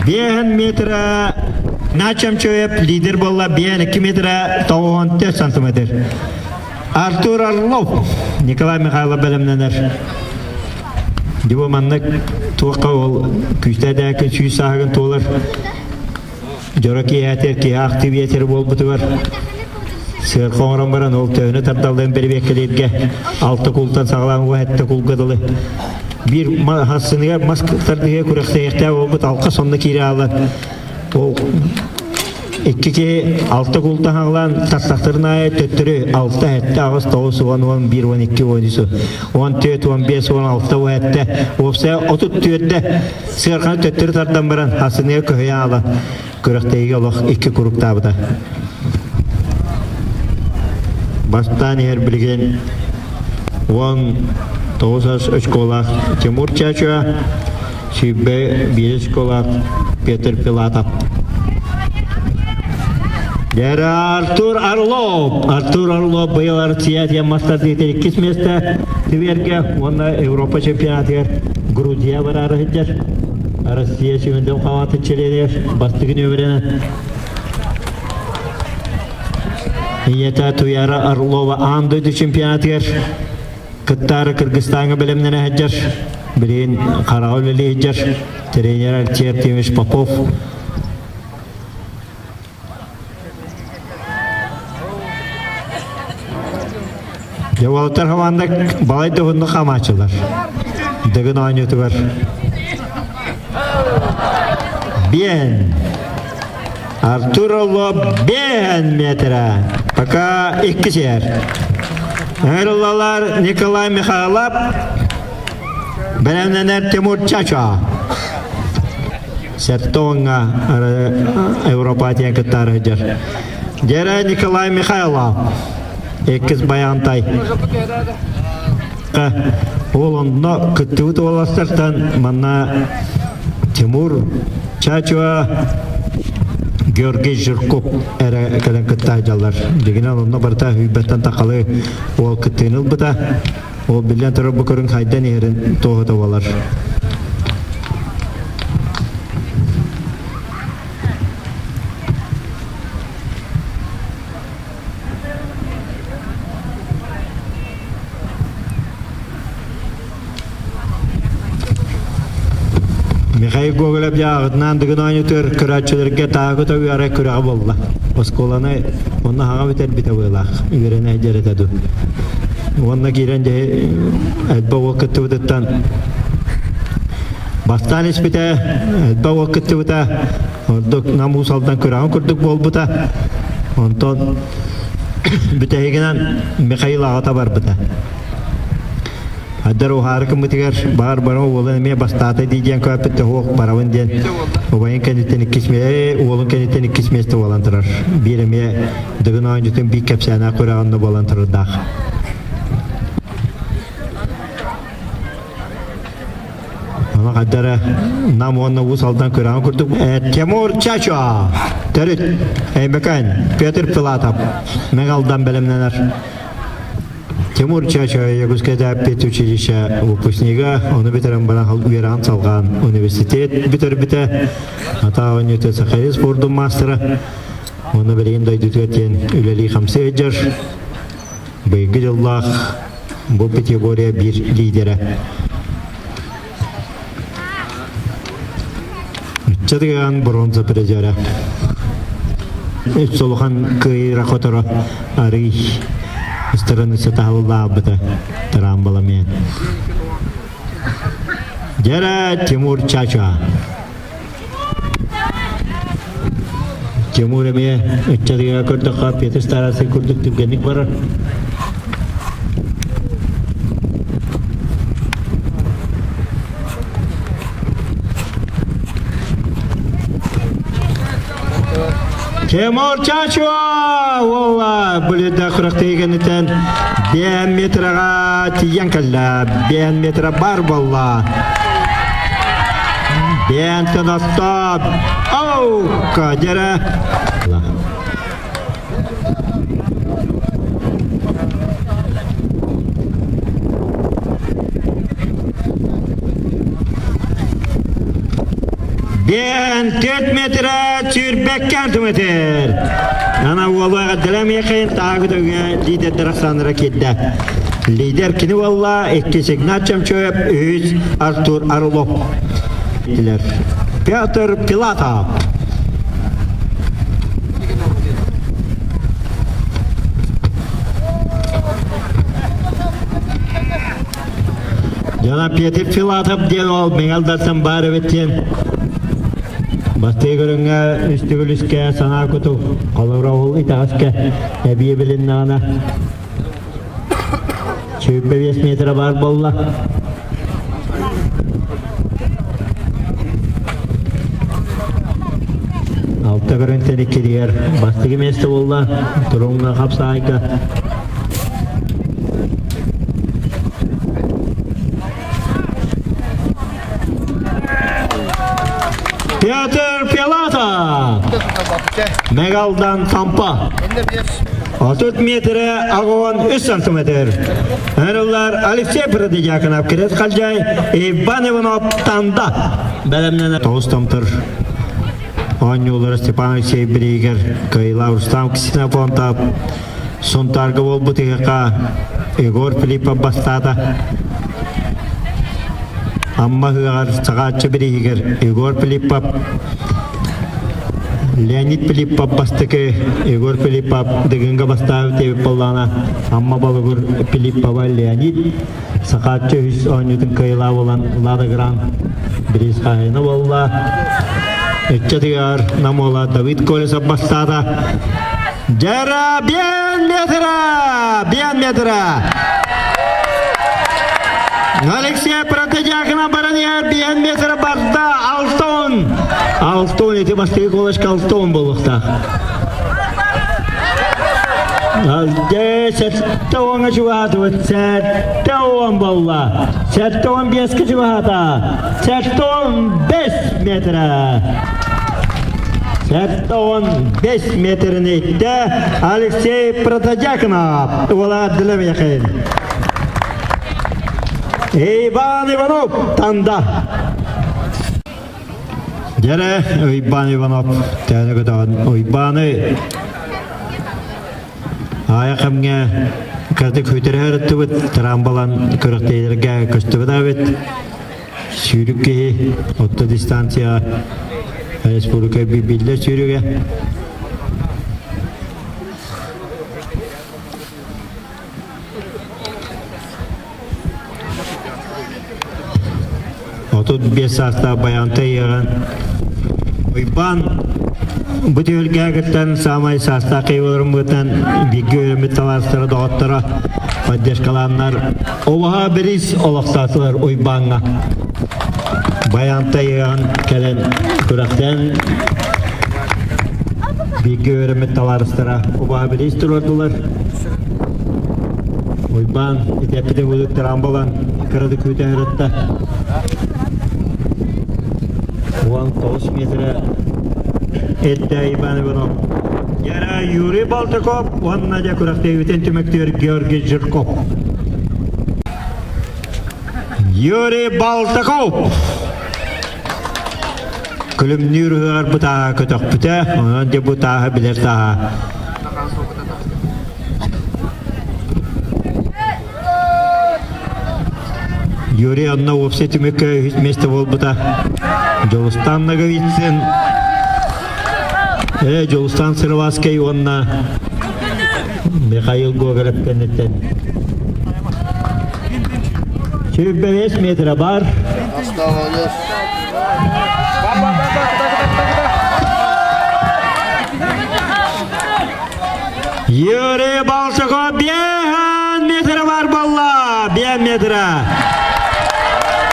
Биэһин метра Начамчоев лидер болла биэн 2 метра 94 сантиметр. Артур Орлов, Николай Михайлов бэлэмнэнэр. Дьэ маннык туохха ол күүстээх сүүс сааһыгын туолар дьоро киэһэтигэр киһи активиэтэр буолбутугар сыарха оҥорон баран ол төһөнү тардалларын бэрэбиэркэлииргэ алта култан саҕалаан уон сэттэ кулга дылы биир хассыныгар мас тардыһыа күрэхтэһиэхтээх буолбут алка сонно киирэ хаалан ол Икки киһи алта култан хаҕылаан тартахтарын аайы төттөрү алта, сэттэ, аҕыс, тоҕус, уон, уон биир, уон икки, уон үс, уон түөрт, уон биэс, уон алта, уон сэттэ, уопсайа отут түөртэ сыарҕаны төттөрү тардан баран ассыныга көһүйэ аала күрэхтэһиигэ олох икки куруктаабыта. Бастаан иһэр билигин уон тоҕус ас очколаах Тимур Чачуа сүүрбэ биир очколаах Петр Пилатов. Дьэрэ Артур Орлов. Артур Орлов быйыл Россия диэн мастардыытын иккис миэстэ Твергэ уонна Европа чемпионатыгар Грузия бараары сылдьар. Россия сүүмэрдэн хамаатын чилиэнигэр бастакы нүөмэринэн Ийэтэ Туяра Орлова аан дойду чемпионатыгар Кыттаары Кыргызстаҥҥа бэлэмнэнэ сылдьар, билигин хараҕа үлэлии сылдьар тренер Алексей Артемьевич Попов. Дьэ уолаттар хамаанда балай да уһуннук хаамааччылар. Дыгын оонньуутугар. Биэн. Артур Олло биэн метра. Пока иккис эр. Ыҥырыллалар Николай Михайлов, бэлэмнэнэр Тимур Чачо. Сертоҥҥа Европа диэн кыттаары сылдьар. Дьэрэ Николай Михайлов, иккис Баянтай. Ол онно кыттыбыт уолаттартан манна Тимур Чачуа Георгий Жирков эрэ кэлэн кытта сылдьаллар. Дьигинэн онно барыта хүйбэттэн тахалы уол кыттыыны ылбыта. Ол биллэн турар бу көрүҥ хайдан иһэрин туоһута буолар. Михаил Гоголев дьааҕытынаан Дыгын оонньуутугар көрөөччүлэргэ тааҕы көтөҕү күрэҕэ буолла. Оскуоланы онно хаҥа бүтэрбитэ быылаах, үөрэнэ дьэрэтэ дуу. Уонна киирэн дьэ элбэх уол кыттыбытыттан бастаан испитэ, элбэх уол кыттыбыта, ордук Нам Уус Алдан күрэҕин курдук буолбута. Онтон бүтэһигинэн Михаил аҕата барбыта. Айдар уһаары кыммытыгар баар баран уолун эмиэ бастаата дии диэн көппүттэ суох барабын диэн убайын кэнниттэн иккис уолун кэнниттэн иккис миэстэ буолан турар. Биир эмиэ Дыгын оонньуутун биир кэпсээнээх күрэҕинэ буолан турардаах. Ама хайдара Нам уонна Уус Алдан күрэҕин курдук Тимур Чачо төрүт Эймэкэн Петр Пилатов Мэҥ Алдан бэлэмнэнэр Тимур Чачо Якутское педучилище выпускнига, ону бүтэрэн баран үөрэҕин салҕаан университет бүтэрбитэ. Ата оонньуута Сахалин спордун маастара. Оны билигин дойдутугар диэн үлэлии-хамсыы сылдьар. Быйылгы дьыллаах бу категория биир лидерэ. Ыччатыган бронза призера. Үс улахан кыайыыра хоторо арый ыстарыныса таһыллаабыта тараамбаламиан. Дьэрэ Тимур Чача. Тимур эмиэ ыччатыгар көрдөххө Петр Старостин курдук түргэнник барар. Тимур Чачуа! Уолла бүлүдэ күрэхтэһиигэнитэн биэн метраҕа тиийэн кэллэ. Биэн метра бар буолла. Биэн тонотто. Оу, кадера. Биэн 4 метра сүүрбэккэ метр. Ана уолуга Драмехин таагы төгө лидердер ахсааннара киирдэ. Лидер кини буолла, иккис Игнат Чемчоев, үһүс Артур Орлов. Петр Пилатов. Дьона Петр Филатов диэн ол Мэҥэлдартан баар эбит диэн Бастыы көрүҥҥэ үс төгүл санаа куту, холобура ол итэҕэскэ эбии билиннэҕинэ 25 метра баар буолла. Алта көрүҥтэн иккитигэр бастакы миэстэ буолла Туруҥҥа хапсаайга. Петр Пилата! Мегалдан Тампа. 30 метре агон 3 сантиметр. Ырылар Алексей Продедяконов, Кирет Хальджай, Иван Иванов Танда. Бэлэмнэнэ тоғыз томтор оонньуулара Степан Алексеев Бригер, Кайла Рустам Ксенофонтов, Сунтаарга буолбут ыһыахха Егор Филиппов бастаата. Амма ыһыаҕар Саҕааччы бирииһигэр Егор Филиппов. Леонид Филиппов бастакы, Егор Филиппов Дыгынга бастаабыт эбит буоллаҕына, Амма Болугур Филиппова Леонид Сахааччы үһүс оонньуутун кыайыылаах буолан Лада Гран бириис хаһайына буолла. Ыччатыгар Нам уола Давид Колесов бастаата. Дьара биэн метра! Биэн метра! Алексей Протодьякина баран иһэр биэн метра барда Алтон! Алтон, ити бастакы колочка Алтон буолуохтаах. 70-ҥа чугаһаатыбыт, 70 буолла. 75-кэ чугаһаата. 75 метра. 75 метрин иттэ Алексей Протодьяконов уола Дилемехин. Иван Иванов Танда. Дьэрэ Уйбаан Иванов тээнэ көтөҕөн Уйбааны аайа кэмҥэ кырдык хүтэрэ ырыттыбыт трамбалан күрэхтэһиилэргэ көстүбэт эбит сүүрүк киһи отто дистанцияҕа республика биллэр сүүрүгэ 35 саастаах Байаантай ыаҕан Уйбаан бу түһүлгэҕэ кыттан саамай саастаах киһи быһыытынан бииргэ үөрэммит табаарыстара, доҕотторо поддержкалааннар Олоһо бириис олохтоотулар Уйбааҥҥа. Байаантай ыаҕан кэлэн күрэхтээн бииргэ үөрэммит табаарыстара убаһа бириис туруордулар. Уйбаан итиэппитин курдук трамбалан кыратык күүтэн ырытта. 19 метрэ эттэ Иван Иванов. Яра Юрий Балтаков уонна дьэ күрэхтэһиибитин түмүктүүр Георгий Жирков. Юрий Балтаков Күлүмнүүр ыһыаҕар бу тааһа көтөхпүтэ, онон дьэ бу тааһы билэр тааһа. Юрий онно уопсай түмүккэ үһүс миэстэ буолбута. Дьулустан Ноговицын, Дьулустан Сыроватскай уонна Михаил Гоголев кэнниттэн. 25 метра бар. Юрий Балшаков биэһэн метра бар буолла! Биэһэн метра!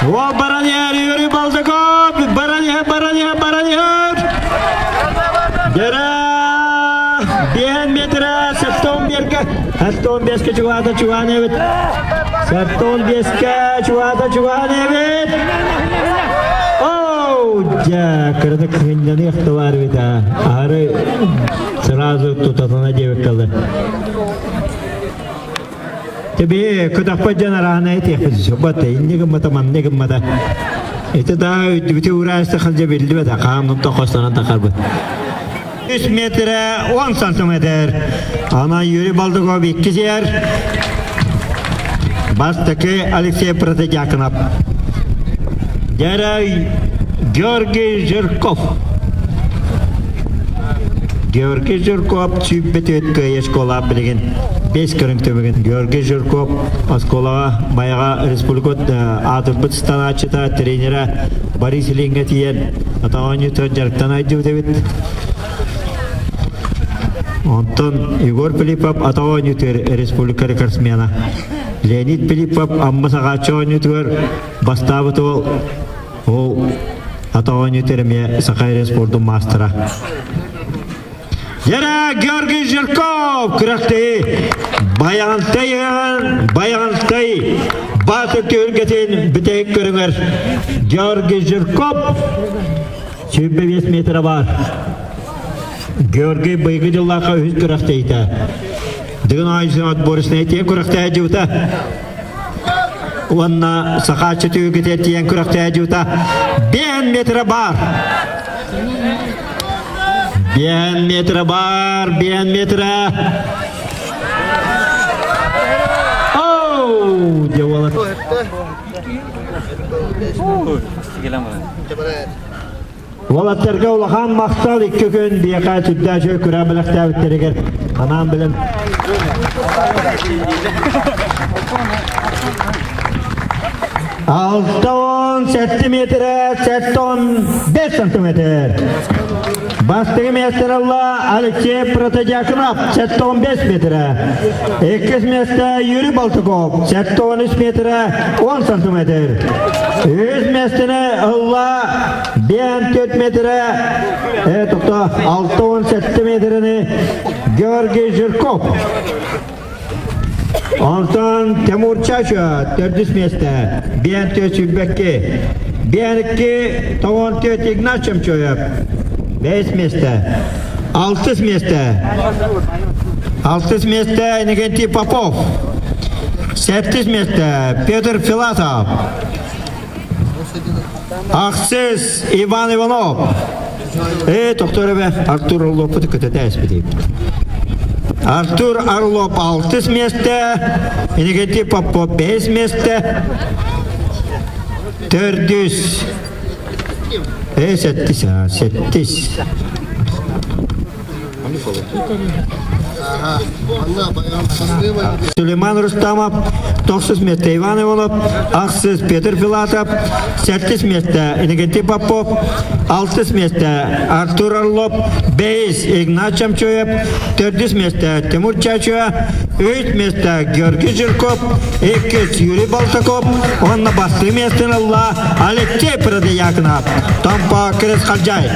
Ол баран иһэр Юрий Балшаков! Баран иһэр, баран иһэр, баран иһэр! Дьэрэ! Биэһэн метра, 75-ке! 75-ке чугаата чугаан эбит! 75-ке чугаата чугаан эбит! Оу, дьэ, кыратык кыһынньаныах да баар эбит аа. Аһары сразу тутатына диэбиккэ Тебе көтөхпөт дьон араана этиэхпит сөбөт инни гыммата манны гыммата ити да үтүбүтү ураайста халдьа биллибэт хаамнын тохостанан тахарбыт 3 метрэ 10 сантиметр ана Юрий Балдыков икки сиэр бастакы Алексей Протодьяконов Дьэрэй Георгий Жирков Георгий Жирков сүүрбэ кыайа школа билигин бес көрүҥ түмүгүн Георгий Жирков оскуолаҕа Майаҕа республика аатырбыт станааччыта тренерэ Борис Ильинҥэ тиийэн атаҕа дьарыктана сылдьыбыт эбит. Онтон Егор Филиппов атаҕа оонньуутугар республика рекордсмена. Леонид Филиппов Амма Саҕааччы оонньуутугар бастаабыт уол ол атаҕа оонньуутугар эмиэ Саха спордун маастара. Яра Георгий Жирков күрэхтэһии Байаҕантай Байаҕантай Баатыр түһүлгэтин бүтэһик көрүҥэр Георгий Жирков 25 метра бар. Георгий быйгы дьыллаахха үһүс күрэхтэһиитэ. Дыгын Айсен отборочнай тиэн күрэхтэһэ дьыбыта. Уонна Сахааччы түһүлгэтигэр тиийэн күрэхтэһэ дьыбыта. 5 метра бар. 5 метра бар, 5 метра. Оу, дьэ Уолаттарга улахан махтал икки күн биэхэ сүрдээх күрэ бэлэхтээбиттэригэр анаан билэн. 67 метрэ 75 сантиметр. Бастакы миэстэ ылла Алексей Протодьяконов 75 метрэ. Иккис миэстэ Юрий Балтаков 73 метрэ 10 сантиметр. Үһүс миэстэни ылла 54 метрэ, тобто 67 метрини Георгий Жирков. Онтон Тимур Чача төрдүс миэстэ, биэн төт сүүрбэкки, биэн икки тоҕон төт Игнат Чемчоев, бэйис миэстэ, алтыс миэстэ, алтыс миэстэ Иннокентий Попов, сэттис миэстэ Петр Филатов, ахсыс Иван Иванов. Ээ, тохтор эбэ, Артур Орловпут көтөтө эспитип. Артур Орлов алтыс месте, Иннокентий Попов бэһис месте, төрдүс, э, сэттис, сэттис. Сулейман Рустамов, тохсус месте Иван Иванов, ахсыс Петр Филатов, сэттис месте Иннокентий Попов, алтыс месте Артур Орлов, бэйис Игнат Чамчоев, төрдүс месте Тимур Чачуа, үс месте Георгий Жирков, иккис Юрий Балтаков, уонна бастыы миэстэн ылла Алексей Продоякнов, Томпо Кырыс Халдьай.